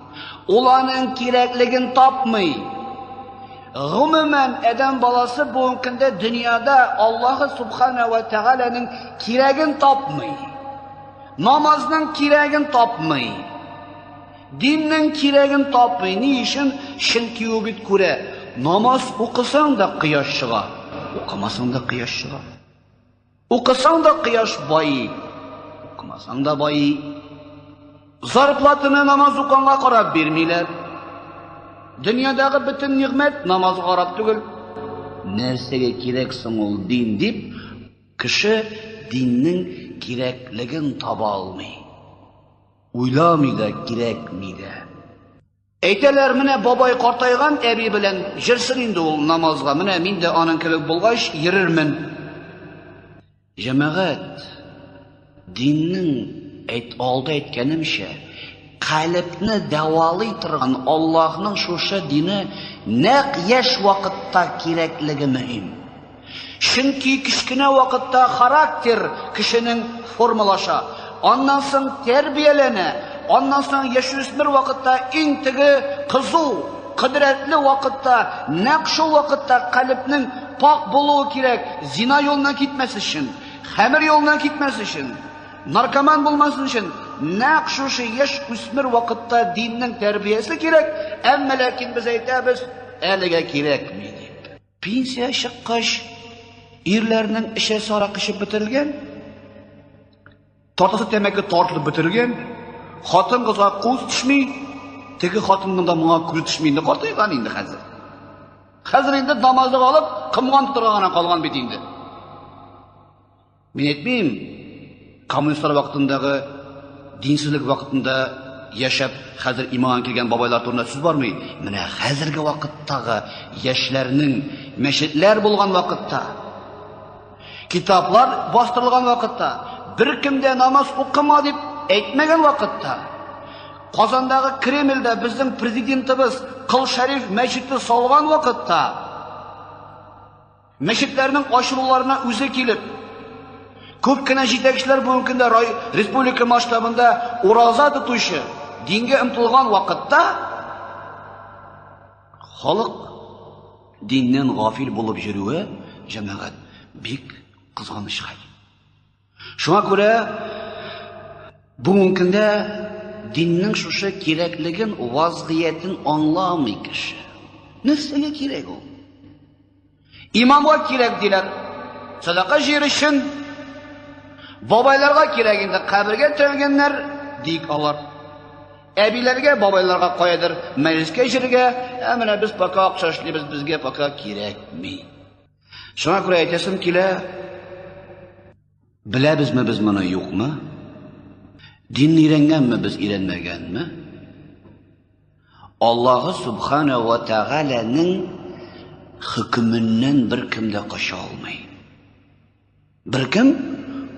Ул аның кирәклеген тапмый. Гомумән, адәм баласы бүгенге көндә дөньяда Аллаһы Субхана ва Тәгаләнең кирәген тапмый. Намазның кирәген тапмый. Диннең кирәген тапмый. Ни өчен? Чөнки ул бит күрә, намаз укысаң да кояш чыга, укымасаң да кояш чыга. Укысаң да кояш байый, укымасаң да байый. Зарплатаны намаз уканга карап бирмиләр. Дөньядагы бөтен нигъмәт намазга карап түгел. Нәрсәгә кирәк соң ул дин дип, кеше диннең кирәклеген таба алмый. Уйламый да, кирәкми дә. Әйтәләр, менә бабай картайган әби белән җырсын инде ул намазга. Менә мин дә аның кебек булгач, йөрермен. Җәмәгать, диннең әйт алда әйткәнемчә, калебне дәвалый торган Аллаһның шушы дине нәкъ яшь вакытта кирәклеге мөһим. Чөнки кечкенә вакытта характер кешенең формалаша, аннан соң тәрбияләнә, аннан соң яшүсмер вакытта иң теге кызу, кодрәтле вакытта, нәкъ шул вакытта калебнең пак булуы кирәк, зина юлыннан китмәс өчен, хәмер юлыннан китмәс өчен, наркоман булмасын өчен, нәкъ шушы яшь үсмер вакытта диннең тәрбиясе кирәк, әмма ләкин без әйтәбез, әлегә кирәкми дип. Пенсия чыккач, ирләрнең эчәсе аракы эчеп бетерелгән, тартасы тәмәке тартылып бетерелгән, хатын-кызга күз төшми, теге хатынның да моңа күзе төшми инде, картайган инде хәзер. Хәзер инде намазлык алып, комган тотарга гына калган бит инде. Мин әйтмим, коммунистлар вакытындагы динсезлек вакытында яшәп, хәзер иманга килгән бабайлар турында сүз бармый. Менә хәзерге вакыттагы яшьләрнең мәчетләр булган вакытта, китаплар бастырылган вакытта, беркем дә намаз укыма дип әйтмәгән вакытта, Казандагы Кремльдә безнең президентыбыз Кол Шәриф мәчете салган вакытта, мәчетләрнең ачылуларына үзе килеп, күп кенә җитәкчеләр бүгенге көндә республика масштабында ураза тотучы, дингә омтылган вакытта, халык диннән гафил булып йөрүе, җәмәгать, бик кызганыч хәл. Шуңа күрә бүгенге көндә диннең шушы кирәклеген, вазгыятен аңламый кеше. Нәрсәгә кирәк ул? Имамга кирәк диләр. Садака җыер өчен. Бабайларга кирәк инде, кабергә терелгәннәр, дик алар. Әбиләргә, бабайларга каядыр мәҗлескә йөрергә, ә менә без пока акча эшлибез, безгә пока кирәкми. Шуңа күрә әйтәсем килә, беләбезме без моны, юкмы? Динне өйрәнгәнме без, өйрәнмәгәнме? Аллаһы Субхана ва Тәгаләнең хөкеменнән беркем дә кача алмый. Беркем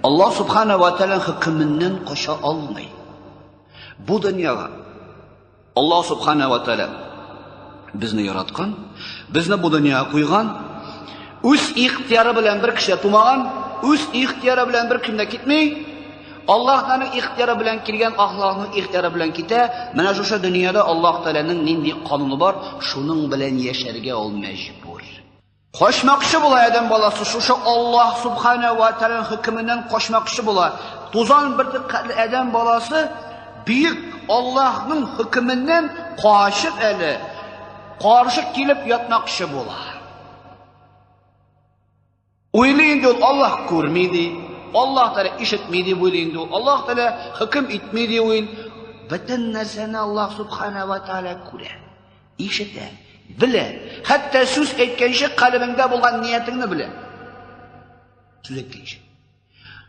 Аллаһ Субхана ва Тәгаләнең хөкеменнән кача алмый. Бу дөньяга Аллаһ Субхана ва Тәгалә безне яраткан, безне бу дөньяга куйган, үз ихтияры белән бер кеше тумаган, үз ихтияры белән бер кем дә китми. Аллаһның ихтияры белән килгән, Аллаһның ихтияры белән китә. Менә шушы дөньяда Аллаһ Тәгаләнең нинди кануны бар, шуның белән яшәргә ул мәҗбүр. Качмакчы була адәм баласы, шушы Аллаһ Субхана ва Тәгаләнең хөкеменнән качмакчы була. Тузан бөртек кадәр адәм баласы бөек Аллаһның хөкеменнән качып әле каршы килеп ятмакчы була. Уйлый инде ул Аллаһ күрми ди, Аллаһ Тәгалә ишетми дип уйлый инде ул, Аллаһ Тәгалә хөкем итми дип уйлый. Бөтен нәрсәне Аллаһ Субхана ва Тәгалә күрә. Ишетә, белә. Хәтта сүз әйткәнче калебеңдә булган ниятеңне белә. Сүз әйткәнче.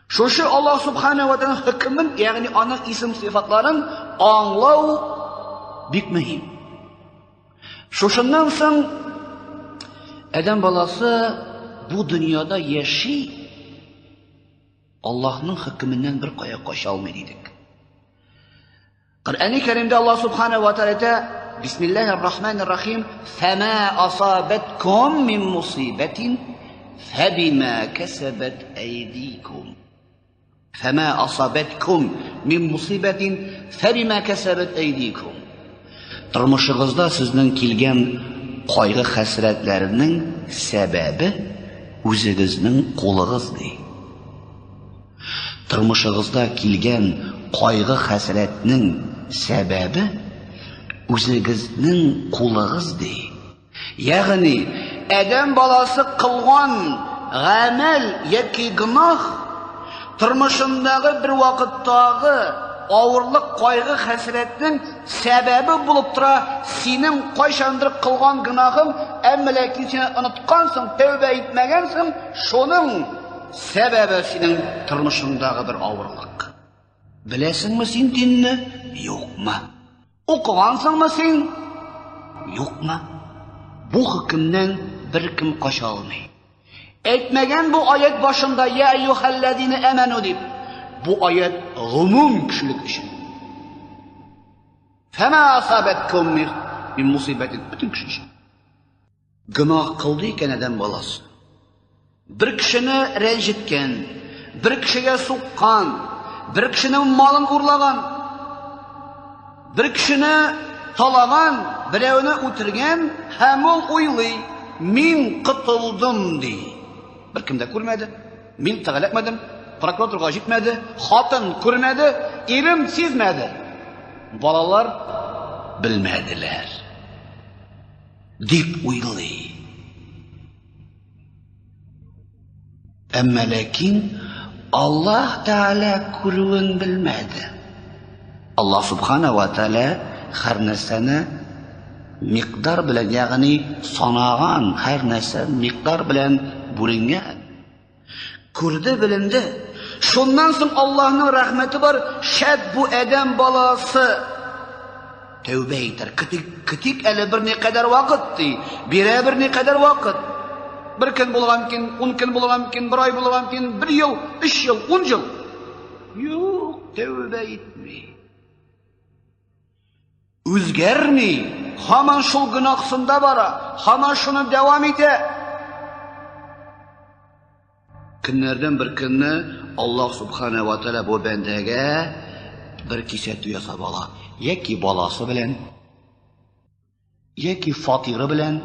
Шушы Аллаһ Субхана ва Тааляның хөкемен, ягъни аның исем сыйфатларын аңлау бик мөһим. Шушыннан соң адәм баласы бу дөньяда яши, Аллаһның хөкеменнән бер кая кача алмый дидек. Коръәни Кәримдә Аллаһ Субхана ва Тааля әйтә: Бисмиллаһир Рахманир Рахим, "Фама асабаткум мин мусибатин фабима касабат айдикум." Фама асабаткум мин мусибатин фабима касабат айдикум. Тормышыгызда сезнең килгән кайгы хәсрәтләрнең сәбәбе үзегезнең кулыгыз ди. Тормышыгызда килгән кайгы-хәсрәтнең сәбәбе үзегезнең кулыгыз ди. Ягъни, адәм баласы кылган гамәл яки гөнаһ тормышындагы бер вакыттагы авырлык, кайгы, хәсрәтнең сәбәбе булып тора. Синең кайчандыр кылган гөнаһың, әмма ләкин син оныткансың, тәүбә итмәгәнсең, шуның Сәбәбе синең тормышыңдагы бер авырлык. Беләсеңме син динне? Юкмы? Укыгансыңмы син? Юкмы? Бу хөкемнән беркем кача алмый. Әйтмәгән бу аят башында я әйюхәлләзина аману дип. Бу аят гомум кешелек өчен. Фәмә асабәткум мин мусибәтин бөтен кеше өчен. Гөнаһ кылды икән адәм баласы. Бер кешене рәнҗеткән, бер кешегә суккан, бер кешенең малын урлаган, бер кешене талаган, берәүне үтергән һәм ул уйлый, мин котылдым ди. Беркем дә күрмәде, мин тәгаләкмәдем, прокуратурага җитмәде, хатын күрмәде, ирем сизмәде. Балалар белмәделәр. Дип уйлый. Әмма ләкин Аллаһ Тәгалә күрүен белмәде. Аллаһ Субхана ва Тәгалә һәр нәрсәне микъдар белән, ягъни санаган, һәр нәрсә микъдар белән бүленгән. Күрде, беленде. Шуннан соң Аллаһның рәхмәте бар, шәт бу адәм баласы тәүбә итәр. Көтик, көтик әле бер никадәр вакыт ди. Бирә бер никадәр вакыт. Бер көн булырга мөмкин, 10 көн булырга мөмкин, бер ай булырга мөмкин, бер ел, өч ел, 10 ел. Юк, тәүбә итми. Үзгәрми, һаман шул гөнаһсында бара, һаман шуны дәвам итә. Көннәрдән бер көнне Аллаһ Субхана ва Тааля бу бәндәгә бер кисәтү ясап ала. Яки баласы белән, яки фатиры белән,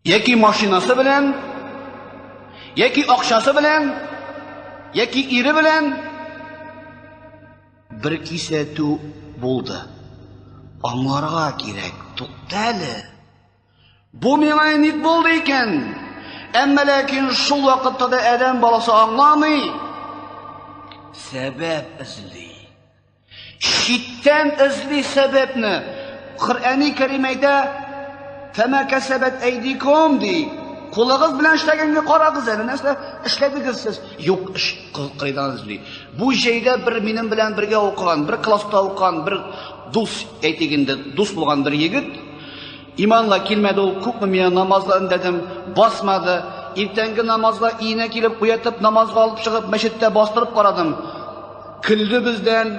яки машинасы белән, яки акчасы белән, яки ире белән бер кисәтү булды. Аңларга кирәк, тукта әле. Бу миңа ник булды икән? Әмма ләкин шул вакытта да адәм баласы аңламый. Сәбәп эзли. Читтән эзли сәбәпне. Коръәни Кәрим әйтә, "Фәмә кәсәбәт әйдикум" ди. Кулыгыз белән эшләгәнгә карагыз әле, нәрсә эшләдегез сез? Юк, эш кырыйдан эзли. Бу җәйдә бер минем белән бергә укыган, бер класста укыган бер дус, әйтик инде, дус булган бер егет Иманга килмәде ул, күпме миңа намазга өндәдем, басмады. Иртәнге намазга өенә килеп уятып, намазга алып чыгып, мәчеттә бастырып карадым. Көлде бездән.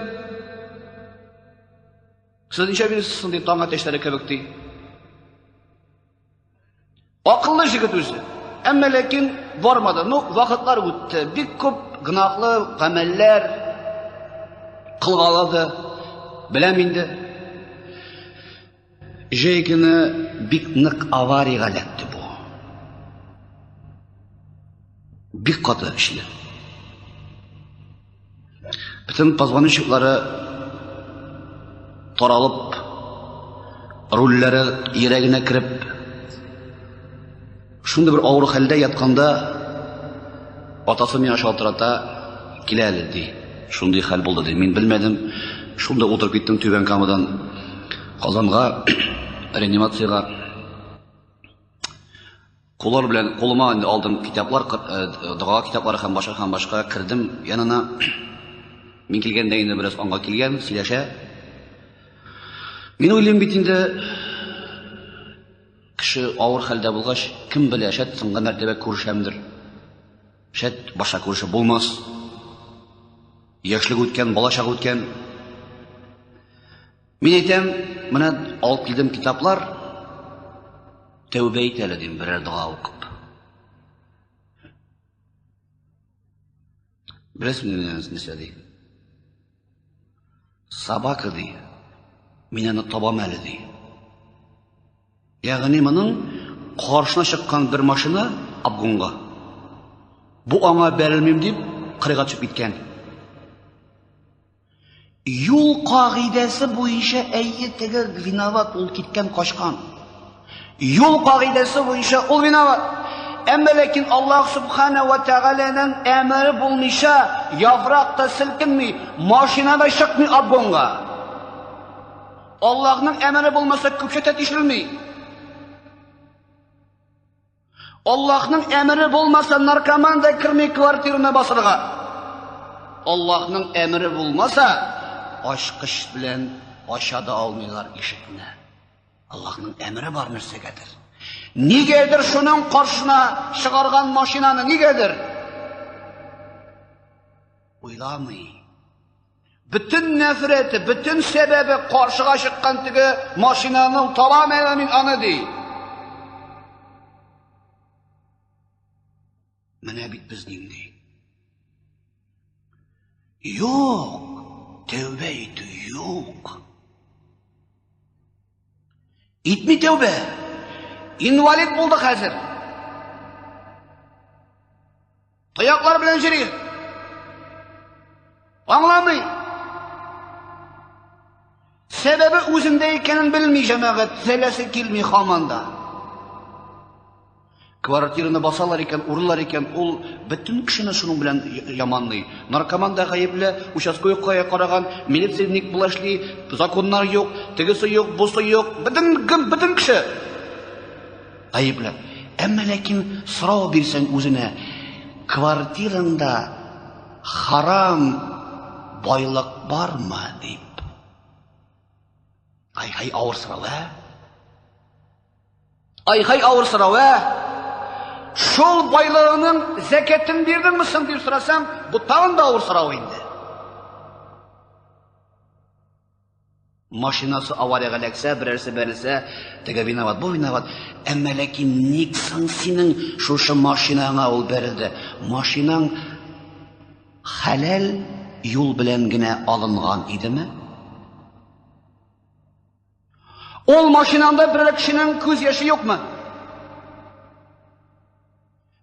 Сез ничә бирәсез соң ди, таң әтәчләре кебек ди. Акыллы җегет үзе. Әмма ләкин бармады. Ну, вакытлар үтте. Бик күп гөнаһлы гамәлләр кылгалады. Беләм инде. Җәй көне бик нык авариягә эләкте бу. Бик каты эшле. Бөтен позвоночниклары таралып, рульләре йөрәгенә кереп, шундый бер авыр хәлдә ятканда атасы миңа шалтырата, килә әле, ди. Шундый хәл булды, ди. Мин белмәдем. Шунда утырып киттем Түбән Камадан Казанга реанимациягә. Куллар белән кулыма инде алдым китаплар, дога китаплары һәм башка һәм башка кердем янына. Мин килгәндә инде бераз аңга килгән, сөйләшә. Мин уйлыйм бит инде кеше авыр хәлдә булгач, кем белә, шәт соңгы мәртәбә күрешәмдер. Шәт башка күрешеп булмас. Яшьлек үткән, балачак үткән. Мин әйтәм, менә алып килдем китаплар. Тәүбә ит әле дим, берәр дога укып. Беләсеңме, нәрсә ди? Собака ди. Мин аны табам әле ди. Ягъни моның каршына чыккан бер машина обгонга. Бу аңа бәрелмим дип, кырыйга төшеп киткән. Юл кагыйдәсе буенча әйе теге виноват, ул киткән, качкан. Юл кагыйдәсе буенча ул виноват. Әмма ләкин Аллаһ Субхана ва Тәгаләнең әмере булмыйча, яфрак та селкенми, машина да чыкмый обгонга. Аллаһның әмере булмаса, көпшә тә тишелми. Аллаһның әмере булмаса, наркоман да керми квартираны басырга. Аллаһның әмере булмаса, ачкыч белән ача да алмыйлар ишекне. Аллаһның әмере бар нәрсәгәдер. Нигәдер шуның каршына чыгарган машинаны, нигәдер? Уйламый. Бөтен нәфрәте, бөтен сәбәбе каршыга чыккан теге машинаның табам әле мин аны ди. Менә бит без нинди. Юк, тәүбә итү юк. Итми тәүбә. Инвалид булды хәзер. Таяклар белән йөри. Аңламый. Сәбәбе үзендә икәнен белми җәмәгать, төзәләсе килми һаман да. Квартираны басалар икән, урылар икән, ул бөтен кешене шуның белән яманлый. Наркоман да гаепле, участковый кая караган, милиция ник болай эшли, законнар юк, тегесе юк, бусы юк, бөтен кем, бөтен кеше гаепле. Әмма ләкин сорау бирсәң үзенә, квартираңда харам байлык бармы дип. Ай-һай авыр сорау, ә? Ай-һай авыр сорау, ә? Шул байлыгының зәкәтен бирдеңме соң дип сорасаң, бу тагын да авыр сорау инде. Машинасы авариягә эләксә, берәрсе бәрелсә, теге виноват, бу виноват. Әмма ләкин ник соң синең шушы машинаңа ул бәрелде? Машинаң хәләл юл белән генә алынган идеме? Ул машинаңда берәр кешенең күз яше юкмы?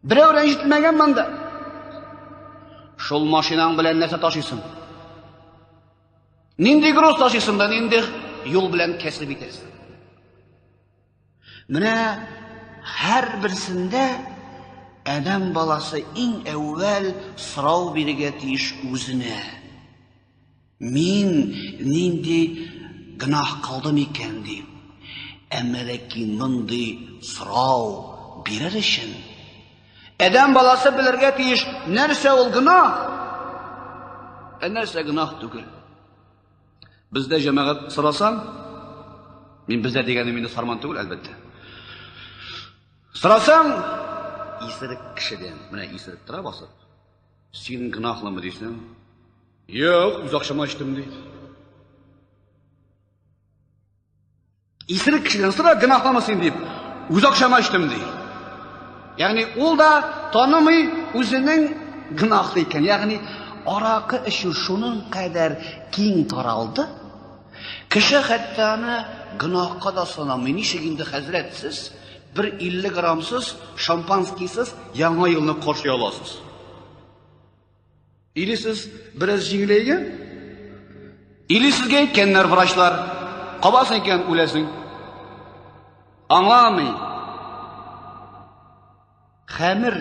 Берәү рәнҗетмәгән монда. Шул машинаң белән нәрсә ташыйсың? Нинди груз ташыйсың да, нинди юл белән кәсеп итәсең? Менә һәрберсендә адәм баласы иң әүвәл сорау бирергә тиеш үзенә. Мин нинди гөнаһ кылдым икән дип. Әмма ләкин мондый сорау бирер өчен адәм баласы белергә тиеш, нәрсә ул гөнаһ, ә нәрсә гөнаһ түгел. Бездә җәмәгать сорасаң, мин бездә дигәнем инде Сарман түгел, әлбәттә. Сорасаң, исерек кешедән, менә исерек тора басып, син гөнаһлымы дисең? Юк, үз акчама эчтем ди. Исерек кешедән сора, гөнаһлымы син дип, үз акчама эчтем ди. Ягъни ул да танымый үзенең гөнаһлы икән. Ягъни аракы эчү шуның кадәр киң таралды. Кеше хәтта аны гөнаһка да санамый. Ничек инде хәзрәт сез бер 50 граммсыз, шампанскийсыз яңа елны каршы аласыз? Или сез бераз җиңеләйгән? Или сезгә әйткәннәр врачлар, кабасың икән, үләсең. Аңламый. Хәмер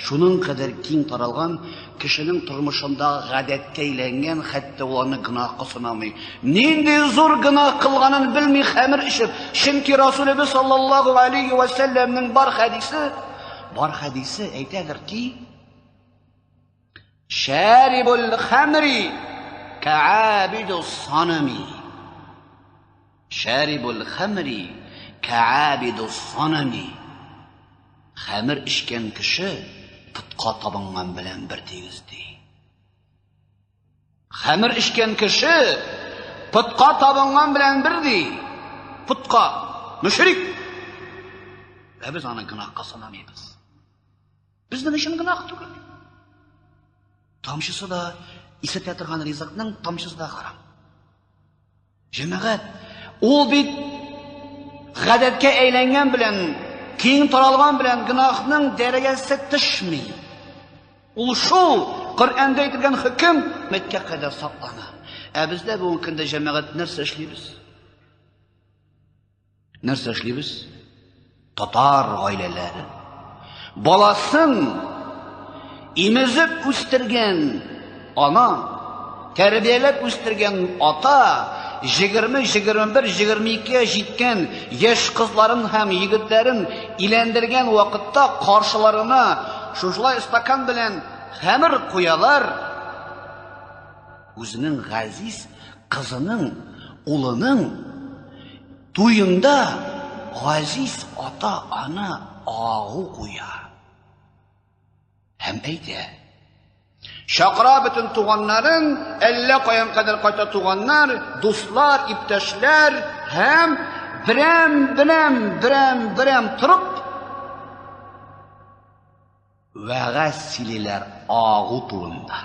шуның кадәр киң таралган, кешенең тормышында гадәткә әйләнгән, хәтта ул аны гөнаһка санамый. Нинди зур гөнаһ кылганын белми хәмер эчеп, чөнки Расулебез саллаллаһу алейхи ва сәлләмнең бар хәдисе, бар хәдисе әйтәдер ки, Шәрибул хәмри кәабиду санами. Шәрибул хәмри кәабиду санами. Хәмер эчкән кеше путка табынган белән бер тигез ди. Хәмер эчкән кеше путка табынган белән бер ди. Путка, мөшрик. Ә без аны гөнаһка санамыйбыз. Безнең өчен гөнаһ түгел. Тамчысы да исертә торган ризыкның тамчысы да харам. Җәмәгать, ул бит гадәткә әйләнгән белән, киң таралган белән гөнаһның дәрәҗәсе төшми. Ул шул Коръәндә әйтелгән хөкем мәткә кадәр саклана. Ә бездә бүгенге көндә җәмәгать нәрсә эшлибез? Нәрсә эшлибез? Татар гаиләләре. Баласын имезеп үстергән ана, тәрбияләп үстергән ата, 20, 21, 22-гә җиткән яшь кызларын һәм егетләрен иләндергән вакытта каршыларына шушылай стакан белән хәмер куялар. Үзенең газиз кызының, улының туенда газиз ата-ана агу куя. Һәм әйтә. Чакыра бөтен туганнарын, әллә каян кадәр кайта туганнар, дуслар, иптәшләр һәм берәм-берәм, берәм-берәм торып вәгазь сөйлиләр агу турында.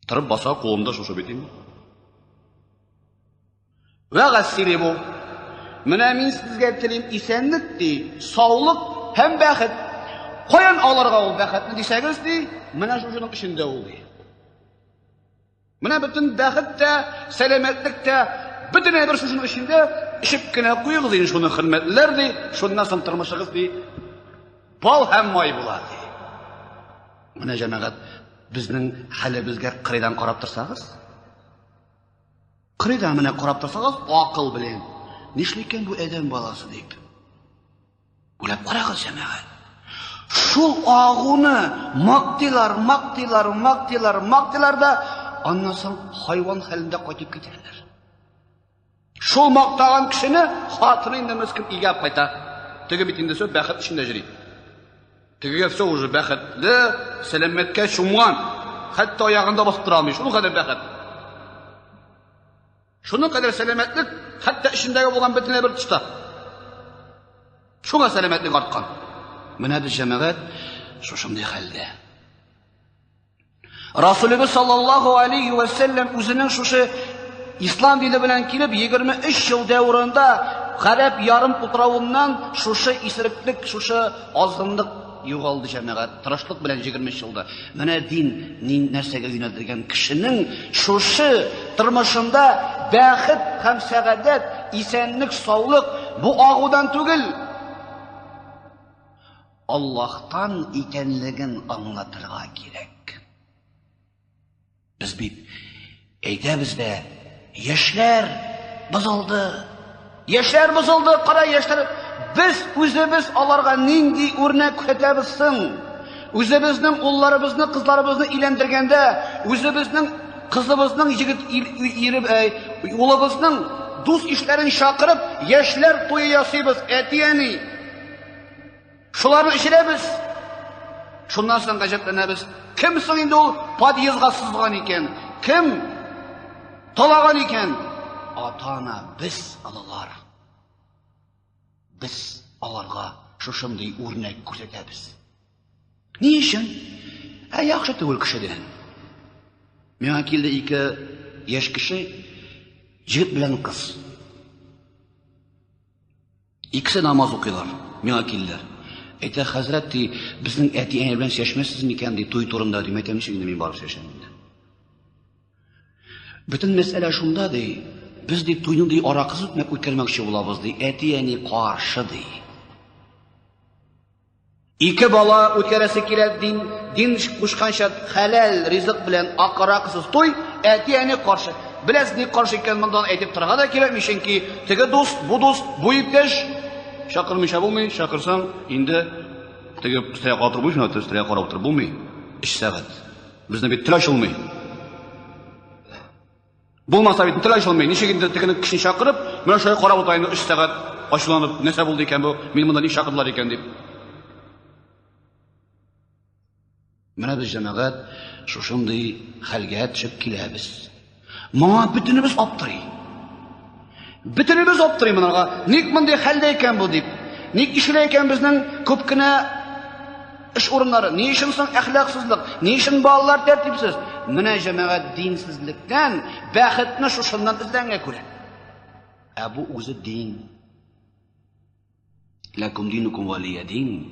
Торып баса, кулында шушы бит инде. Вәгазь сөйли бу. Менә мин сезгә телим исәнлек ди, саулык һәм бәхет. Каян алырга ул бәхетне дисәгез ди, менә шушының эчендә ул ди. Менә бөтен бәхет тә, сәламәтлек тә, бөтен әйбер шушының эчендә, эчеп кенә куегыз инде шуны, хөрмәтлеләр ди, шуннан соң тормышыгыз ди, бал һәм май була ди. Менә җәмәгать, безнең хәлебезгә кырыйдан карап торсагыз, кырыйдан менә карап торсагыз, акыл белән, нишли икән бу адәм баласы дип. Уйлап карагыз, җәмәгать. Шул агуны мактыйлар, мактыйлар, мактыйлар, мактыйлар да, аннан соң хайван хәлендә кайтып китәләр. Шул мактаган кешене хатыны инде мескен өйгә алып кайта. Теге бит инде все бәхет эчендә йөри. Тегегә все уже бәхетле, сәламәткә чумган. Хәтта аягында басып тора алмый. Шуның кадәр бәхет. Шуның кадәр сәламәтлек, хәтта эчендәге булган бөтенләй бер тышта. Шуңа сәламәтлек арткан. Менә без җәмәгать шушындый хәлдә. Расулыбыз саллаллаху алейхи ва сәлләм үзенең шушы ислам дине белән килеп 23 ел дәврында Гарәп ярым утравыннан шушы исереклек, шушы азгынлык югалды җәмәгать. Тырышлык белән 23 елда. Менә дин ни нәрсәгә юнәлдергән кешенең шушы тормышында бәхет һәм сәгадәт, исәнлек, саулык бу агудан түгел, Аллаһтан икәнлеген аңлатырга кирәк. Без бит әйтәбез дә, яшьләр бозылды. Яшьләр бозылды, кара яшьләр. Без үзебез аларга нинди үрнәк күрсәтәбез соң? Үзебезнең улларыбызны, кызларыбызны өйләндергәндә, үзебезнең кызыбызның егет ире, улыбызның дус ишләрен чакырып, яшьләр туе ясыйбыз, әти-әни. Шуларны эчерәбез. Шуннан соң гаҗәпләнәбез. Кем соң инде ул подъездга сызган икән? Кем талаган икән? Ата-ана, без алалар. Без аларга шушындый үрнәк күрсәтәбез. Ни өчен? Ә яхшы түгел кешедән. Миңа килде ике яшь кеше, егет белән кыз. Икесе намаз укыйлар, миңа килделәр. Әйтә, хәзрәт, ди, безнең әти-әни белән сөйләшмәссез микән, ди, туй турында, ди. Әйтәм, ничек инде мин барып сөйләшәм инде. Бөтен мәсьәлә шунда, ди, без, ди, туйны, ди, аракысыз үткәрмәкче булабыз, ди, әти-әни каршы, ди. Ике бала үткәрәсе килә, дин, дин кушканча хәләл ризык белән акыраксыз туй, әти-әни каршы. Беләсез, ник каршы икән, мондан әйтеп торырга да кирәкми, чөнки теге дус, бу дус, бу иптәш чакырмыйча булмый, чакырсаң, инде теге өстәлгә карап утырып булмый, өстәлгә карап утырып булмый. 3 сәгать. Безне бит тел ачылмый. Булмаса бит тел ачылмый. Ничек инде тегене кешене чакырып, менә шулай карап утыра инде 3 сәгать ачуланып, нәрсә булды икән бу, мине монда ник чакырдылар икән дип. Менә без җәмәгать шушындый хәлгә төшеп киләбез. Моңа бөтенебез аптырый. Бөтенебез аптырый монарга. Ник мондый хәлдә икән бу дип. Ник ишелә икән безнең күп кенә эш урыннары? Ни өчен соң әхлаксызлык? Ни өчен балалар тәртипсез? Менә җәмәгать динсезлектән бәхетне шушыннан эзләнгә күрә. Ә бу үзе дин. Ләкум динукум валия дин.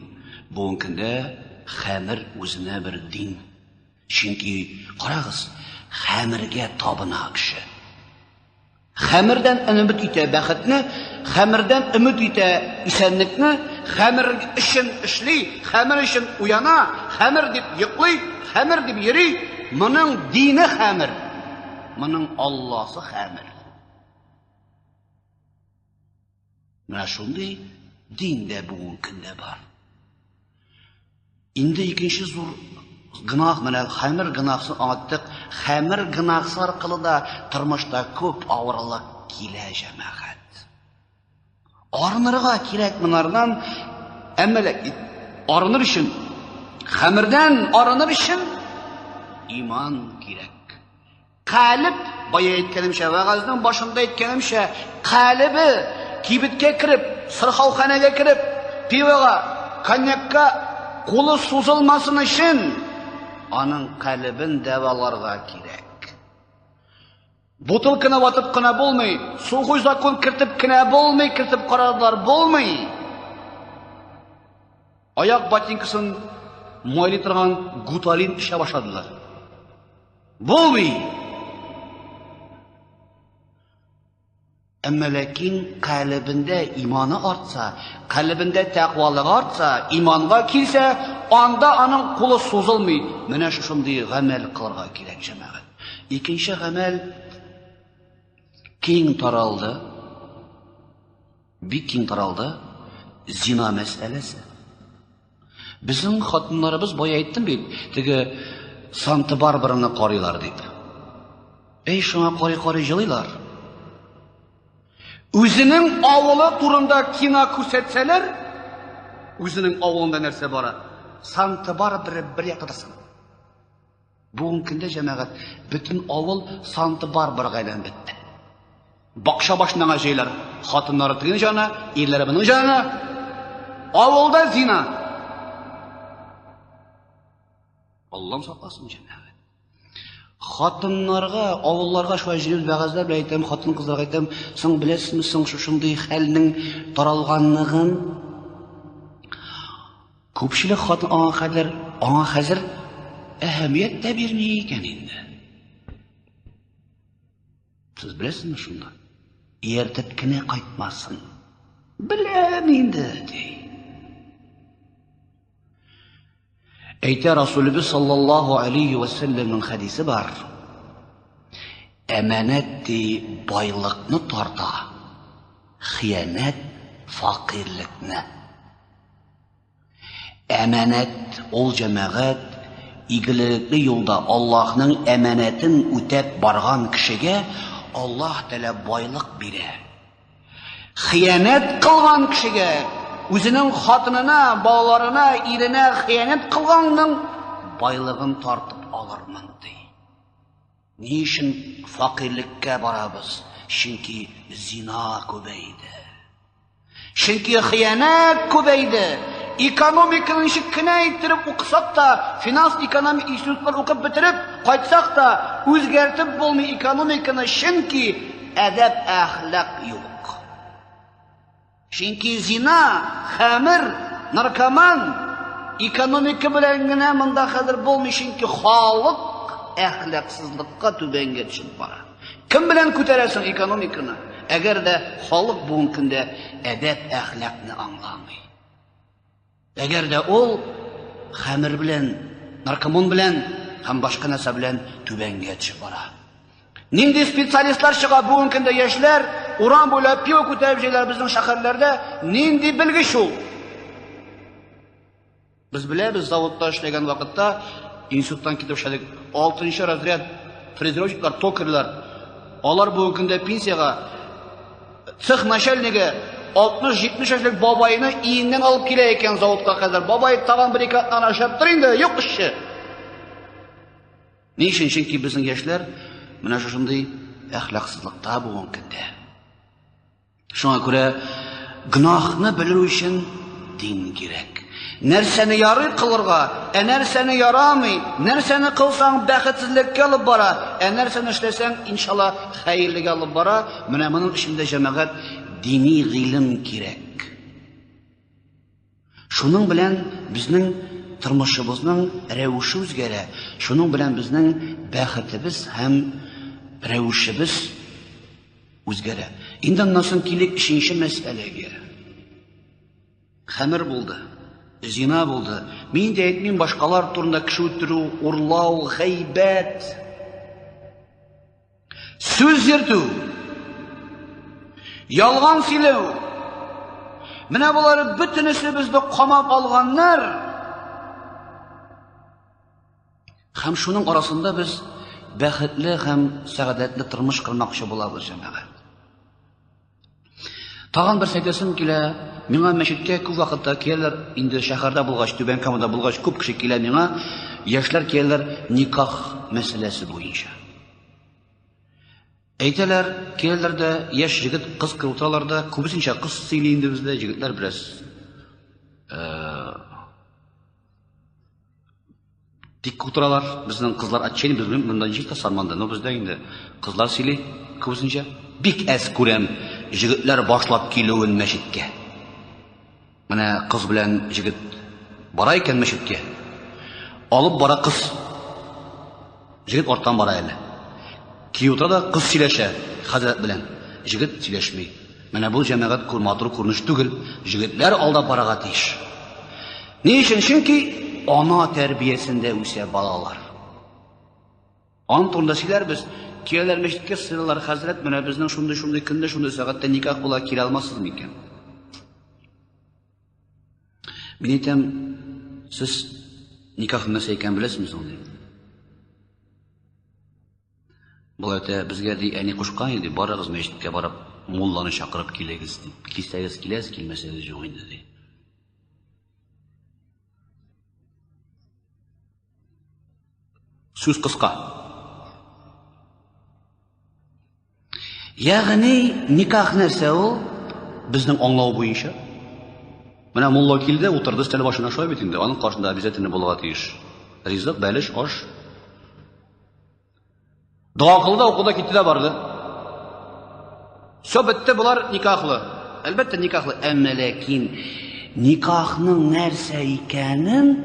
Бүгенге көндә хәмер үзенә бер дин. Чөнки карагыз, хәмергә табына кеше. Хәмердән өмет итә бәхетне, хәмердән өмет итә исәнлекне, хәмер өчен эшли, хәмер өчен уяна, хәмер дип йоклый, хәмер дип йөри. Моның дине хәмер, моның Алласы хәмер. Менә шундый дин дә бүгенге көндә бар. Инде икенче зур гөнаһ, менә хәмер гөнаһсын аңлаттык. Хәмер гөнаһсы аркылы да тормышта күп авырлык. килә, җәмәгать. Арынырга кирәк монардан, әмма ләкин арыныр өчен, хәмердән арыныр өчен иман кирәк. Калеб, бая әйткәнемчә, вәгазьнең башында әйткәнемчә, калебе кибеткә кереп, сырхауханәгә кереп, пивога, коньякка кулы сузылмасын өчен аның калебен дәваларга кирәк. Бутылканы ватып кына булмый, сухой закон кертеп кенә булмый, кертеп карадылар, булмый. Аяк ботинкасын майлый торган гуталин эчә башладылар. Булмый. Әмма ләкин калебендә иманы артса, калебендә тәкъвалыгы артса, иманга килсә, анда аның кулы сузылмый. Менә шушындый гамәл кылырга кирәк, җәмәгать. Икенче гамәл киң таралды. Бик киң таралды зина мәсьәләсе. Безнең хатыннарыбыз бая әйттем бит, теге Санта-Барбараны карыйлар дип. Әй, шуңа карый-карый җылыйлар. Үзенең авылы турында кино күрсәтсәләр, үзенең авылында нәрсә бара? Санта-Барбара бер якта торсын. Бүгенге көндә җәмәгать бөтен авыл Санта-Барбарага әйләнеп бетте. Бакча башына гына җыйлар. Хатыннары тегенең җанына, ирләре моның җанына. Авылда зина. Аллам сакласын җәмәгать. Хатыннарга, авылларга шулай җыелып вәгазьләр белән әйтәм, хатын-кызларга әйтәм, соң беләсезме соң шушындый хәлнең таралганлыгын? Күпчелек хатын аңа хәзер, аңа хәзер әһәмият тә бирми икән инде. Сез беләсезме шунда? Ияртеп кенә кайтмасын. Беләм инде, ди. Әйтә Расулебез саллаллаһу алейхи ва сәлләмнең хәдисе бар. Әманәт ди байлыкны тарта, хыянәт факирлекне. Әманәт ул җәмәгать игелекле юлда Аллаһның әманәтен үтәп барган кешегә Аллаһ Тәгалә байлык бирә. Хыянәт кылган кешегә, үзенең хатынына, балаларына, иренә хыянәт кылганның байлыгын тартып алырмын, ди. Ни өчен факирлеккә барабыз? Чөнки зина күбәйде. Чөнки хыянәт күбәйде. Экономиканы ничек кенә иттереп укысак та, финанс экономик институтлар укып бетереп кайтсак та, үзгәртеп булмый экономиканы, чөнки әдәп әхлак юк. Чөнки зина, хәмер, наркоман экономика белән генә монда хәзер булмый, чөнки халык әхлаксызлыкка түбәнгә төшеп бара. Кем белән күтәрәсең экономиканы, әгәр дә халык бүгенге көндә әдәп әхлакны аңламый? Әгәр дә ул хәмер белән, наркомон белән һәм башка нәрсә белән түбәнгә төшеп бара. Нинди специалистлар чыга бүгенге көндә яшьләр, урам буйлап пиво күтәреп җыйлар безнең шәһәрләрдә, нинди белгеч ул? Без беләбез, заводта эшләгән вакытта институттан китеп эшләдек. 6 разряд фрезеровщиклар, токарьлар. Алар бүгенге көндә пенсиягә цех начальнигы 60-70 яшьлек бабайны иеннән алып килә икән заводка кадәр. Бабай тагын бер ике атнаны эшләп тор инде, юк эшче. Ни өчен? Чөнки безнең яшьләр менә шушындый әхлаксызлыкта бүгенге көндә. Шуңа күрә гөнаһны белү өчен дин кирәк. Нәрсәне ярый кылырга, ә нәрсәне ярамый, нәрсәне кылсаң бәхетсезлеккә алып бара, ә нәрсәне эшләсәң, иншалла, хәерлегә алып бара. Менә моның өчен дә җәмәгать дини гыйлем кирәк. Шуның белән безнең тормышыбызның рәвеше үзгәрә, шуның белән безнең бәхетебез һәм рәвешебез үзгәрә. Инде аннан соң килик өченче мәсьәләгә. Хәмер булды, зина булды. Мин дә әйтмим башкалар турында кеше үтерү, урлау, гайбәт. Сүз йөртү, ялган сөйләү. Менә болар бөтенесе безне камап алганнар. Һәм шуның арасында без бәхетле һәм сәгадәтле тормыш кормакчы булабыз, җәмәгать. Тагын бер әйтәсем килә, миңа мәчеткә күп вакытта киләләр, инде шәһәрдә булгач, Түбән Камада булгач, күп кеше килә миңа, яшьләр киләләр никах мәсьәләсе буенча. Әйтәләр, киләләр дә, яшь җегет, кыз кереп утыралар да, күбесенчә кыз сөйли инде бездә, җегетләр бераз тик утыралар. Безнең кызлар отчаяние, без белмим, монда ничек тә Сарманда, но бездә инде кызлар сөйли күбесенчә. Бик әз күрәм җегетләр башлап килүен мәчеткә. Менә кыз белән җегет бара икән мәчеткә. Алып бара кыз. Җегет арттан бара әле. Килеп утыра да кыз сөйләшә хәзрәт белән. Җегет сөйләшми. Менә бу җәмәгать матур күренеш түгел. Җегетләр алда барырга тиеш. Ни өчен? Чөнки ана тәрбиясендә үсә балалар. Аның турында сөйләрбез. Киләләр мәчеткә, сыйлалар, хәзрәт, менә безнең шундый-шундый көндә, шундый сәгатьтә никах була, килә алмассыз микән? Мин әйтәм, сез никах нәрсә икәнен беләсезме соң, дим. Болай әйтә, безгә ди, әни кушкан иде, барыгыз мәчеткә барып, мулланы чакырып килегез, дип. Килсәгез киләсез, килмәсәгез юк инде, ди. Сүз кыска. Ягъни никах нәрсә ул? Безнең аңлау буенча. Менә мулла килде, утырды өстәл башына, шулай бит инде. Аның каршында обязательно булырга тиеш. Ризык, бәлеш, аш. Дога кылды, укыды, китте дә барды. Все бетте, болар никахлы. Әлбәттә, никахлы. Әмма ләкин никахның нәрсә икәнен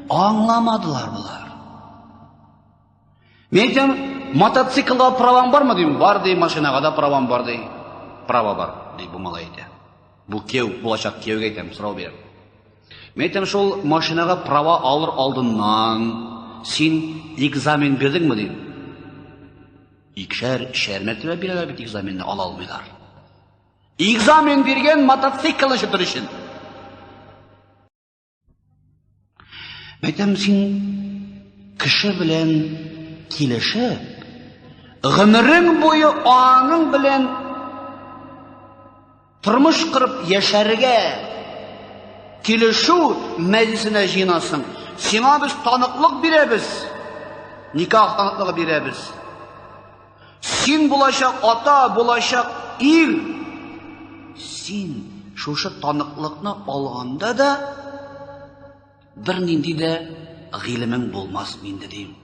аңламадылар болар. Мин әйтәм, мотоциклга правам бармы дим? Бар ди, машинага да правам бар ди. Права бар, ди бу малай әйтә. Бу кияү, булачак кияүгә әйтәм, сорау бирәм. Мин әйтәм, шул машинага права алыр алдыннан син экзамен бирдеңме дим. Икешәр, өчәр мәртәбә бирәләр бит экзаменны, ала алмыйлар. Экзамен биргән мотоциклны йөртер өчен. Әйтәм, син кеше белән килешеп, гомерең буе аның белән тормыш корып яшәргә килешү мәҗлесенә җыенасың. Сиңа без таныклык бирәбез. Никах таныклыгы бирәбез. Син булачак ата, булачак ир. Син шушы таныклыкны алганда да бернинди дә гыйлемең булмас инде дим.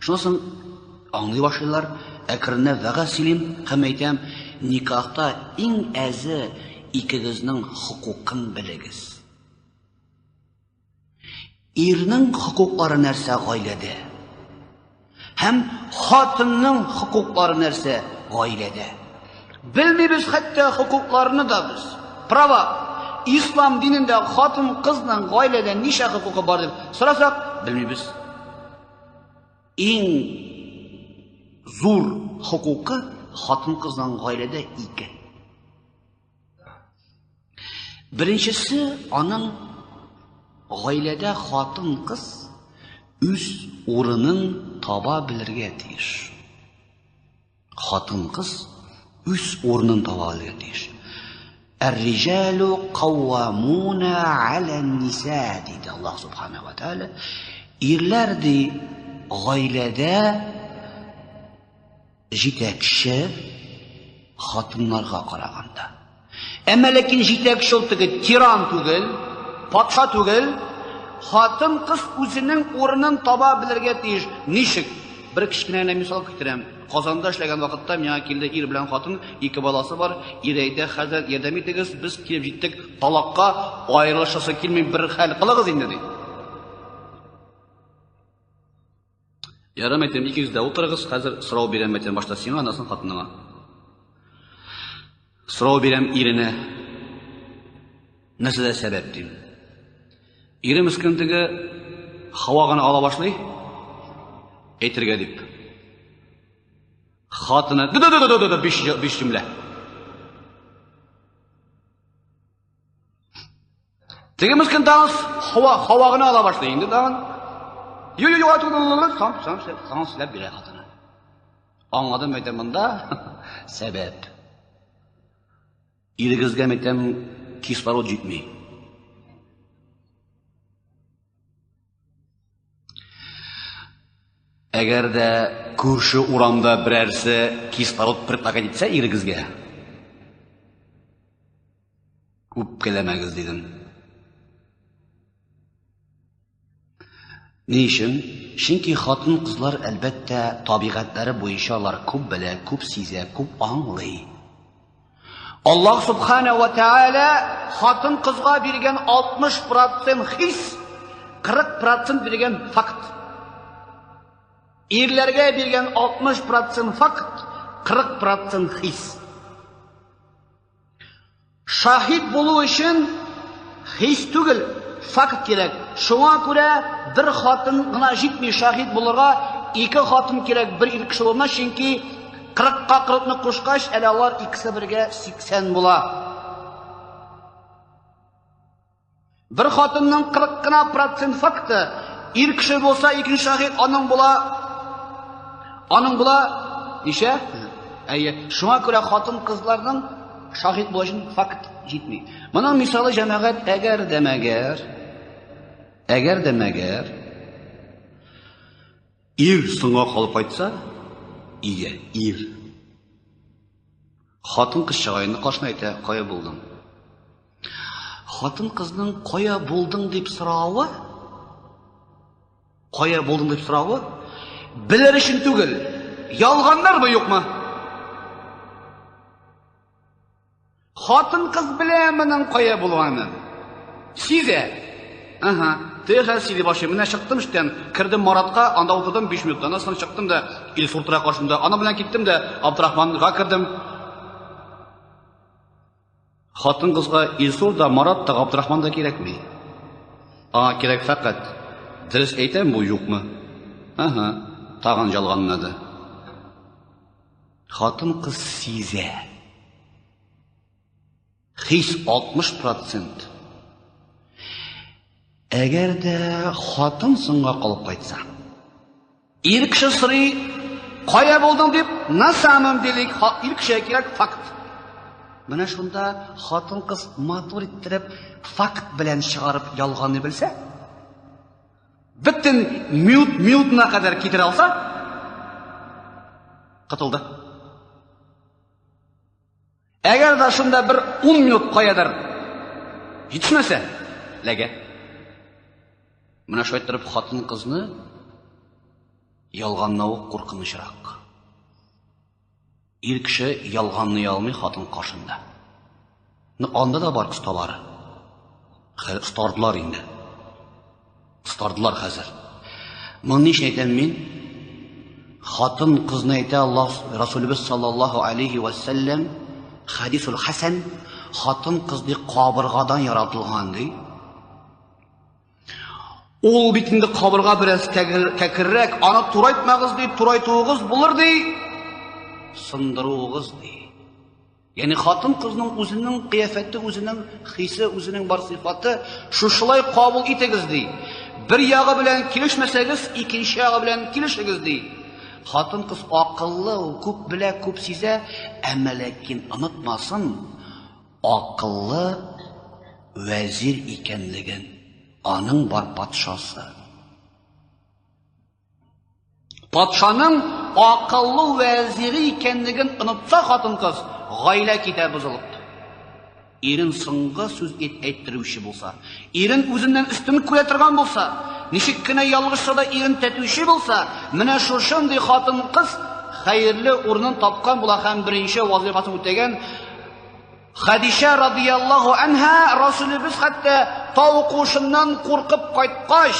Шуннан соң аңлый башлыйлар, әкренләп вәгазь сөйлим һәм әйтәм, никахта иң әзе икегезнең хокукын белегез. Ирнең хокуклары нәрсә гаиләдә? Һәм хатынның хокуклары нәрсә гаиләдә? Белмибез хәтта хокукларны да без. Права. Ислам динендә хатын-кызның гаиләдә ничә хокукы бар дип сорасак, белмибез. Иң зур хокукы хатын-кызның гаиләдә ике. Беренчесе аның гаиләдә хатын-кыз үз урынын таба белергә тиеш. Хатын-кыз үз урынын таба белергә тиеш. Әр-риҗалу каввамуна аля-ниса диде Аллаһ субхана ва тааля. Ирләр ди гаиләдә җитәкче хатыннарга караганда. Әмма ләкин җитәкче ул теге тиран түгел, патша түгел, хатын-кыз үзенең урынын таба белергә тиеш. Ничек? Бер кечкенә генә мисал китерәм. Казанда эшләгән вакытта миңа килде ир белән хатын, ике баласы бар. Ир әйтә, хәзрәт, ярдәм итегез, без килеп җиттек талакка, аерылышасы килми, бер хәл кылыгыз инде, ди. Ярым әйтәм, икегез дә утырыгыз, хәзер сорау бирәм, әйтәм, башта сиңа, аннан соң хатыныңа. Сорау бирәм иренә. Нәрсәдә сәбәп дим. Ире мескен теге һава гына ала башлый. Әйтергә дип. Хатыны, ду-ду-ду-ду-ду, биш җөмлә. Теге мескен тагын һава, һава гына ала башлый инде тагын. Ю, ю, ю, сам, сам, сам сөйләп бирә хатыны. Аңладым әйтәм монда сәбәп. Ирегезгә әйтәм, кислород җитми. Әгәр дә күрше урамда берәрсе кислород предлагать итсә ирегезгә, үпкәләмәгез дидем. Ни өчен? Чөнки хатын-кызлар, әлбәттә, табигатьләре буенча алар күп белә, күп сизә, күп аңлый. Аллаһ субхана ва тааля хатын-кызга биргән 60% хис, 40% биргән факт. Ирләргә биргән 60% факт, 40% хис. Шаһит булу өчен хис түгел, факт кирәк. Шуңа күрә бер хатын гына җитми шаһит булырга, ике хатын кирәк бер ир кеше урынына, чөнки 40-ка 40-ны кушкач, әле алар икесе бергә 80 була. Бер хатынның 40 кына процент факты, ир кеше булса, икенче шаһит аның була. Аның була ничә? Әйе, шуңа күрә хатын-кызларның шаһит булу өчен факт җитми. Моның мисалы җәмәгать, әгәр дә мәгәр, әгәр дә мәгәр ир соңга калып кайтса, өйгә ир. Хатын-кыз чыга инде каршына әйтә, кая булдың? Хатын-кызның кая булдың дип соравы, кая булдың дип соравы, белер өчен түгел, ялганнармы юкмы? Хатын-кыз белә моның кая булганын. Сизә. Ага, теге хәл сөйли башлый. Менә чыктым эштән, кердем Маратка, анда утырдым 5 минут. Аннан соң чыктым да Илсур тора каршымда. Аның белән киттем дә Абдрахманга кердем. Хатын-кызга Илсур да, Марат та, Габдрахман да кирәкми. Аңа кирәк фәкать, дөрес әйтәм бу, юкмы? Ага, тагын ялганлады. Хатын-кыз сизә. Хис 60%. Әгәр дә хатын соңга калып кайтса, Ир кеше сорый, кая булдың дип, на самом деле ир кешегә кирәк факт. Менә шунда хатын-кыз матур иттереп факт белән чыгарып ялганны белсә, бөтен минут минутына кадәр китерә алса, котылды. Әгәр дә шунда бер 10 минут каядыр җитешмәсә, ләгә. Менә шулай иттереп хатын-кызны ялганлавы куркынычрак. Ир кеше ялганлый алмый хатын каршында. Ну, анда да бар осталары. Хәзер остардылар инде. Остардылар хәзер. Моны ни өчен әйтәм мин? Хатын кызны әйтә Аллаһ Расулыбыз саллаллаһу алейхи ва сәлләм, хадисул хасан, хатын кыз ди кабыргадан яратылган ди. Ул бит инде кабырга бераз кәкрерәк, аны турайтмагыз ди, турайтуыгыз булыр ди, сындыруыгыз ди. Ягъни хатын-кызның үзенең кыяфәте, үзенең хисе, үзенең бар сыйфаты шушылай кабул итегез ди. Бер ягы белән килешмәсәгез, икенче ягы белән килешегез ди. Хатын-кыз акыллы, ул күп белә, күп сизә, әмма ләкин онытмасын, акыллы вәзир икәнлеген, аның бар патшасы. Патшаның акыллы вәзире икәнлеген онытса хатын-кыз, гаилә китә бозылып. Ирен соңгы сүз әйттерүче булса, ирен үзеннән өстен күрә торган булса, ничек кенә ялгышса да ирен тәтүче булса, менә шушындый хатын-кыз хәерле урынын тапкан була һәм беренче вазифасын үтәгән. Хәдичә радияллаһу анһа Расулебез хәтта тау куышыннан куркып кайткач,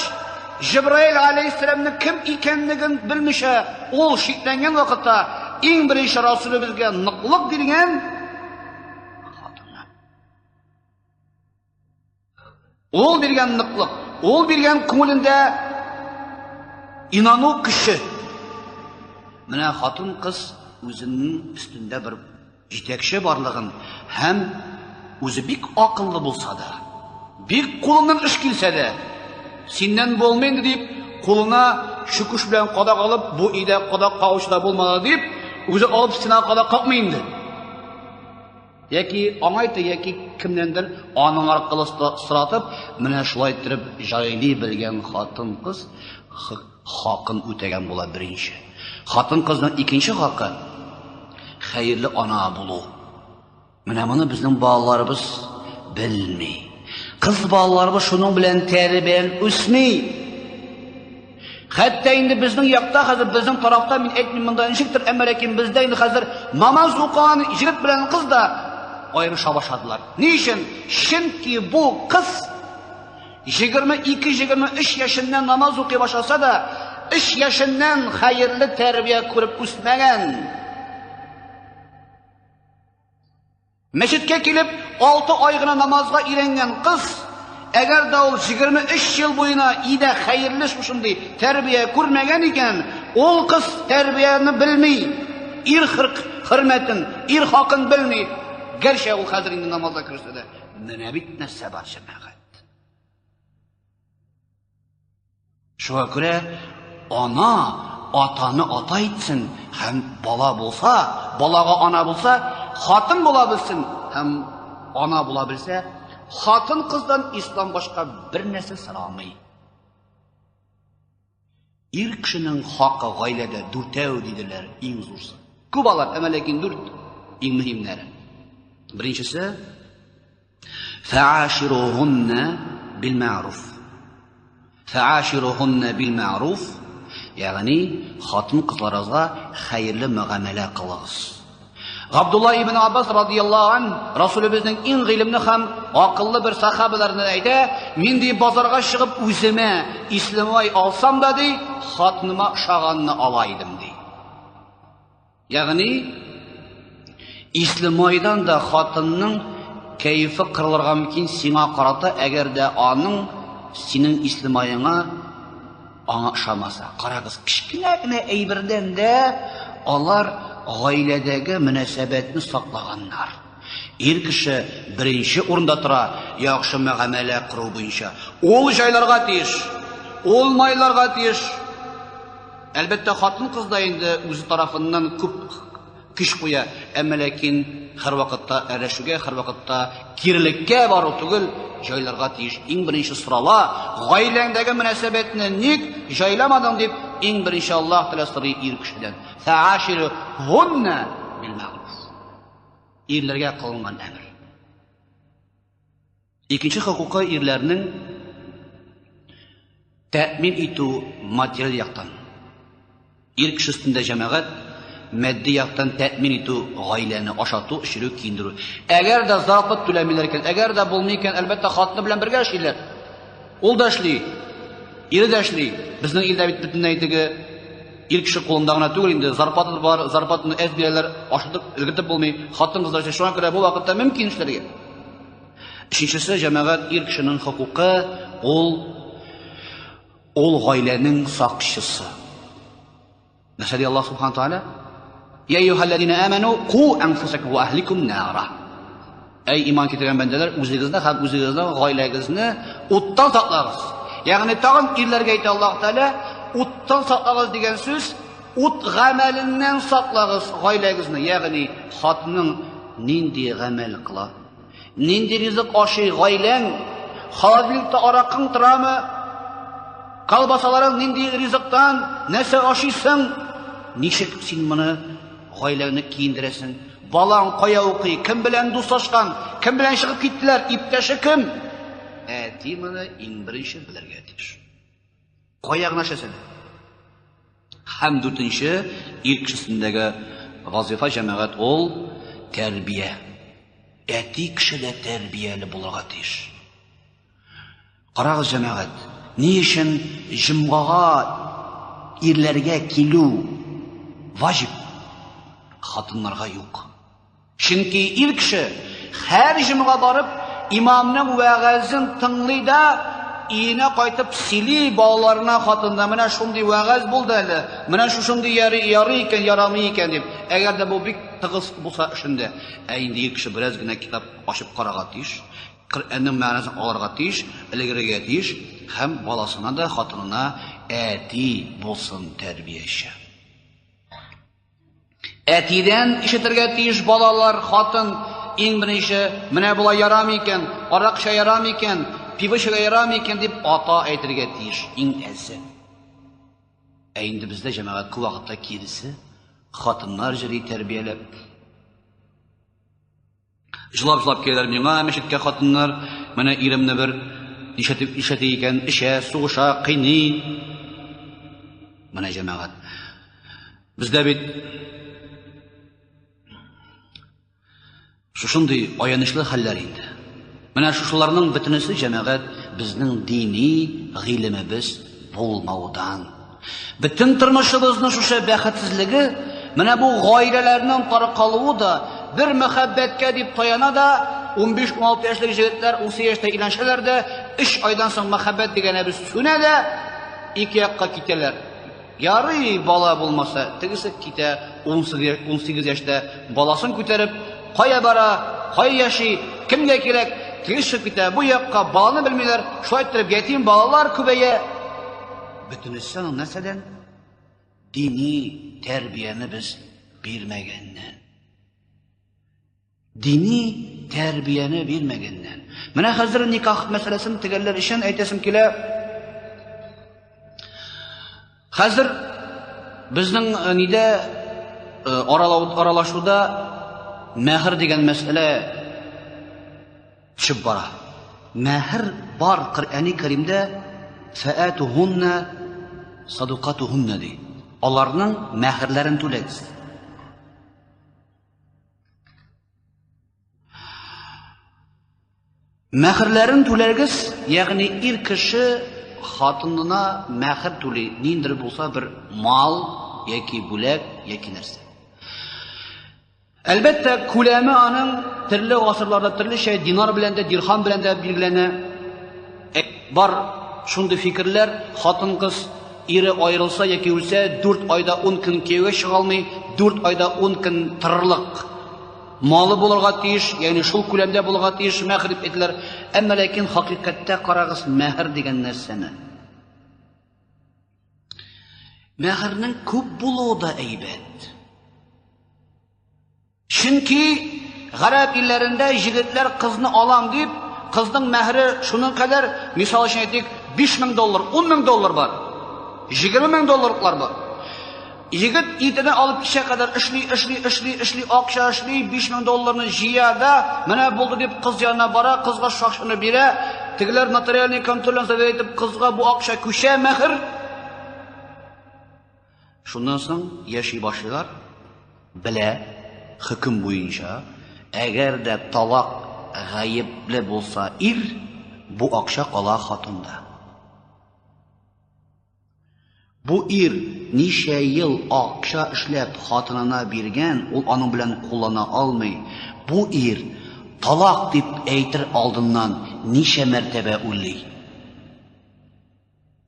Җибраил алейһиссәламның кем икәнлеген белмичә, ул шикләнгән вакытта иң беренче Расулебезгә ныклык биргән хатыны. Ул биргән ныклык, ул биргән күңелендә инану көче. Менә хатын-кыз үзенең өстендә бер җитәкче барлыгын һәм үзе бик акыллы булса да, бик кулыннан эш килсә дә, синнән булмый инде дип, кулына чүкеш белән кадак алып, бу өйдә кадак кагучы да булмады дип, үзе алып стенага кадак какмый инде. Яки аңа әйтә, яки кемнәндер аның аркылы соратып, менә шулай иттереп җайлый белгән хатын-кыз хакын үтәгән була беренче. Хатын-кызның икенче хакы хәерле ана булу. Менә моны безнең балаларыбыз белми. Кыз балаларыбыз шуның белән тәрбияләнеп үсми. Хәтта инде безнең якта хәзер безнең тарафта мин әйтмим монда ничектер, әмма ләкин бездә инде хәзер намаз укыган егет белән кыз да аерыша башладылар. Ни өчен? Чөнки бу кыз 22-23 яшеннән намаз укый башласа да, 3 яшеннән хәерле тәрбия күреп үсмәгән. Мәчеткә килеп, 6 ай гына намазга өйрәнгән кыз, әгәр дә ул 23 ел буена өйдә хәерле шушындый тәрбия күрмәгән икән, ул кыз тәрбияне белми, ир хөрмәтен, ир хакын белми. Гәрчә ул хәзер инде намазга керсә дә. Менә бит нәрсә бар, җәмәгать. Шуңа күрә ана атаны ата итсен һәм бала булса, балага ана булса, хатын була белсен һәм ана була белсә, хатын кыздан ислам башка бер нәрсә сорамый. Ир кешенең хакы гаиләдә дүртәү диделәр, иң зурсы. Күп алар, әмма ләкин дүрт иң мөһимнәре. Беренчесе Фәашируһунна бил мәгъруф. Фәашируһунна бил мәгъруф, ягъни хатын-кызларыгызга хәерле мөгамәлә кылыгыз. Габдулла ибн Аббас радияллаһу ан Расулебезнең иң гыйлемле һәм акыллы бер сахабаларыннан әйтә, мин ди базарга чыгып үземә ислемай алсам да ди, хатыныма ошаганны ала идем ди. Ягъни исле майдан да хатынның кәефе кырылырга мөмкин сиңа карата, әгәр дә аның синең исле маеңа аңа ошамаса. Карагыз, кечкенә генә әйбердән дә алар гаиләдәге мөнәсәбәтне саклаганнар. Ир кеше беренче урында тора яхшы мөгамәлә кору буенча. Ул җайларга тиеш, ул майларга тиеш. Әлбәттә, хатын-кыз да инде үзе тарафыннан күп көч куя, әмма ләкин һәрвакытта әрләшүгә, һәрвакытта кирелеккә бару түгел, җайларга тиеш. Иң беренче сорала, гаиләңдәге мөнәсәбәтне ник җайламадың дип, иң беренче Аллаһ Тәгалә сорый ир кешедән. Фәаширухунна бил мәгъруф. Ирләргә кылынган әмер. Икенче хокукы ирләрнең тәэмин итү материаль яктан. Ир кеше өстендә җәмәгать матди яктан тәэмин итү гаиләне ашату, эчерү, киендерү. Әгәр дә зарплат түләмиләр икән, әгәр дә булмый икән, әлбәттә, хатыны белән бергә эшлиләр. Ул да эшли, ире дә эшли. Безнең илдә бит бөтенләй теге ир кеше кулында гына түгел инде, зарплата бар, зарплатаны әз бирәләр, ашатып, өлгертеп булмый. Хатын-кызлар эшли. Шуңа күрә бу вакытта мөмкин эшләргә. Өченчесе, җәмәгать, ир кешенең хокукы, ул ул гаиләнең сакчысы. Нәрсә ди Аллаһ субхана тааля? Я әйюһәлләзина аману ку анфусакум ва ахликум нара. Әй иман китергән бәндәләр, үзегезне һәм үзегезнең гаиләгезне уттан саклагыз. Ягъни тагын ирләргә әйтә Аллаһ Тәгалә, уттан саклагыз дигән сүз, ут гамәленнән саклагыз гаиләгезне, ягъни хатының нинди гамәл кыла? Нинди ризык ашый гаиләң? Холодильникта аракың торамы? Колбасаларың нинди ризыктан? Нәрсә ашыйсың? Ничек син моны гаиләңне киендерәсең? Балаң кая укый? Кем белән дуслашкан? Кем белән чыгып киттеләр? Иптәше кем? Әти моны иң беренче белергә тиеш. Кая гына эшләсә дә. Һәм дүртенче, ир кешесендәге вазифа җәмәгать ул тәрбия. Әти кеше дә тәрбияле булырга тиеш. Карагыз, җәмәгать, ни өчен җомгага ирләргә килү ваҗиб, хатыннарга юк? Чөнки ир кеше һәр җомга барып, имамның вәгазен тыңлый да, өенә кайтып сөйли балаларына, хатынына, менә шундый вәгазь булды әле, менә шушындый ярый, ярый икән, ярамый икән дип. Әгәр дә бу бик тыгыз булса эшендә. Ә инде ир кеше бераз генә китап ачып карарга тиеш, Коръәннең мәгънәсен алырга тиеш, элегерергә тиеш һәм баласына да, хатынына әти булсын тәрбияче. Әтидән ишетергә тиеш балалар, хатын. иң беренче, менә болай ярамый икән, арак эчә ярамый икән, пиво эчәргә ярамый икән дип ата әйтергә тиеш, иң әзе. Ә инде бездә җәмәгать күп вакытта киресе, хатыннар җыри тәрбияләп. Җылап-җылап киләләр миңа мәчеткә хатыннар, менә иремне бер нишләтеп нишләтә икән, эчә, сугыша, кыйный. Менә җәмәгать. Бездә бит шушындый аянычлы хәлләр инде. Менә шушыларның бөтенесе җәмәгать безнең дини гыйлемебез булмаудан. Бөтен тормышыбызның шушы бәхетсезлеге, менә бу гаиләләрнең таркалуы да бер мәхәббәткә дип таяна да, 15-16 яшьлек җегетләр 18 яшьтә өйләнешәләр дә, 3 айдан соң мәхәббәт дигәнебез сүнә дә, ике якка китәләр. Ярый бала булмаса, тегесе китә 18 яшьтә баласын күтәреп, кая бара, кая яши, кемгә кирәк, теге чыгып китә, бу якка баланы белмиләр, шулай иттереп ятим балалар күбәя. Бөтенесе аның нәрсәдән? Дини тәрбияне без бирмәгәннән. Дини тәрбияне бирмәгәннән. Менә хәзер никах мәсьәләсен төгәлләр өчен әйтәсем килә. Хәзер безнең э, нидә э, аралашуда мәһр дигән мәсьәлә төшеп бара. Мәһр бар Коръәни Кәримдә фәатухунна садукатухунна ди. Аларның мәһрләрен түләгез. Мәһрләрен түләгез, ягъни ир кеше хатынына мәһр түли, ниндер булса бер мал яки бүләк яки нәрсә. Әлбәттә, күләме аның төрле гасырларда төрлечә динар белән дә, дирхам белән дә билгеләнә. Бар шундый фикерләр, хатын-кыз ире аерылса яки үлсә, 4 айда 10 көн кияүгә чыга алмый, 4 айда 10 көн торырлык малы булырга тиеш, ягъни шул күләмдә булырга тиеш мәһр дип әйтәләр. Әмма ләкин хакыйкатьтә карагыз мәһр дигән нәрсәне. Мәһрнең күп булуы да әйбәт. Чөнки гарәп илләрендә җегетләр кызны алам дип, кызның мәһре шуның кадәр, мисал өчен әйтик, 5000 доллар, 10000 доллар бар. 20000 долларлар бар. Егет иртәдән алып кичә кадәр эшли, эшли, эшли, эшли, акча эшли, 5000 долларны җыя да, менә булды дип кыз янына бара, кызга шул акчаны бирә. Тегеләр нотариальный контрольдән заверять итеп кызга бу акча күчә мәһр. Шуннан соң яши башлыйлар, белә, хөкем буенча, әгәр дә талак гаепле булса ир, бу акча кала хатында. Бу ир ничә ел акча эшләп хатынына биргән, ул аның белән куллана алмый. Бу ир талак дип әйтер алдыннан ничә мәртәбә уйлый?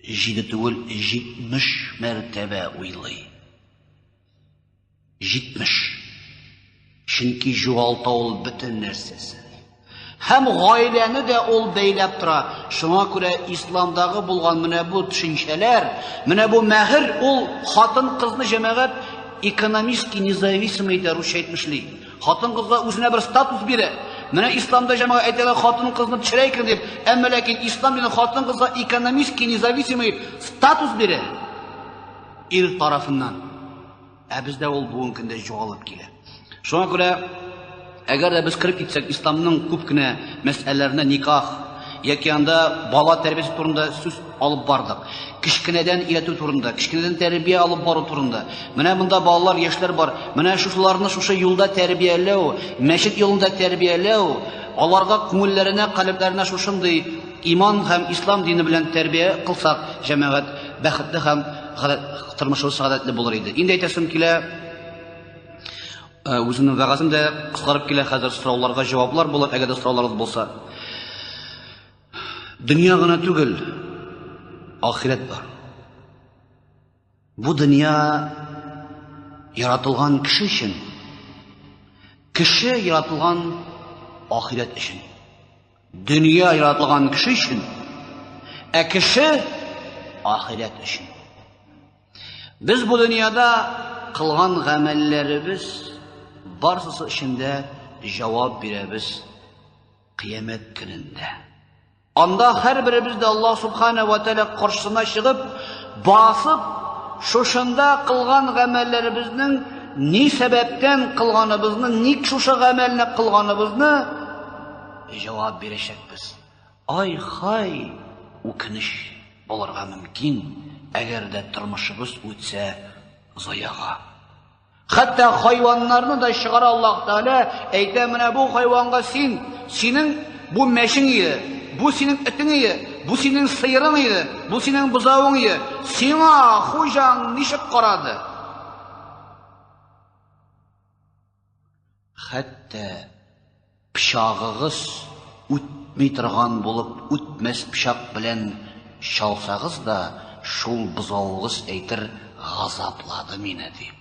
Җиде түгел, 70 мәртәбә уйлый. 70. Чөнки югалта ул бөтен нәрсәсен. Һәм гаиләне дә ул бәйләп тора. Шуңа күрә исламдагы булган менә бу төшенчәләр, менә бу мәһер ул хатын-кызны җәмәгать экономически независимый итә, русча әйтмешли. Хатын-кызга үзенә бер статус бирә. Менә исламда җәмәгать әйтәләр, хатын-кызны төшерә икән дип, әмма ләкин ислам дине хатын-кызга экономически независимый статус бирә. Ир тарафыннан. Ә бездә ул бүгенге көндә югалып килә. Шуңа күрә әгәр дә без кереп китсәк исламның күп кенә мәсьәләләренә никах яки анда бала тәрбиясе турында сүз алып бардык. Кечкенәдән өйрәтү турында, кечкенәдән тәрбия алып бару турында. Менә монда балалар, яшьләр бар. Менә шушыларны шушы юлда тәрбияләү, мәчет юлында тәрбияләү, аларга күңелләренә, калебләренә шушындый иман һәм ислам дине белән тәрбия кылсак, җәмәгать бәхетле һәм тормышыбыз сәгадәтле булыр иде. Инде әйтәсем килә, үземнең вәгазем дә кыскарып килә, хәзер сорауларга җаваплар булыр, әгәр дә сорауларыгыз булса. Дөнья гына түгел, ахирәт бар. Бу дөнья яратылган кеше өчен, кеше яратылган ахирәт өчен. Дөнья яратылган кеше өчен, ә кеше ахирәт өчен. Без бу дөньяда кылган гамәлләребез барсысы өчен дә җавап бирәбез кыямәт көнендә. Анда һәрберебез дә Аллаһ субхана ва тәгалә каршысына чыгып, басып, шушында кылган гамәлләребезнең ни сәбәптән кылганыбызны, ник шушы гамәлне кылганыбызны җавап бирәчәкбез. Ай-хай, үкенеч булырга мөмкин, әгәр дә тормышыбыз үтсә заяга. Хәтта хайваннарны да чыгара Аллаһ Тәгалә, әйтә, менә бу хайванга син, синең бу мәчең иде, бу синең этең иде, бу синең сыерың иде, бу синең бозавың иде. Сиңа хуҗаң ничек карады? Хәтта пычагыгыз үтми торган булып, үтмәс пычак белән чалсагыз да, шул бозавыгыз әйтер, газаплады мине дип.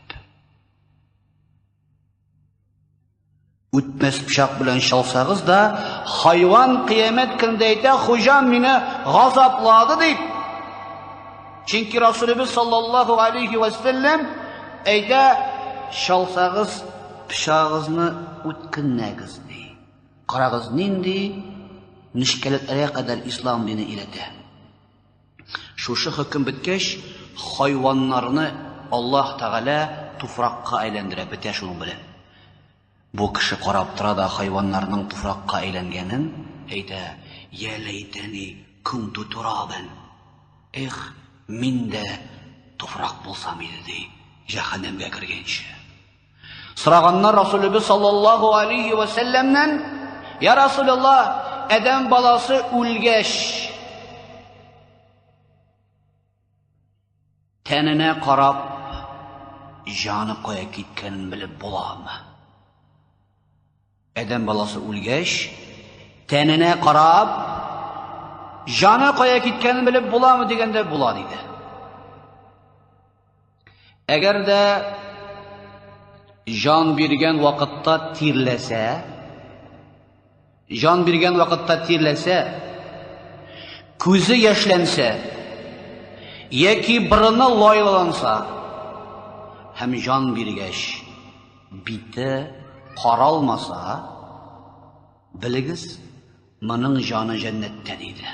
Үтмәс пычак белән чалсагыз да, хайван кыямәт көндә әйтә, хуҗам мине газаплады дип. Чөнки Расулыбыз саллаллаһу алейхи ва сәлләм әйтә, чалсагыз пычагыгызны үткеннәгез ди. Карагыз, нинди нечкәлекләргә кадәр ислам дине өйрәтә. Шушы хөкем беткәч, хайваннарны Аллаһ Тәгалә туфракка әйләндерә, бетә шуның белән. Бу кеше карап тора да хайваннарның туфракка әйләнгәнен әйтә, Я ләйтәни кунту турабан. Эх, мин дә туфрак булсам иде, ди, җәһәннәмгә кергәнче. Сораганнар Расулыбыз саллаллаһу алейхи ва сәлләмнән, Я Расулаллаһ, адәм баласы үлгәч, тәненә карап, җаны кая киткәнен белеп буламы? Адәм баласы үлгәч, тәненә карап, җаны кая киткәнен белеп буламы дигәндә була диде. Әгәр дә җан биргән вакытта тирләсә, җан биргән вакытта тирләсә, күзе яшьләнсә, яки борыны лайланса һәм җан биргәч бите каралмаса, белегез, моның җаны җәннәттә диде.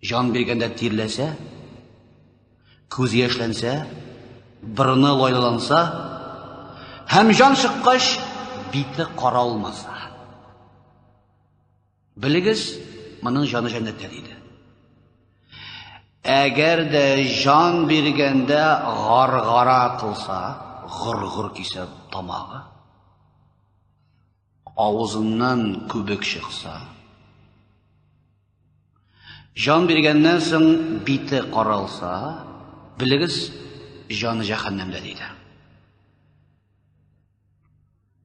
Җан биргәндә тирләсә, күз яшьләнсә, борыны лайланса һәм җан чыккач бите каралмаса. Белегез, моның җаны җәннәттә диде. Әгәр дә җан биргәндә гаргара кылса, гыр-гыр кисә тамагы, авызыннан күбек чыкса, Җан биргәннән соң бите каралса, белегез, җаны җәһәннәмдә диде.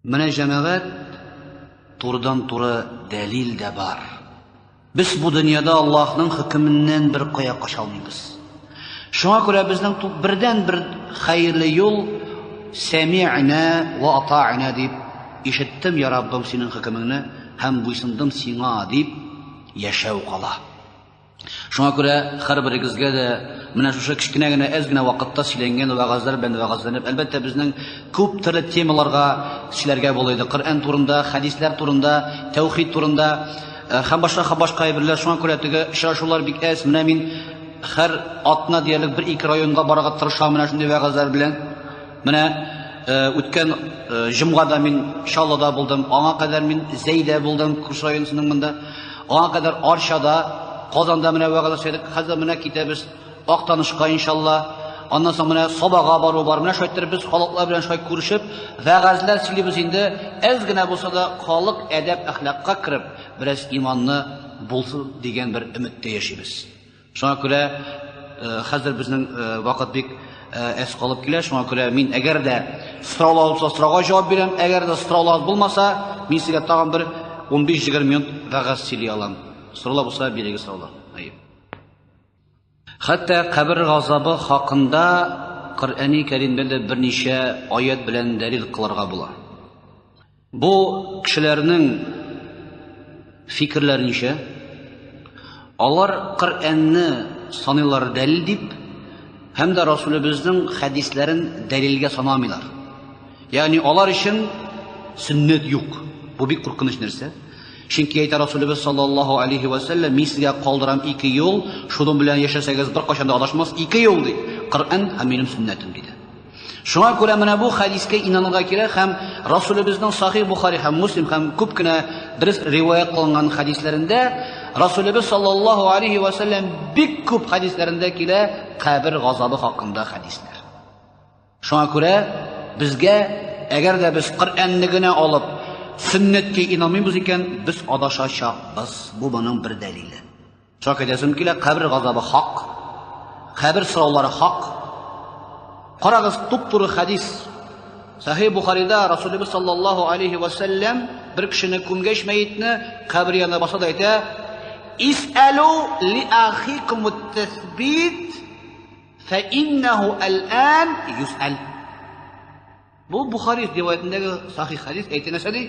Менә җәмәгать турыдан-туры дәлил дә бар. Без бу дөньяда Аллаһның хөкеменнән бер кая кача алмыйбыз. Шуңа күрә безнең бердән-бер хәерле юл сәми'на ва ата'на дип ишеттем, я Раббым, синең хөкемеңне һәм буйсындым сиңа дип яшәү кала. Шуңа күрә һәрберегезгә дә менә шушы кечкенә генә әз генә вакытта сөйләнгән вәгазьләр белән вәгазьләнеп, әлбәттә, безнең күп төрле темаларга сөйләргә була иде. Коръән турында, хәдисләр турында, тәүхид турында һәм башка һәм башка әйберләр. Шуңа күрә теге очрашулар бик әз. Менә мин һәр атна диярлек бер-ике районга барырга тырышам менә шундый вәгазьләр белән. Менә үткән җомгада мин Чаллыда булдым, аңа кадәр мин Зәйдә булдым, Күрше районысының монда. Аңа кадәр Арчада, Казанда менә вәгазь сөйләдек. Хәзер менә китәбез Актанышка иншалла. Аннан соң менә Сабага бару бар. Менә шулай итеп без халыклар белән шулай күрешеп, вәгазьләр сөйлибез инде. Әз генә булса да халык әдәп әхлакка кереп, бераз иманны булсын дигән бер өметтә яшибез. Шуңа күрә хәзер безнең вакыт бик әз калып килә. Шуңа күрә мин әгәр дә сораулар булса, сорауга җавап бирәм. Әгәр дә сораулар булмаса, мин сезгә тагын бер 15-20 минут вәгазь сөйли алам. Сораулар булса, бирегез сораулар. Әйе. Хәтта кабер газабы хакында Коръәни Кәримдә дә берничә аят белән дәлил кылырга була. Бу кешеләрнең фикерләренчә, алар Коръәнне саныйлар дәлил дип, һәм дә Расулебезнең хәдисләрен дәлилгә санамыйлар. Ягъни алар өчен сөннәт юк. Бу бик куркыныч нәрсә. Чөнки әйтә Расулыбыз саллаллаһу алейхи ва сәлләм, мин сезгә калдырам ике юл, шуның белән яшәсәгез беркайчан да адашмас, ике юл ди. Коръән һәм минем сөннәтем диде. Шуңа күрә менә бу хәдискә инанырга кирәк һәм Расулыбызның Сахих Бухари һәм Муслим һәм күп кенә дөрес риваять кылынган хәдисләрендә Расулыбыз саллаллаһу алейхи ва сәлләм бик күп хәдисләрендә килә кабер газабы хакында хәдисләр. Шуңа күрә безгә, әгәр дә без Коръәнне генә алып, сөннәткә инанмыйбыз икән, без адашачакбыз. Бу моның бер дәлиле. Шуңа әйтәсем килә, кабер газабы хак, кабер сораулары хак. Карагыз, туп-туры хәдис. Сахих Бухарида Расулыбыз саллаллаһу алейхи ва сәлләм бер кешене күмгәч мәетне кабер янына баса да әйтә: "Исәлу ли ахикум ат-тасбит Фә иннәһу әл-ан юсәл. Бу Бухари риваятендәге сахих хәдис әйтә нәрсә ди?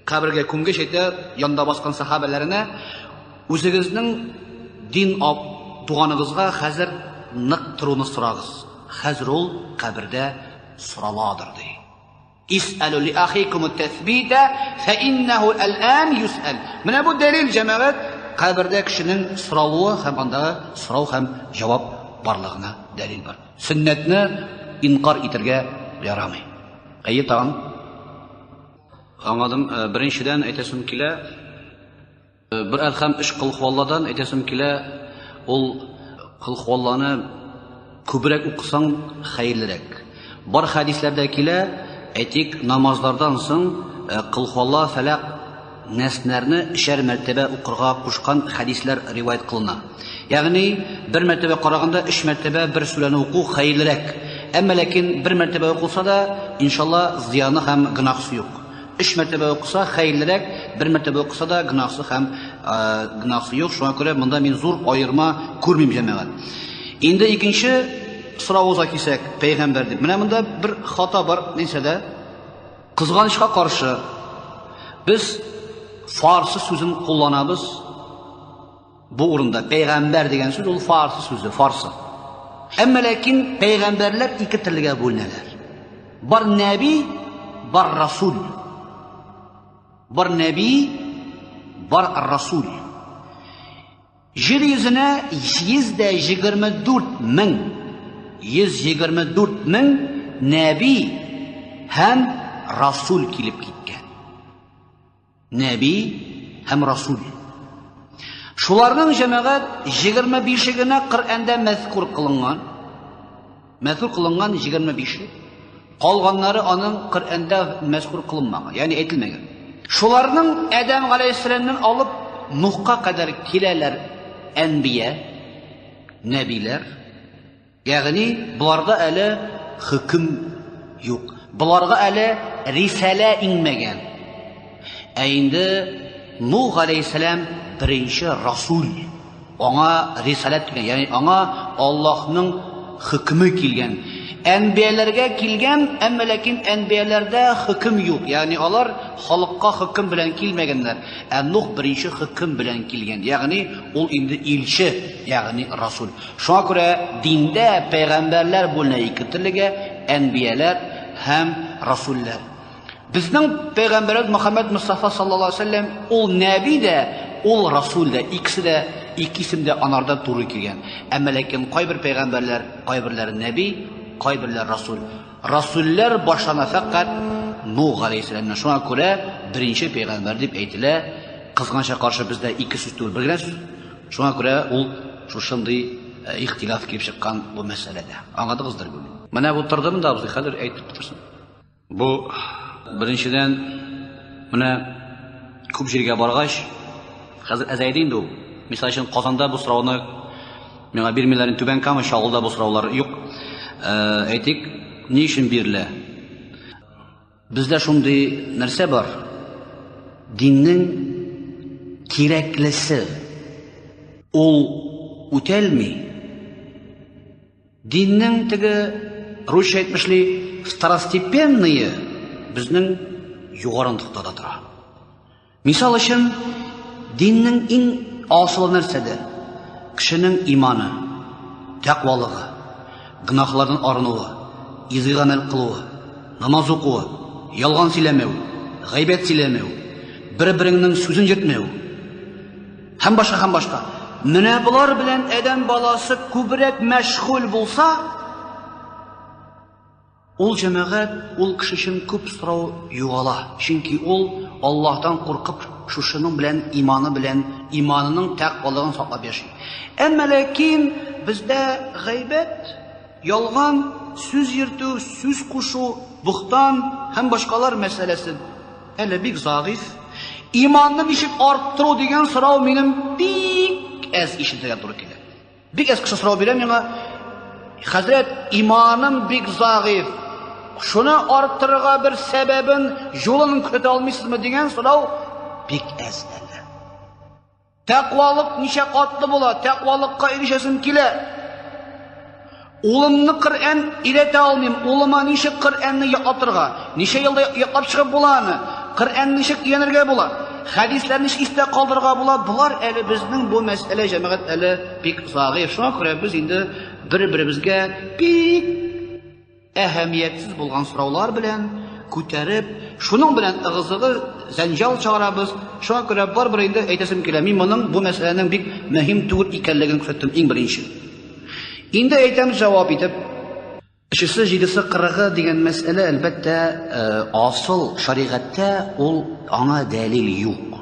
Кабергә күмгәч әйтә, янда баскан сахабәләренә, үзегезнең дин туганыгызга хәзер нык торуны сорагыз. Хәзер ул кабердә сораладыр ди. Ис'әлү ли ахикум тәсбитә фә иннәһу әл-ан юс'әл. Менә бу дәлил, җәмәгать, кабердә кешенең соралуы һәм андагы сорау һәм җавап барлыгына дәлил бар. Сөннәтне инкар итәргә ярамый. Әйе, тагын. Аңладым. Беренчедән әйтәсем килә, бер әлхәм өч кыл хуалладан әйтәсем килә, ул кыл хуалланы күбрәк укысаң хәерлерәк. Бар хәдисләрдә килә, әйтик, намазлардан соң кыл хуалла, фәләк, нәснәрне өчәр мәртәбә укырга кушкан хәдисләр риваять кылына. Ягъни бер мәртәбә караганда өч мәртәбә бер сүрәне уку хәерлерәк. Әмма ләкин бер мәртәбә укылса да, иншалла, зыяны һәм гөнаһсы юк. Өч мәртәбә укыса хәерлерәк, бер мәртәбә укыса да гөнаһсы һәм гөнаһсы юк. Шуңа күрә монда мин зур аерма күрмим, җәмәгать. Инде икенче соравыгызга килсәк, пәйгамбәр дип. Менә монда бер хата бар, нәрсәдә? Кызганычка каршы, без фарсы сүзен кулланабыз. Бу урында пәйгамбәр дигән сүз ул фарсы сүзе, фарсы. Әмма ләкин пәйгамбәрләр ике төрлегә бүленәләр. Бар нәби, бар расул. Бар нәби, бар расул. Җир йөзенә 124 мең 124 мең нәби һәм расул килеп киткән. Нәби һәм Расул. Шуларның җәмәгать 25-е генә Коръәндә мәзкур кылынган. Мәзкур кылынган 25-е. Калганнары аның Коръәндә мәзкур кылынмаган, ягъни әйтелмәгән. Шуларның Адәм галәйһиссәламнән алып Нухка кадәр киләләр әнбия, нәбиләр. Ягъни боларда әле хөкем юк. Боларга әле рисалә иңмәгән. Ә инде Нух галәйһиссәлам беренче расул. Аңа рисаләт килгән, ягъни аңа Аллаһның хөкеме килгән. Әнбияләргә килгән, әмма ләкин әнбияләрдә хөкем юк. Ягъни алар халыкка хөкем белән килмәгәннәр. Ә Нух беренче хөкем белән килгән. Ягъни ул инде илче, ягъни расул. Шуңа күрә диндә пәйгамбәрләр бүленә ике төрлегә, әнбияләр һәм расулләр. Безнең пәйгамбәребез Мөхәммәд Мустафа саллаллаһу алейһи ва сәлләм ул нәби дә, ул расул дә, икесе дә, ике исем дә анарда туры килгән. Әмма ләкин кайбер пәйгамбәрләр, кайберләре нәби, кайберләре расул. Расулләр башлана фәкать Нух галәйһиссәламнән. Шуңа күрә беренче пәйгамбәр дип әйтелә. Кызганычка каршы бездә ике сүз түгел, бер генә сүз. Шуңа күрә ул шушындый ихтилаф килеп чыккан бу мәсьәләдә. Аңладыгыздыр бу. Менә бу тордым да абзый, хәзер әйтеп бетерсен. Бу беренчедән менә күп җиргә баргач, хәзер әзәйде инде ул. Мисал өчен, Казанда бу сорауны миңа бирмиләр, Түбән Кама Чаллыда бу сораулар юк. Әйтик, ни өчен бирелә? Бездә шундый нәрсә бар. Диннең кирәклесе ул үтәлми. Диннең теге русча әйтмешли второстепенные безнең югары ноктада тора. Мисал өчен, диннең иң асылы нәрсәдә? Кешенең иманы, тәкъвалыгы, гөнаһлардан арынуы, изге гамәл кылуы, намаз укуы, ялган сөйләмәү. гайбәт сөйләмәү, бер-береңнең сүзен йөртмәү һәм башка һәм башка. Менә болар белән адәм баласы күбрәк мәшгуль булса, ул җәмәгать, ул кеше өчен күп сорау югала. Чөнки ул Аллаһтан куркып, шушының белән иманы белән иманының тәкъвалыгын саклап яши. Әмма ләкин бездә гайбәт, ялган, сүз йөртү, сүз кушу, бухтан һәм башкалар мәсьәләсе әле бик зәгыйфь. Иманны ничек арттыру дигән сорау минем бик әз ишетергә туры килә. Бик әз кеше сорау бирә миңа. Хәзрәт, иманым бик зәгыйфь. Шуны арттырырга бер сәбәбен, юлын күрсәтә алмыйсызмы дигән сорау бик әз әле. Тәкъвалык ничә катлы була? Тәкъвалыкка ирешәсем килә. Улымны Коръән өйрәтә алмыйм. Улыма ничек Коръәнне ятлатырга? Ничә елда ятлап чыгып була аны? Коръәнне ничек өйрәнергә була? Хәдисләрне ничек истә калдырырга була? Болар әле безнең бу мәсьәлә җәмәгать әле бик зәгыйфь. Шуңа күрә без инде бер-беребезгә бик әһәмиятсез булган сораулар белән күтәреп, шуның белән ыгы-зыгы, зәнҗал чыгарабыз. Шуңа күрә барыбер инде әйтәсем килә, мин моның бу мәсьәләнең бик мөһим түгел икәнлеген күрсәттем иң беренче. Инде әйтәм җавап итеп, өчесе, җидесе, кырыгы дигән мәсьәлә, әлбәттә, асыл шәригатьтә ул аңа дәлил юк.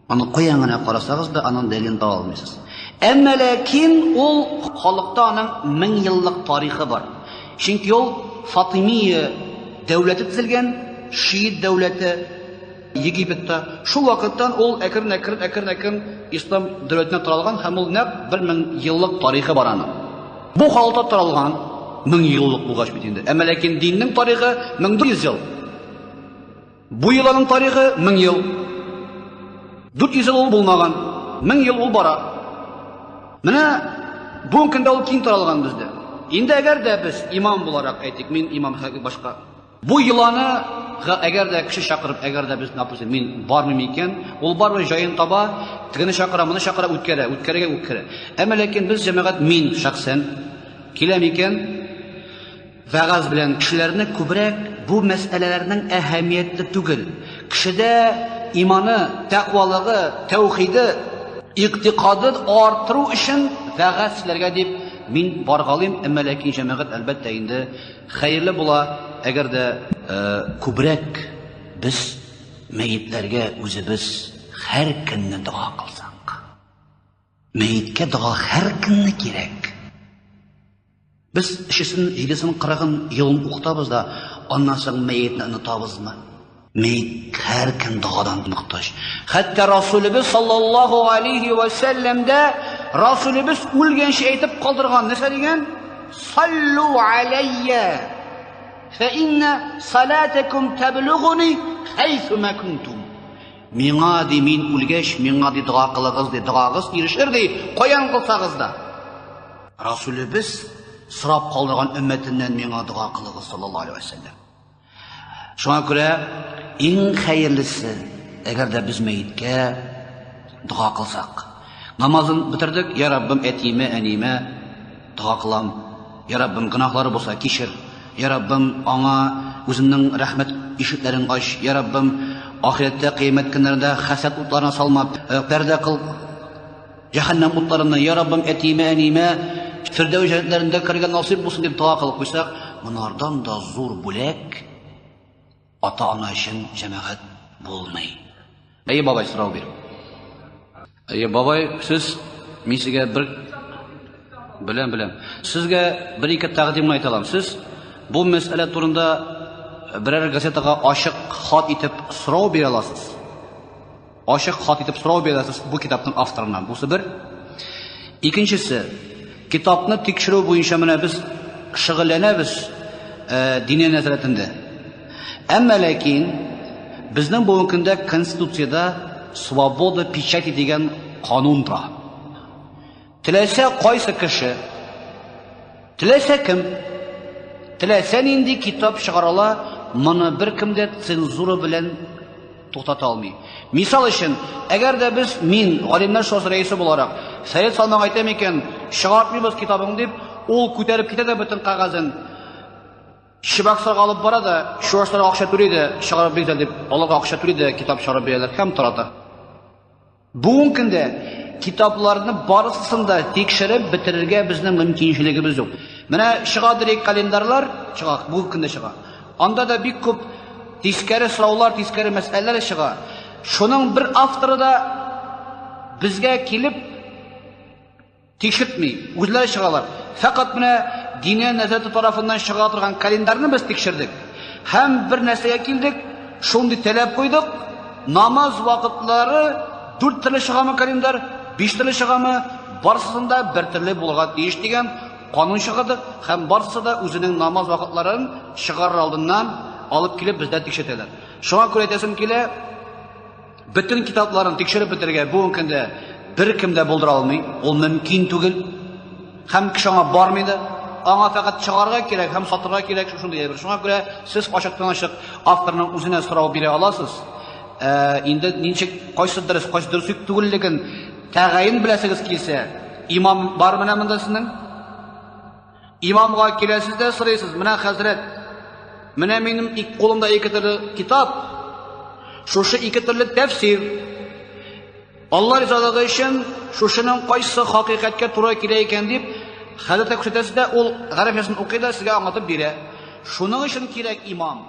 Аны каян гына карасагыз да, аның дәлилен таба алмыйсыз. Әмма ләкин ул халыкта аның мең еллык тарихы бар. Чөнки ул Фатимия дәүләте төзелгән, шиит дәүләте Египетта. Шул вакыттан ул әкрен-әкрен, әкрен-әкрен ислам дәүләтенә таралган һәм ул нәкъ 1000 еллык тарихы бар аның. Бу халыкта таралган 1000 еллык булгач бит инде. Әмма ләкин диннең тарихы 1400 ел. Бу йоланың тарихы 1000 ел. 400 ел ул булмаган. 1000 ел ул бара. Менә бүгенге көндә ул киң таралган бездә. Инде әгәр дә без имам буларак әйтик, мин имам башка. Бу йоланы әгәр дә кеше чакырып, әгәр дә без, допустим, мин бармыйм икән, ул барыбер җаен таба, тегене чакыра, моны чакыра, үткәрә, үткәрергә үткәрә. Әмма ләкин без җәмәгать мин шәхсән киләм икән, Вәгазь белән кешеләрне күбрәк бу мәсьәләләрнең әһәмиятле түгел, кешедә иманы, тәкъвалыгы, тәүхиде, игътикады арттыру өчен вәгазь сөйләргә дип мин баргалыйм, әмма ләкин җәмәгать, әлбәттә инде, хәерле була, әгәр дә күбрәк без мәетләргә үзебез һәр көнне дога кылсак. Мәеткә дога һәр көнне кирәк. Без өчесен, җидесен, кырыгын елын укытабыз да, аннан соң мәетне онытабызмы? Мәет һәр көн догадан мохтаҗ. Хәтта Расулебез саллаллаһу алейхи ва сәлләм дә Расулебез үлгәнче әйтеп калдырган, нәрсә дигән? Саллу алейя. Фә инна салатакум таблугуни хайсу ма кунтум. Миңа, ди, мин үлгәч, миңа, ди, дога кылыгыз, ди, догагыз ирешер, ди, каян кылсагыз да. Расулебез сорап калдырган өммәтеннән миңа дога кылыгыз, саллаллаһу алейһи ва сәлләм. Шуңа күрә иң хәерлесе, әгәр дә без мәеткә дога кылсак. Намазын бетердек, я Раббым, әтиемә, әниемә дога кылам. Я Раббым, гөнаһлары булса, кичер. Я Раббым, аңа үзеңнең рәхмәт ишекләрен ач. Я Раббым, ахирәттә, кыямәт көннәрендә хәсрәт утларына салма, пәрдә кыл җәһәннәм утларыннан. Я Раббым, әтиемә, әниемә Фирдәүс җәннәтләрендә керергә насыйп булсын дип дога кылып куйсак, монардан да зур бүләк ата-ана өчен җәмәгать булмый. Әйе, бабай, сорау бир. Әйе, бабай, сез мин сезгә бер беләм, беләм. Сезгә бер-ике тәкъдим әйтә алам. Сез бу мәсьәлә турында берәр газетага ачык хат итеп сорау бирә аласыз. Ачык хат итеп сорау бирә аласыз бу китапның авторыннан. Бусы бер. Икенчесе, китапны тикшерү буенча менә без шөгыльләнәбез э, Диния нәзарәтендә. Әмма ләкин безнең бүгенге көндә Конституциядә свобода печати дигән канун тора. Теләсә кайсы кеше, теләсә кем, теләсә нинди китап чыгара ала, моны беркем дә цензура белән туктата алмый. Мисал өчен, әгәр дә без, мин, Галимнәр шурасы рәисе буларак, Сәет Салманга әйтәм икән, чыгартмыйбыз китабың дип, ул күтәреп китә дә бөтен кәгазен. Чебоксарга алып бара да, чуашларга акча түли дә, чыгарып бирегез дип, аларга акча түли дә, китап чыгарып бирәләр һәм тарата. Бүгенге көндә китапларны барысын да тикшереп бетерергә безнең мөмкинчелегебез юк. Менә чыга дирек календарьлар, чыга, бүгенге көндә чыга. Анда да бик күп тискәре сораулар, тискәре мәсьәләләр чыга. Шуның бер авторы да безгә килеп тикшертми, үзләре чыгалар. Фәкать менә Диния нәзарәте тарафыннан чыга торган календарьны без тикшердек. Һәм бер нәрсәгә килдек, шундый таләп куйдык, намаз вакытлары дүрт төрле чыгамы календарь, биш төрле чыгамы, барысында бер төрле булырга тиеш дигән канун чыгардык һәм барысы да үзенең намаз вакытларын чыгарыр алдыннан алып килеп бездә тикшертәләр. Шуңа күрә әйтәсем килә, бөтен китапларын тикшереп бетерергә бүгенге көндә беркем дә булдыра алмый, ул мөмкин түгел. Һәм кеше аңа бармый да. Аңа фәкать чыгарга кирәк һәм сатырга кирәк, шушындый әйбер. Шуңа күрә сез ачыктан-ачык авторның үзенә сорау бирә аласыз. Инде ничек, кайсы дөрес, кайсы дөрес түгеллеген тәгаен беләсегез килсә, имам бар менә монда сезнең. Имамга киләсез дә сорыйсыз, менә хәзрәт, менә минем ик кулымда ике төрле китап, шушы ике төрле тәфсир. Алла ризалыгы өчен шушының кайсы хакыйкатькә туры килә икән дип, хәзрәткә күрсәтәсез дә, ул гарәпчәсен укый да сезгә аңлатып бирә. Шуның өчен кирәк имам.